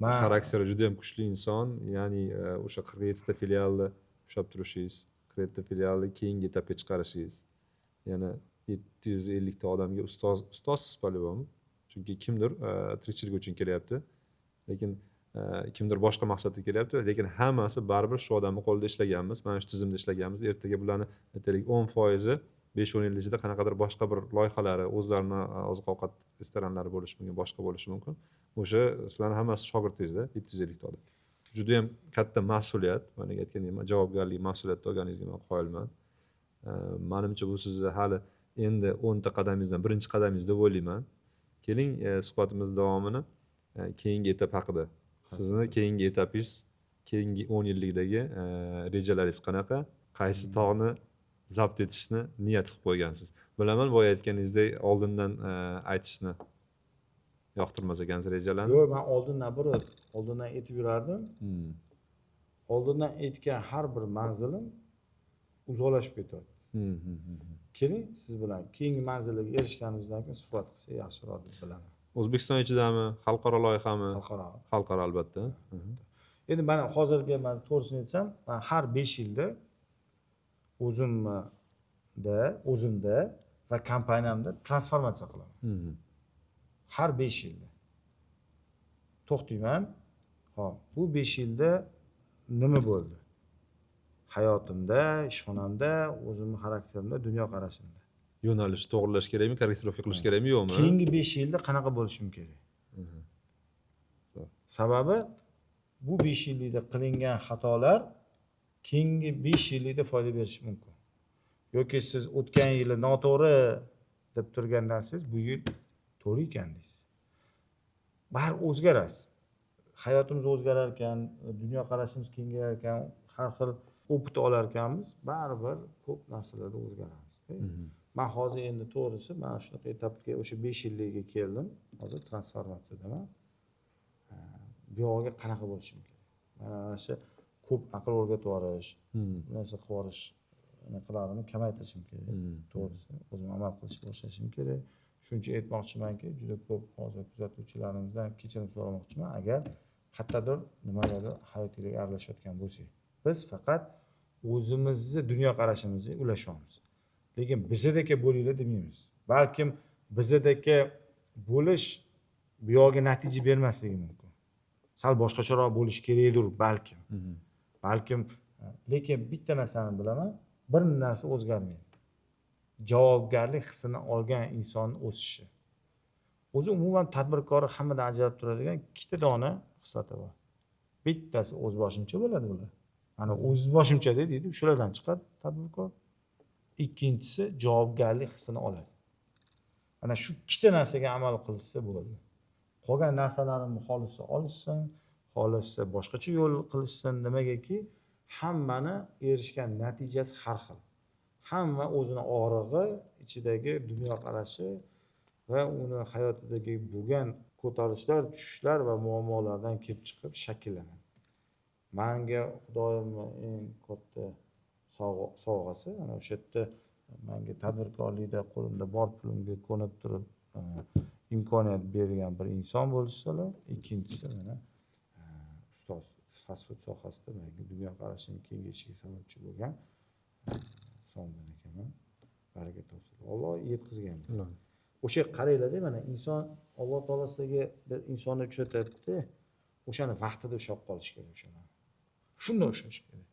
Man Xarakteri juda ham kuchli inson, ya'ni o'sha 47 ta filialni ushlab turishingiz, 47 ta filialni keyingi etapga chiqarishingiz, yana 750 ta odamga ustozsiz по-любому. Chunki kimdir tirikchilik uchun kelyapti, lekin kimdir boshqa maqsadda kelyapti, lekin hammasi baribir shu odamni qo'lida ishlaganmiz, mana shu tizimda ishlaganmiz. Ertaga bularni aytaylik 10%i 5-10 yil ichida qanaqadir boshqa bir loyihalari, o'zlarini oziq-ovqat restoranlari bo'lishi mumkin, boshqa bo'lishi mumkin. O'sha sizlarni hammasi shogirdingizda, 750 ta odam. Juda ham katta mas'uliyat, mana aytgandek, javobgarlik, mas'uliyatni olganingizga men qoyilman. Manimcha bu sizni hali endi 10 ta qadamingizdan birinchi qadamingiz deb o'ylayman. Keling, suhbatimiz davomini keyingi etap haqida. Sizni keyingi etapingiz, keyingi 10 yillikdagi rejalaringiz qanaqa? Qaysi tog'ni zabt etishni niyat qilib qo'ygansiz? Bilaman, boya aytganingizdek oldindan aytishni yoqtirmas ekansiz rejalarni. Yo'q, men oldindan bir oldindan aytib yurardim. Oldindan aytgan har bir manzilim uzoqlashib ketyapti. Keling, siz bilan keyingi manzilga erishganimizdan keyin suhbat qilsak yaxshiroq deb bilaman. O'zbekiston ichidami, xalqaro loyihami? Xalqaro. Xalqaro albatta. Endi mana hozirgi men to'g'risini aytsam, men har 5 yilda o'zimda va kompaniyamda transformatsiya qilaman. Har 5 yilda. To'xtayman. Xo'p, bu 5 yilda nima bo'ldi? Hayotimda, ishxonamda, o'zimning xarakterimda, dunyoqarashimda. Yo'nalish to'g'rilash kerakmi, корректировка qilish kerakmi, yo'qmi? Keyingi 5 yilda qanaqa bo'lishim kerak? Sababi bu 5 yillikda qilingan xatolar keyingi 5 yillikda foyda berishi mumkin. Yoki siz o'tgan yili noto'g'ri deb turgan narsangiz bu yil to'g'ri ekan deysiz. Bari o'zgarasiz. Hayotimiz o'zgarar ekan, dunyoqarashimiz kengayar ekan, har xil опыт olar ekanmiz, baribir ko'p narsalarda o'zgaramiz. Men hozir endi to'g'risi mana shunaqa etapga, o'sha 5 yillikka keldim. Hozir transformatsiyadaman. Bu yog'iga qanaqa bo'lishim kerak? Mana shu ko'p aql o'rgatib yuborish, narsa qilib yuborish anaqalarimni kamaytirishim kerak. To'g'risi, o'zim amal qilishga boshlashim kerak. Shuning uchun aytmoqchimanki, juda ko'p hozir kuzatuvchilarimizdan kechirim so'ramoqchiman, agar qayerdadir nimagadir hayotiga aralashayotgan bo'lsak. Biz faqat o'zimizni dunyoqarashimizni ulashyapmiz. Lekin bizadagi bo'linglar demaymiz. Balkim bizadagi bo'lish bu yog'iga natija bermasligi mumkin. Sal boshqacharoq bo'lish kerakdir balkim. Balkim, lekin bitta narsani bilaman, bir narsa o'zgarmaydi. Javobgarlik hissini olgan insonning o'sishi. O'zi umuman tadbirkor hammadan ajralib turadigan ikkita dona xislati bor. Bittasi o'z boshimcha bo'ladi ular. Ana o'z boshimcha deydi, shulardan chiqadi tadbirkor. Ikkinchisi javobgarlik hissini oladi. Ana shu ikkita narsaga amal qilsa bo'ladi. Qolgan narsalarimni xohlasa olishsin, xohlasa boshqacha yo'l qilishsin, nimagaki hammani erishgan natijasi har xil. Hamma o'zini og'rig'i, ichidagi dunyoqarashi va uni hayotidagi bo'lgan ko'tarilishlar, tushishlar va muammolardan kelib chiqib shakllanadi. Menga Xudoyimning eng katta sovg'asi ana o'sha yerda menga tadbirkorlikda qo'limda bor pulimga ko'nib turib imkoniyat bergan bir inson bo'lsalar, ikkinchisi mana ustoz fast food sohasida menga dunyoqarashim kengayishiga sababchi bo'lgan Husomiddin akaman. Baraka topsin. Alloh yetkazgan. O'sha qaranglarda, mana inson Alloh taolo sizlarga bir insonni uchratadida, o'shani vaqtida ushlab qolish kerak o'shani. Shunday ushlash kerak.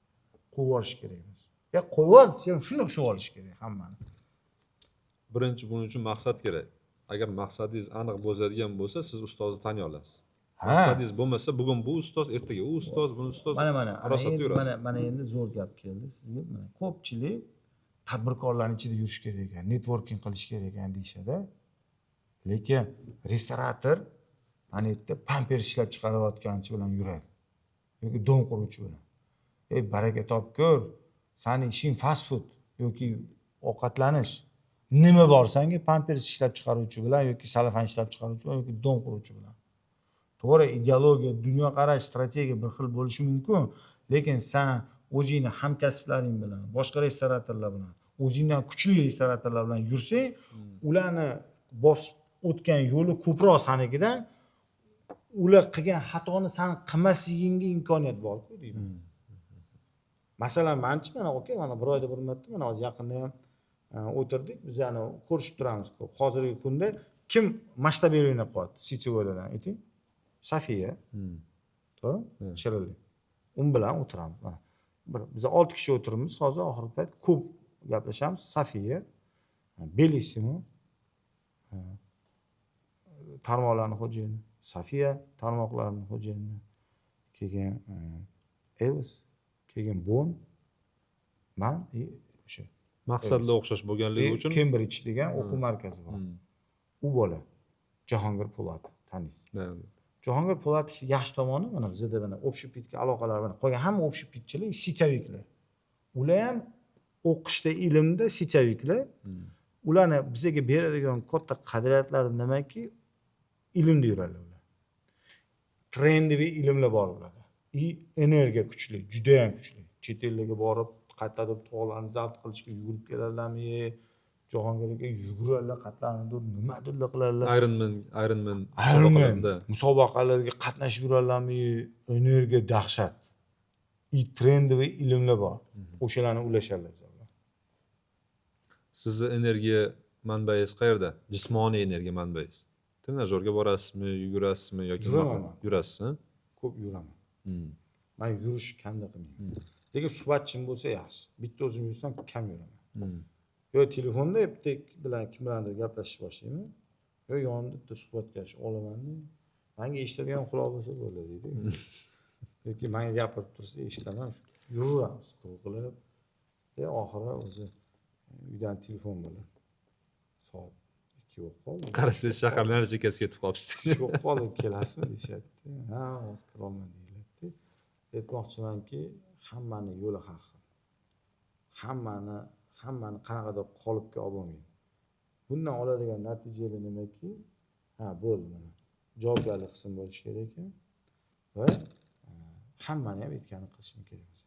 Qo'yib yuborish kerak emas. Ya qo'yib yubor desa ham shunday ushlab olish kerak hammani. Birinchi buning uchun maqsad kerak. Agar maqsadingiz aniq bo'ladigan bo'lsa, siz ustozni taniy olasiz. Maqsadingiz bo'lmasa, bugun bu ustoz, ertaga u ustoz, buni ustoz, Mana mana arosatda yurasiz. Mana endi zo'r gap keldi sizga. Mana ko'pchilik tadbirkorlarni ichida yurish kerak ekan, networking qilish kerak ekan deyishadi. Lekin restorator mana yerda pampers ishlab chiqarayotganchi bilan yuradi yoki дом quruvchi bilan. Ey, baraka topkur, sani ishing fast food yoki ovqatlanish. Nima bor sanga pampers ishlab chiqaruvchi bilan yoki salafan ishlab chiqaruvchi bilan yoki дом quruvchi bilan? To'g'ri, ideologiya, dunyoqarash, strategiya bir xil bo'lishi mumkin, lekin san o'zingni hamkasblaring bilan, boshqa restoratorlar bilan, o'zingdan kuchli restoratorlar bilan yursang, ularni bosib o'tgan yo'li ko'proq sanikidan, ular qilgan xatoni san qilmasligingga imkoniyat borku deyman. Masalan, manchi, mana, okey, mana bir oyda bir marta, mana hozir yaqinda ham o'tirdik, biz ko'rishib turamiz ko'p. Hozirgi kunda kim масштабирование qilyapti сетевой lardan, ayting? Safiya, to'g'rimi? Shirinlik. U bilan o'tiramiz. Mana bir biz olti kishi o'tiribmiz hozir, oxirgi payt ko'p gaplashamiz. Safiya, Bellissimo tarmoqlarni xo'jayini, Safiya tarmoqlarini xo'jayini, keyin Evos, keyin Bon, man и o'sha Maqsadlar o'xshash bo'lganligi uchun. Kembrij degan o'quv markazi bor. U bola Jahongir Po'latov, taniysiz. Jahongir Po'latov yaxshi tomoni, mana bizada mana общепит ga aloqalar, mana qolgan hamma общепит chilar сетевик lar. Ular ham o'qishda, ilmda сетевик lar. Ularni bizaga beradigan katta qadriyatlari nimaki, ilmda yuradilar ular. Трендовый ilmlar bor ularda. И energiya kuchli, judayam kuchli. Chet ellarga borib, qayerdadir tog'larni zabt qilishga yugurib keladilarmi, Jahongir aka yuguradilar, qayerlarnidir nimadirlar qiladilar. Ironman, Ironman Ironman musobaqalarida. Musobaqalarga qatnashib yuradilarmi, energiya dahshat. И трендовый ilmlar bor. O'shalarni ulashadilar bizlar bilan. Sizni energiya manbangiz qayerda? Jismoniy energiya manbangiz. Trenajyorga borasizmi, yugurasizmi yoki nima Yuraman qilasiz? Man. Yurasiz, a? Ko'p yuraman. Man yurish kamda qilmayman. Lekin suhbatchim bo'lsa yaxshi. Bitta o'zim yursam, kam yuraman. Yo telefonda bitta bilan kim bilandir gaplashishni boshlayman, yo yonimda bitta suhbatkash olamanda, manga eshitadigan quloq bo'lsa bo'ldi deydi. Yoki manga gapirib tursa, eshitaman, yuraveramiz quruq qilib. E oxiri o'zi uydan telefon bo'ladi. Soat 2 bo'lib qoldi. Qarasangiz, shaharni nari chekkasiga yetib qolibsiz. 2 bo'lib qoldi, kelasizmi deyishyapti. Ha, hozir kirolman deyiladi. Aytmoqchimanki, hammani yo'li har xil. Hammani qanaqadir qolipga olib bo'lmaydi. Bundan oladigan natijalar nimaki, ha, bo'ldi, mana. Javobgarlik qism bo'lishi kerak ekan va hammani ham aytganini qilishim kerak emas.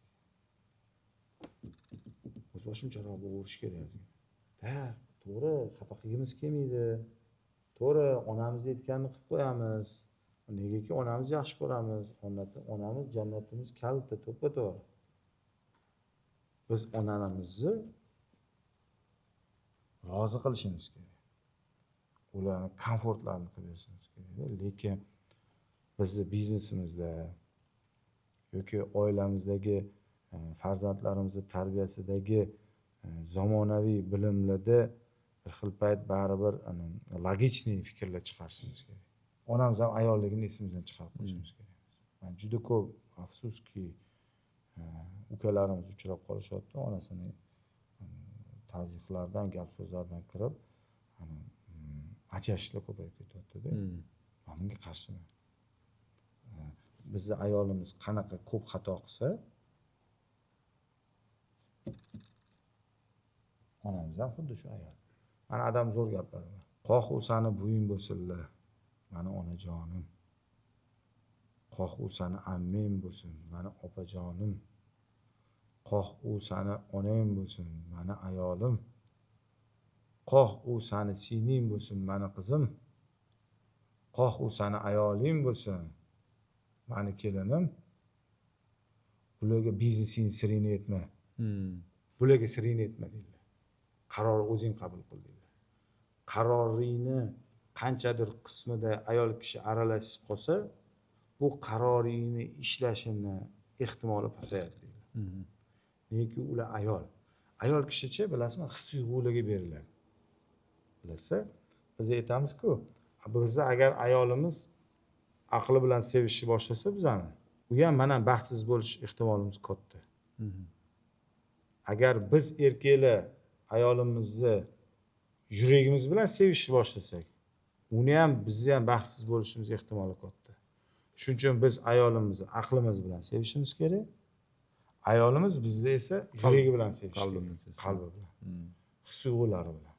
O'zboshimcharoq bo'laverish kerak ozgina. Da, to'g'ri, xafa qilgimiz kelmaydi. To'g'ri, onamiz aytganini qilib qo'yamiz. Negaki onamizni yaxshi ko'ramiz. Onamiz jannatimiz kaliti, to'ppa-to'g'ri. Biz onalarimizni rozi qilishimiz kerak. Ularni komfortlarini qilib berishimiz kerak. Lekin bizni biznesimizda yoki oilamizdagi farzandlarimizni tarbiyasidagi zamonaviy bilimlarda bir xil payt baribir логичный fikrlar chiqarishimiz kerak. Onamiz ham ayolligini esimizdan chiqarib qo'yishimiz kerak. Man juda ko'p, afsuski, ukalarimiz uchrab qolishyapti, onasini tazyiqlardan, gap so'zlardan kirib, ajrashishlar ko'payib ketyaptida. Man bunga qarshiman. Bizni ayolimiz qanaqa ko'p xato qilsa, onamiz ham xuddi shu ayol. Mana adam zo'r gaplari bor. Qoh u sani buving bo'lsinlar, mani onajonim. Qoh u sani amming bo'lsin, mani opajonim. Qoh u sani onang bo'lsin, mani ayolim. Qoh u sani singling bo'lsin, mani qizim. Qoh u sani ayoling bo'lsin, mani kelinim. Bularga biznesing siringni aytma. Bularga siringni aytma deydilar. Qaror o'zing qabul qil deydilar. Qaroringni qanchadir qismida ayol kishi aralashib qolsa, bu qaroringni ishlashini ehtimoli pasayadi deydilar. Negaki ular ayol. Ayol kishicha, bilasizmi, his tuyg'ularga beriladi. Bilasiz, biz aytamiz-ku, bizni agar ayolimiz aqli bilan sevishni boshlasa bizani, u ham mana baxtsiz bo'lish ehtimolimiz katta. Agar biz erkaklar ayolimizni yuragimiz bilan sevishni boshlasak, uni ham, bizni ham baxtsiz bo'lishimiz ehtimoli katta. Shuning uchun biz ayolimizni aqlimiz bilan sevishimiz kerak, ayolimiz bizni esa yuragi bilan sevishi qalbi kerak. Bilan sevishi. Qalbi bilan, his tuyg'ulari bilan.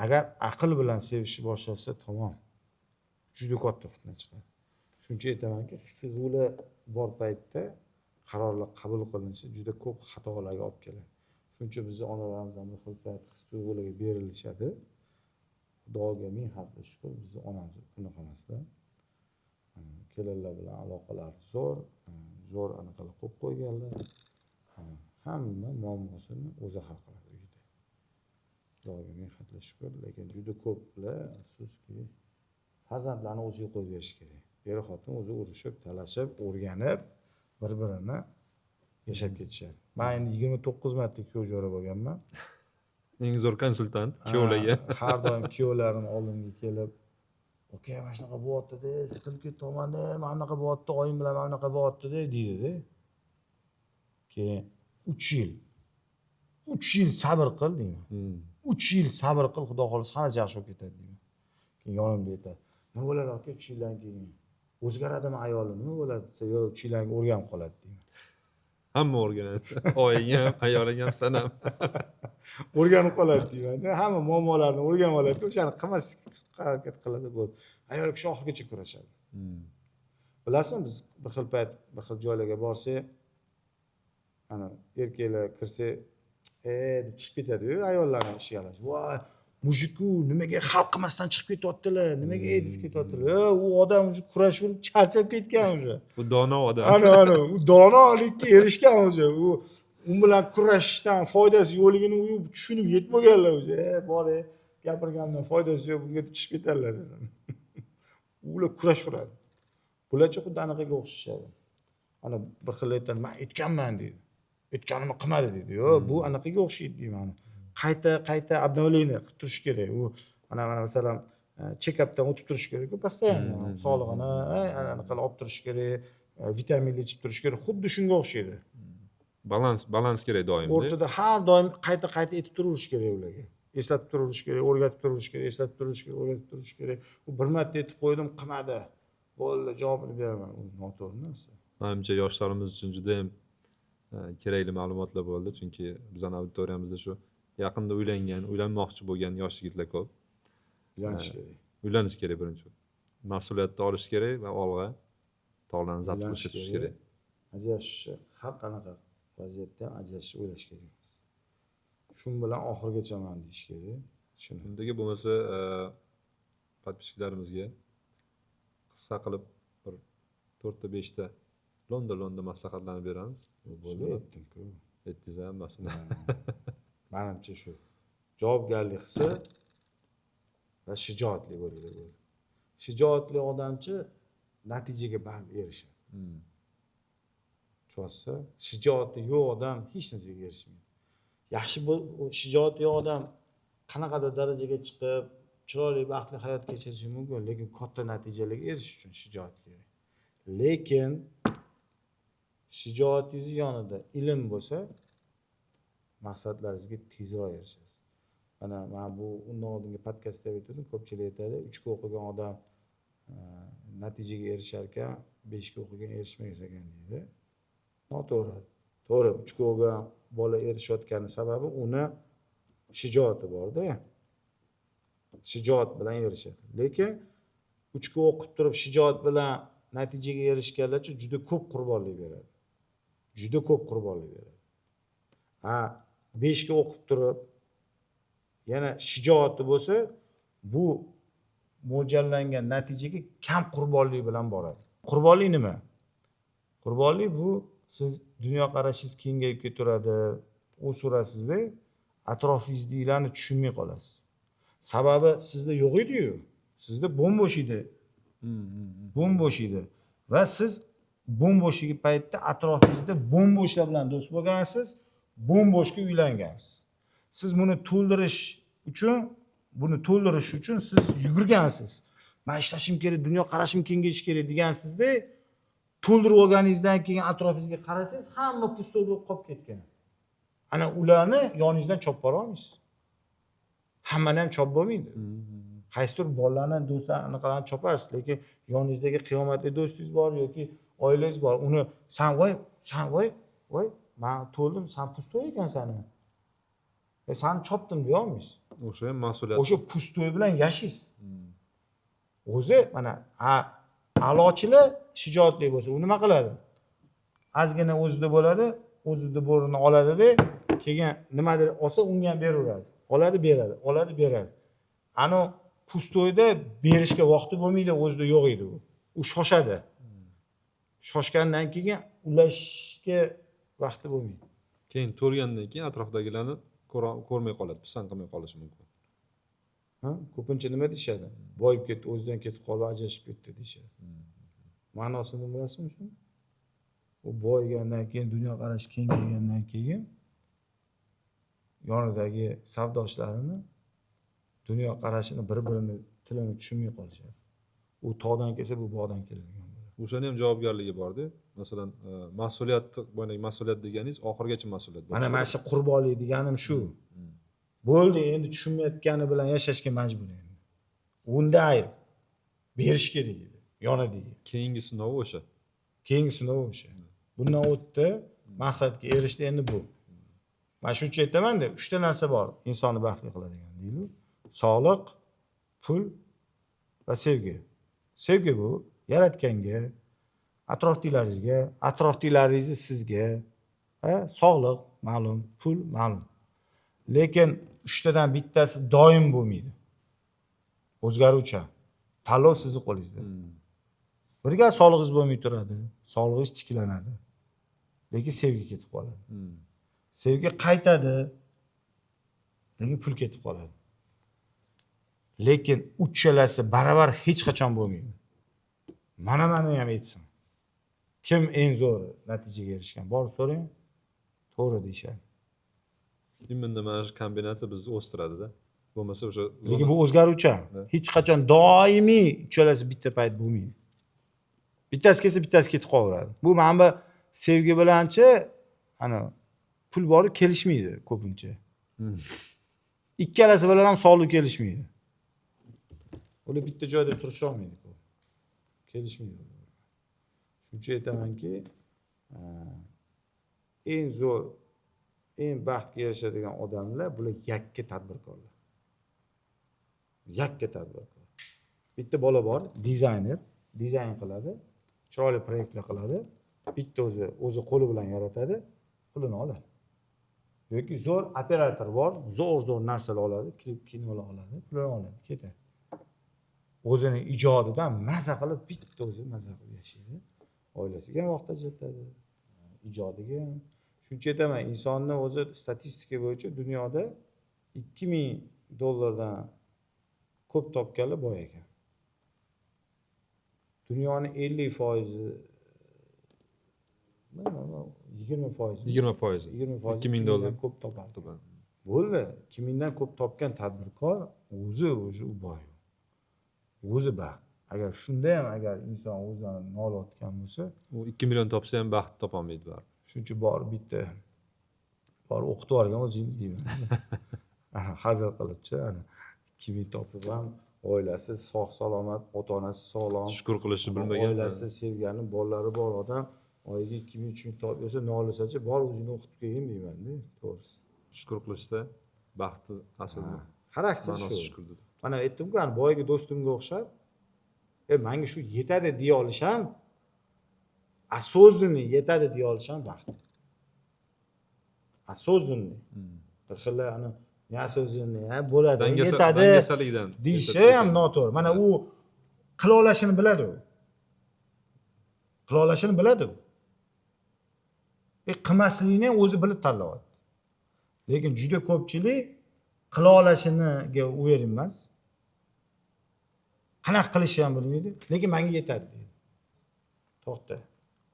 Agar aql bilan sevishni boshlasa, tamom, juda katta fitna chiqadi. Shuning uchun aytamanki, his tuyg'ular bor paytda qarorlar qabul qilinishi juda ko'p xatolarga olib keladi. Shuning uchun bizni onalarimiz ham bir xil payt his tuyg'ularga berilishadi. Xudoga ming harfli shukur, bizni onamiz unaqa emasda. Kelinlar bilan aloqalari zo'r, zo'r anaqalar qo'yib qo'yganlar. Hamma muammosini o'zi hal qiladi uyida. Xudoga ming harfli shukur, lekin juda ko'plar, afsuski, farzandlarni o'ziga qo'yib berish kerak. Er xotin o'zi urushib, talashib, o'rganib, bir birini yashab ketishadi. Man endi 29 marta kuyov jo'ra bo'lganman. Eng zo'r konsultant kuyovlarga. Har doim kuyovlarim oldimga kelib, aka, mana shunaqa bo'lyaptida, siqilib ketyapmanda, mana bunaqa bo'lyapti, oyim bilan mana bunaqa bo'lyaptida, deydida. Keyin 3 yil, 3 yil sabr qil, deyman. 3 yil sabr qil, xudo xohlasa, hammasi yaxshi bo'lib ketadi, deyman. Keyin yonimda aytadi: "Nima bo'ladi, aka, 3 yildan keyin o'zgaradimi ayoli, nima bo'ladi?" desa, "Yo'q, 3 yildan keyin o'rganib qoladi", deyman. Hamma o'rganadi, oying ham, ayoling ham, san ham. O'rganib qoladi, deyman. Hamma muammolarni o'rganib oladi, o'shani qilmaslikka harakat qiladi, bo'ldi. Ayol kishi oxirigacha kurashadi. Bilasizmi, biz bir xil payt bir xil joylarga borsak, ana erkaklar kirsa, "E" deb chiqib ketadiyu, ayollarni ishiga aralashib, "Voy, мужик ku, nimaga hal qilmasdan chiqib ketyaptilar, nimaga e deb ketyaptilar?" E, u odam уже kurashib charchab ketgan уже. Bu dono odam. Ana u donolikka erishgan уже. U bilan kurashishdan foydasi yo'qligini u tushunib yetmaganlar уже. "E, bor, e, gapirgandan foydasi yo'q bunga", deb chiqib ketadilar desam. Ular kurashaveradi. Bularchi xuddi anaqaga o'xshashadi. Ana bir xil aytadi: "Man aytganman", deydi, "aytganimni qilmadi", deydi. "Yo'q, bu anaqaga o'xshaydi", deyman. Qayta qayta обновление qilib turish kerak. U mana masalan, чекап dan o'tib turish kerakku постоянно, sog'lig'ini anaqa qilib olib turish kerak, vitaminlar ichib turish kerak. Xuddi shunga o'xshaydi. Balans kerak doim. O'rtada har doim qayta qayta aytib turaverish kerak ularga, eslatib turaverish kerak, o'rgatib turaverish kerak, eslatib turish kerak, o'rgatib turish kerak. U bir marta aytib qo'ydim, qilmadi, bo'ldi, javobini beraman, u noto'g'ri narsa. Manimcha, yoshlarimiz uchun judayam kerakli ma'lumotlar bo'ldi, chunki bizani auditoriyamizda shu yaqinda uylangan, uylanmoqchi bo'lgan yosh yigitlar ko'p. Uylanish kerak. Uylanish kerak, birinchi mas'uliyatni olish kerak va olg'a tog'larni zabt Uylanish qilishga tushish kerak. Ajrashishni, har qanaqa vaziyatda ham ajrashishni o'ylash kerak emas. Shu bilan oxirigachaman deyish kerak shuni. Undagi bo'lmasa, подписчик larimizga qissa qilib bir to'rtta, beshta lo'nda lo'nda maslahatlarni beramiz. Bo'ldi, aytdimku. Aytdingiz hammasini. Manimcha, shu javobgarlik hissi va shijoatli bo'linglar, bo'ldi. Shijoatli odamchi natijaga baribir erishadi. Tushunyapsiz? Shijoati yo'q odam hech narsaga erishmaydi. Yaxshi, shijoati yo'q odam qanaqadir darajaga chiqib, chiroyli, baxtli hayot kechirishi mumkin, lekin katta natijalarga erishish uchun shijoat kerak. Lekin shijoatingizni yonida ilm bo'lsa, maqsadlaringizga tezroq erishasiz. Mana man bu undan oldingi podkastda aytgandim, ko'pchilik aytadi, 3ga o'qigan odam natijaga erishar ekan, 5ga o'qigan erishmas ekan, deydi. Noto'g'ri. To'g'ri, 3ga o'qigan bola erishayotgani sababi uni shijoati borda, shijoat bilan erishadi. Lekin 3ga o'qib turib shijoat bilan natijaga erishganlarchi juda ko'p qurbonlik beradi, juda ko'p qurbonlik beradi. Ha, 5ga o'qib turib yana shijoati bo'lsa, bu mo'ljallangan natijaga kam qurbonlik bilan boradi. Qurbonlik nima? Qurbonlik bu siz dunyoqarashingiz kengayib ketaveradi, o'saverasizda, atrofingizdagilarni tushunmay qolasiz. Sababi sizda yo'q ediyu, sizda bo'm-bo'sh edi, bo'm-bo'sh edi va siz bo'm-bo'shligi paytda atrofingizda bo'm-bo'shlar bilan do'st bo'lgansiz, bo'm-bo'shga uylangansiz. Siz buni to'ldirish uchun siz yugurgansiz. Man ishlashim kerak, dunyo qarashim kengayishi kerak degansizda, to'ldirib olganingizdan keyin atrofingizga qarasangiz, hamma пустой bo'lib qolib ketgan. Ana ularni yoningizdan chopib bora olmaysiz. Hammani ham chopib bo'lmaydi. Qaysidir bolalarni, do'stlarni, anaqalarni chopasiz, lekin yoningizdagi qiyomatli do'stingiz bor yoki oilangiz bor, uni san voy, san voy, voy, man to'ldim, san пустой ekansan, e sani chopdim deyolmaysiz. O'sha ham mas'uliyat. O'sha пустой bilan yashaysiz o'zi. Mana a'lochilar shijoatli bo'lsa, u nima qiladi? Ozgina o'zida bo'ladi, o'zida bo'rini oladida, keyin nimadir olsa, unga ham beraveradi, oladi, beradi, oladi, beradi. Ani пустой da berishga vaqti bo'lmaydi, o'zida yo'q edi, u shoshadi. Shoshgandan keyin ulashishga vaqti bo'lmaydi. Keyin to'lgandan keyin atrofdagilarni ko'rmay qoladi, pisand qilmay qolishi mumkin. Ha? Ko'pincha nima deyishadi? Boyib ketdi, o'zidan ketib qoldi, ajrashib ketdi deyishadi. Ma'nosini bilasizmi shuni? U boyigandan keyin, dunyoqarashi kengaygandan keyin yonidagi savdoshlarini dunyoqarashini, bir birini tilini tushunmay qolishadi. U tog'dan kelsa, bu bog'dan keladigan bo'ladi. O'shani ham javobgarligi borda. Masalan, mas'uliyatni, boyagi mas'uliyat deganingiz oxirigacha mas'uliyat Mana bo'lishi mana shu qurbonlik deganim shu. Bo'ldi, endi tushunmayotgani bilan yashashga majbur endi. Unda ayb. Berish kerak edi yonidagi. Keyingi sinovi o'sha. Keyingi sinov o'sha. Bundan o'tdi, maqsadga erishdi, endi bu. Man shuncha aytamanda, uchta narsa bor insonni baxtli qiladigan deydi: sog'liq, pul va sevgi. Sevgi bu yaratganga, atrofdagilaringizga, atrofdagilaringizni sizga. Ha, sog'liq ma'lum, pul ma'lum, lekin uchtadan bittasi doim bo'lmaydi, o'zgaruvchan. Tanlov sizni qo'lingizda. Birga sog'lig'ingiz bo'lmay turadi, sog'lig'ingiz tiklanadi, lekin sevgi ketib qoladi. Sevgi qaytadi, lekin pul ketib qoladi. Lekin uchalasi baravar hech qachon bo'lmaydi. Mana mani ham aytsin, kim eng zo'r natijaga erishgan, borib so'rang, to'g'ri deyishadi. Именно mana shu kombinatsiya bizni o'stiradida. Bo'lmasa o'sha Lekin bu o'zgaruvchan. Hech qachon doimiy uchalasi bitta payt bo'lmaydi. Bittasi kelsa, bittasi ketib qolaveradi. Bu mana bu sevgi bilanchi ana pul bor kelishmaydi ko'pincha. Ikkalasi bilan ham sog'liq kelishmaydi. Ular bitta joyda turisholmaydi ko'p, kelishmaydi. Shuning uchun aytamanki, eng zo'r, eng baxtga erishadigan odamlar bular yakka tadbirkorlar. Yakka tadbirkor. Bitta bola bor, dizayner, dizayn qiladi, chiroyli proyektlar qiladi, bitta o'zi, o'zi qo'li bilan yaratadi, pulini oladi. Yoki zo'r operator bor, zo'r zo'r narsalar oladi, klip, kinolar oladi, pulini oladi, ketadi. O'zini ijodidan maza qilib, bitta o'zi maza qilib yashaydi, oilasiga ham vaqt ajratadi, ijodiga ham. Shuning uchun aytaman, insonni o'zi statistika bo'yicha dunyoda 2000 dollardan ko'p topganlar boy ekan. Dunyoni 50 foizi, 20 foizi. 20 foizi. 20 foizi. 2000 dollar. Ko'p topadi. Bo'ldi, 2000dan ko'p topgan tadbirkor o'zi уже u boy, o'zi baxt. Agar shunda ham, agar inson o'zidan nolayotgan bo'lsa, U 2 million topsa ham baxt topolmaydi baribir. Shuning uchun borib, bitta borib o'qitib yuborgan o'zingni deyman. Ana, hazil qilibchi, ana 2000 topib ham oilasi sog' salomat, ota onasi sog'lom, shukur qilishni bilmagan. Oilasi, sevgani, bolalari bor odam oyiga 2000, 3000 topib bersa, nolisachi, bor o'zingni o'qitib kelgin deymanda, to'g'risi. Shukur qilishda baxtni aslida Xarakter ma'nosi shu. shukurda. Mana aytdimku, ani boyagi do'stimga o'xshab, e manga shu yetadi deya olish ham, осознанный yetadi deya olish ham baxt. Осознанный. Bir xil ani неосознанный ha bo'ladi, yetadi dangasalikdan deyishi ham noto'g'ri. Mana u qila olishini biladi, u qila olishini biladi, u qilmaslikni ham o'zi bilib tanlayapti. Lekin juda ko'pchilik qila olishiniga уверен emas, qanaqa qilishni ham bilmaydi, lekin manga yetadi deydi. To'xta,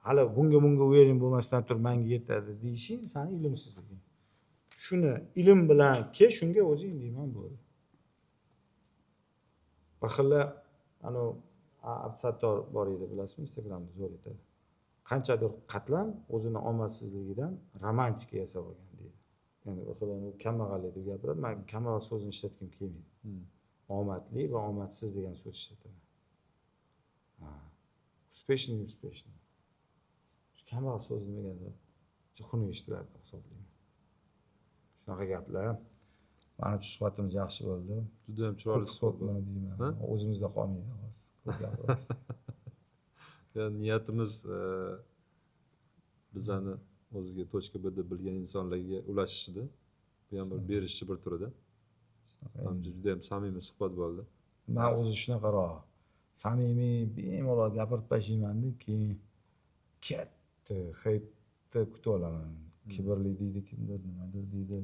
hali bunga bunga уверен bo'lmasdan turib manga yetadi deyishing sani ilmsizliging. Shuni ilm bilan kel shunga o'zing deyman, bo'ldi. Bir xilla Anavi Abdusattor bor edi, bilasizmi, Instagramda zo'r aytadi: qanchadir qatlam o'zini omadsizligidan romantika yasab olgan, deydi. Ya'ni bir xil u kambag'allik deb gapiradi. Man kambag'al so'zini ishlatgim kelmaydi, omadli va omadsiz degan so'z ishlataman. Ha, успешный, успешный. Shu kambag'al so'zi nimagadir xunuk eshitiladi deb hisoblayman. Shunaqa gaplar. Manimcha, suhbatimiz yaxshi bo'ldi. Judayam chiroyli Ko'p suhbat ko'p bo'ldi. Deyman. Ha? O'zimizda qolmaydi hozir ko'p gapiramiz. Ya, niyatimiz bizani o'ziga точка B deb bilgan insonlarga ulashishdi. Bu ham bir berishni bir turida. Manimcha, judayam samimiy suhbat bo'ldi. Man o'zi shunaqaroq samimiy, bemalol gapirib tashlaymanda, keyin katta хейт ni kutib olaman. Kibrli deydi kimdir, nimadir deydi.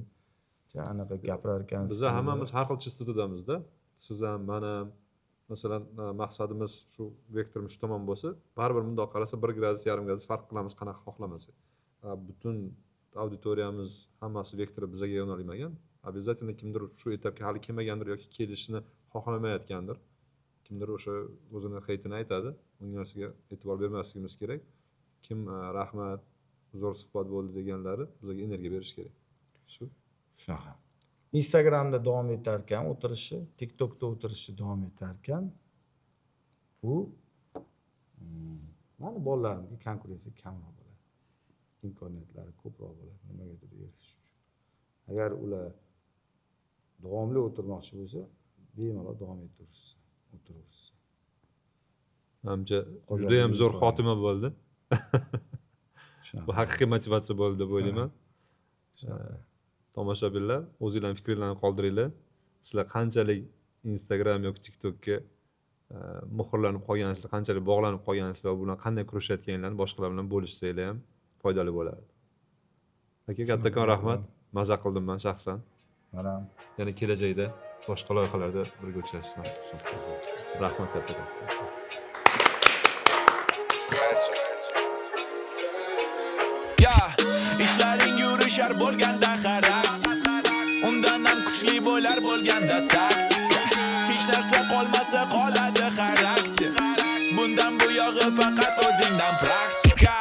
Anaqa gapirar ekansiz. Biza hammamiz har xil частота damizda, siz ham, man ham. Masalan, maqsadimiz shu, vektorimiz shu tomon bo'lsa, baribir bundoq qarasa 1 gradus, yarim gradus farq qilamiz, qanaqa xohlamasak. Butun auditoriyamiz hammasi vektori bizaga yo'nalmagan. Обязательно kimdir shu etapga hali kelmagandir yoki kelishni xohlamayotgandir. Kimdir o'sha o'zini хейт ini aytadi, unga narsaga e'tibor bermasligimiz kerak. Kim rahmat, zo'r suhbat bo'ldi deganlari bizga energiya berishi kerak shu. Shunaqa. Instagramda davom etarkan o'tirishi, TikTokda o'tirishi davom etarkan, bu mani bolalarimga konkurensiya kamroq bo'ladi, imkoniyatlari ko'proq bo'ladi nimagadir erishish uchun. Agar ular davomli o'tirmoqchi bo'lsa, bemalol davom ettiraverishsin, o'tiraverishsin. Manimcha, Qolgan judayam zo'r imkon. xotima bo'ldi. Shunaqa. Bu haqiqiy motivatsiya bo'ldi deb o'ylayman. Shunaqa. Tomoshabinlar, o'zinglarni fikringlarni qoldiringlar. Sizlar qanchalik Instagram yoki TikTokka muhrlanib qolgansizlar, qanchalik bog'lanib qolgansizlar va bilan qanday kurashayotganinglarni boshqalar bilan bo'lishsanglar ham foydali bo'lardi. Aka, kattakon rahmat, maza qildim man shaxsan. Mana. Yana kelajakda boshqa loyihalarda birga uchrashish nasib qilsin. Rahmat kattakon. Ya, ishlaring yurishar bo'lganda xarakter, undan ham kuchli bo'lar bo'lganda taktika. Hech narsa qolmasa, qoladi xarakter. Bundan buyog'i faqat o'zingdan praktika.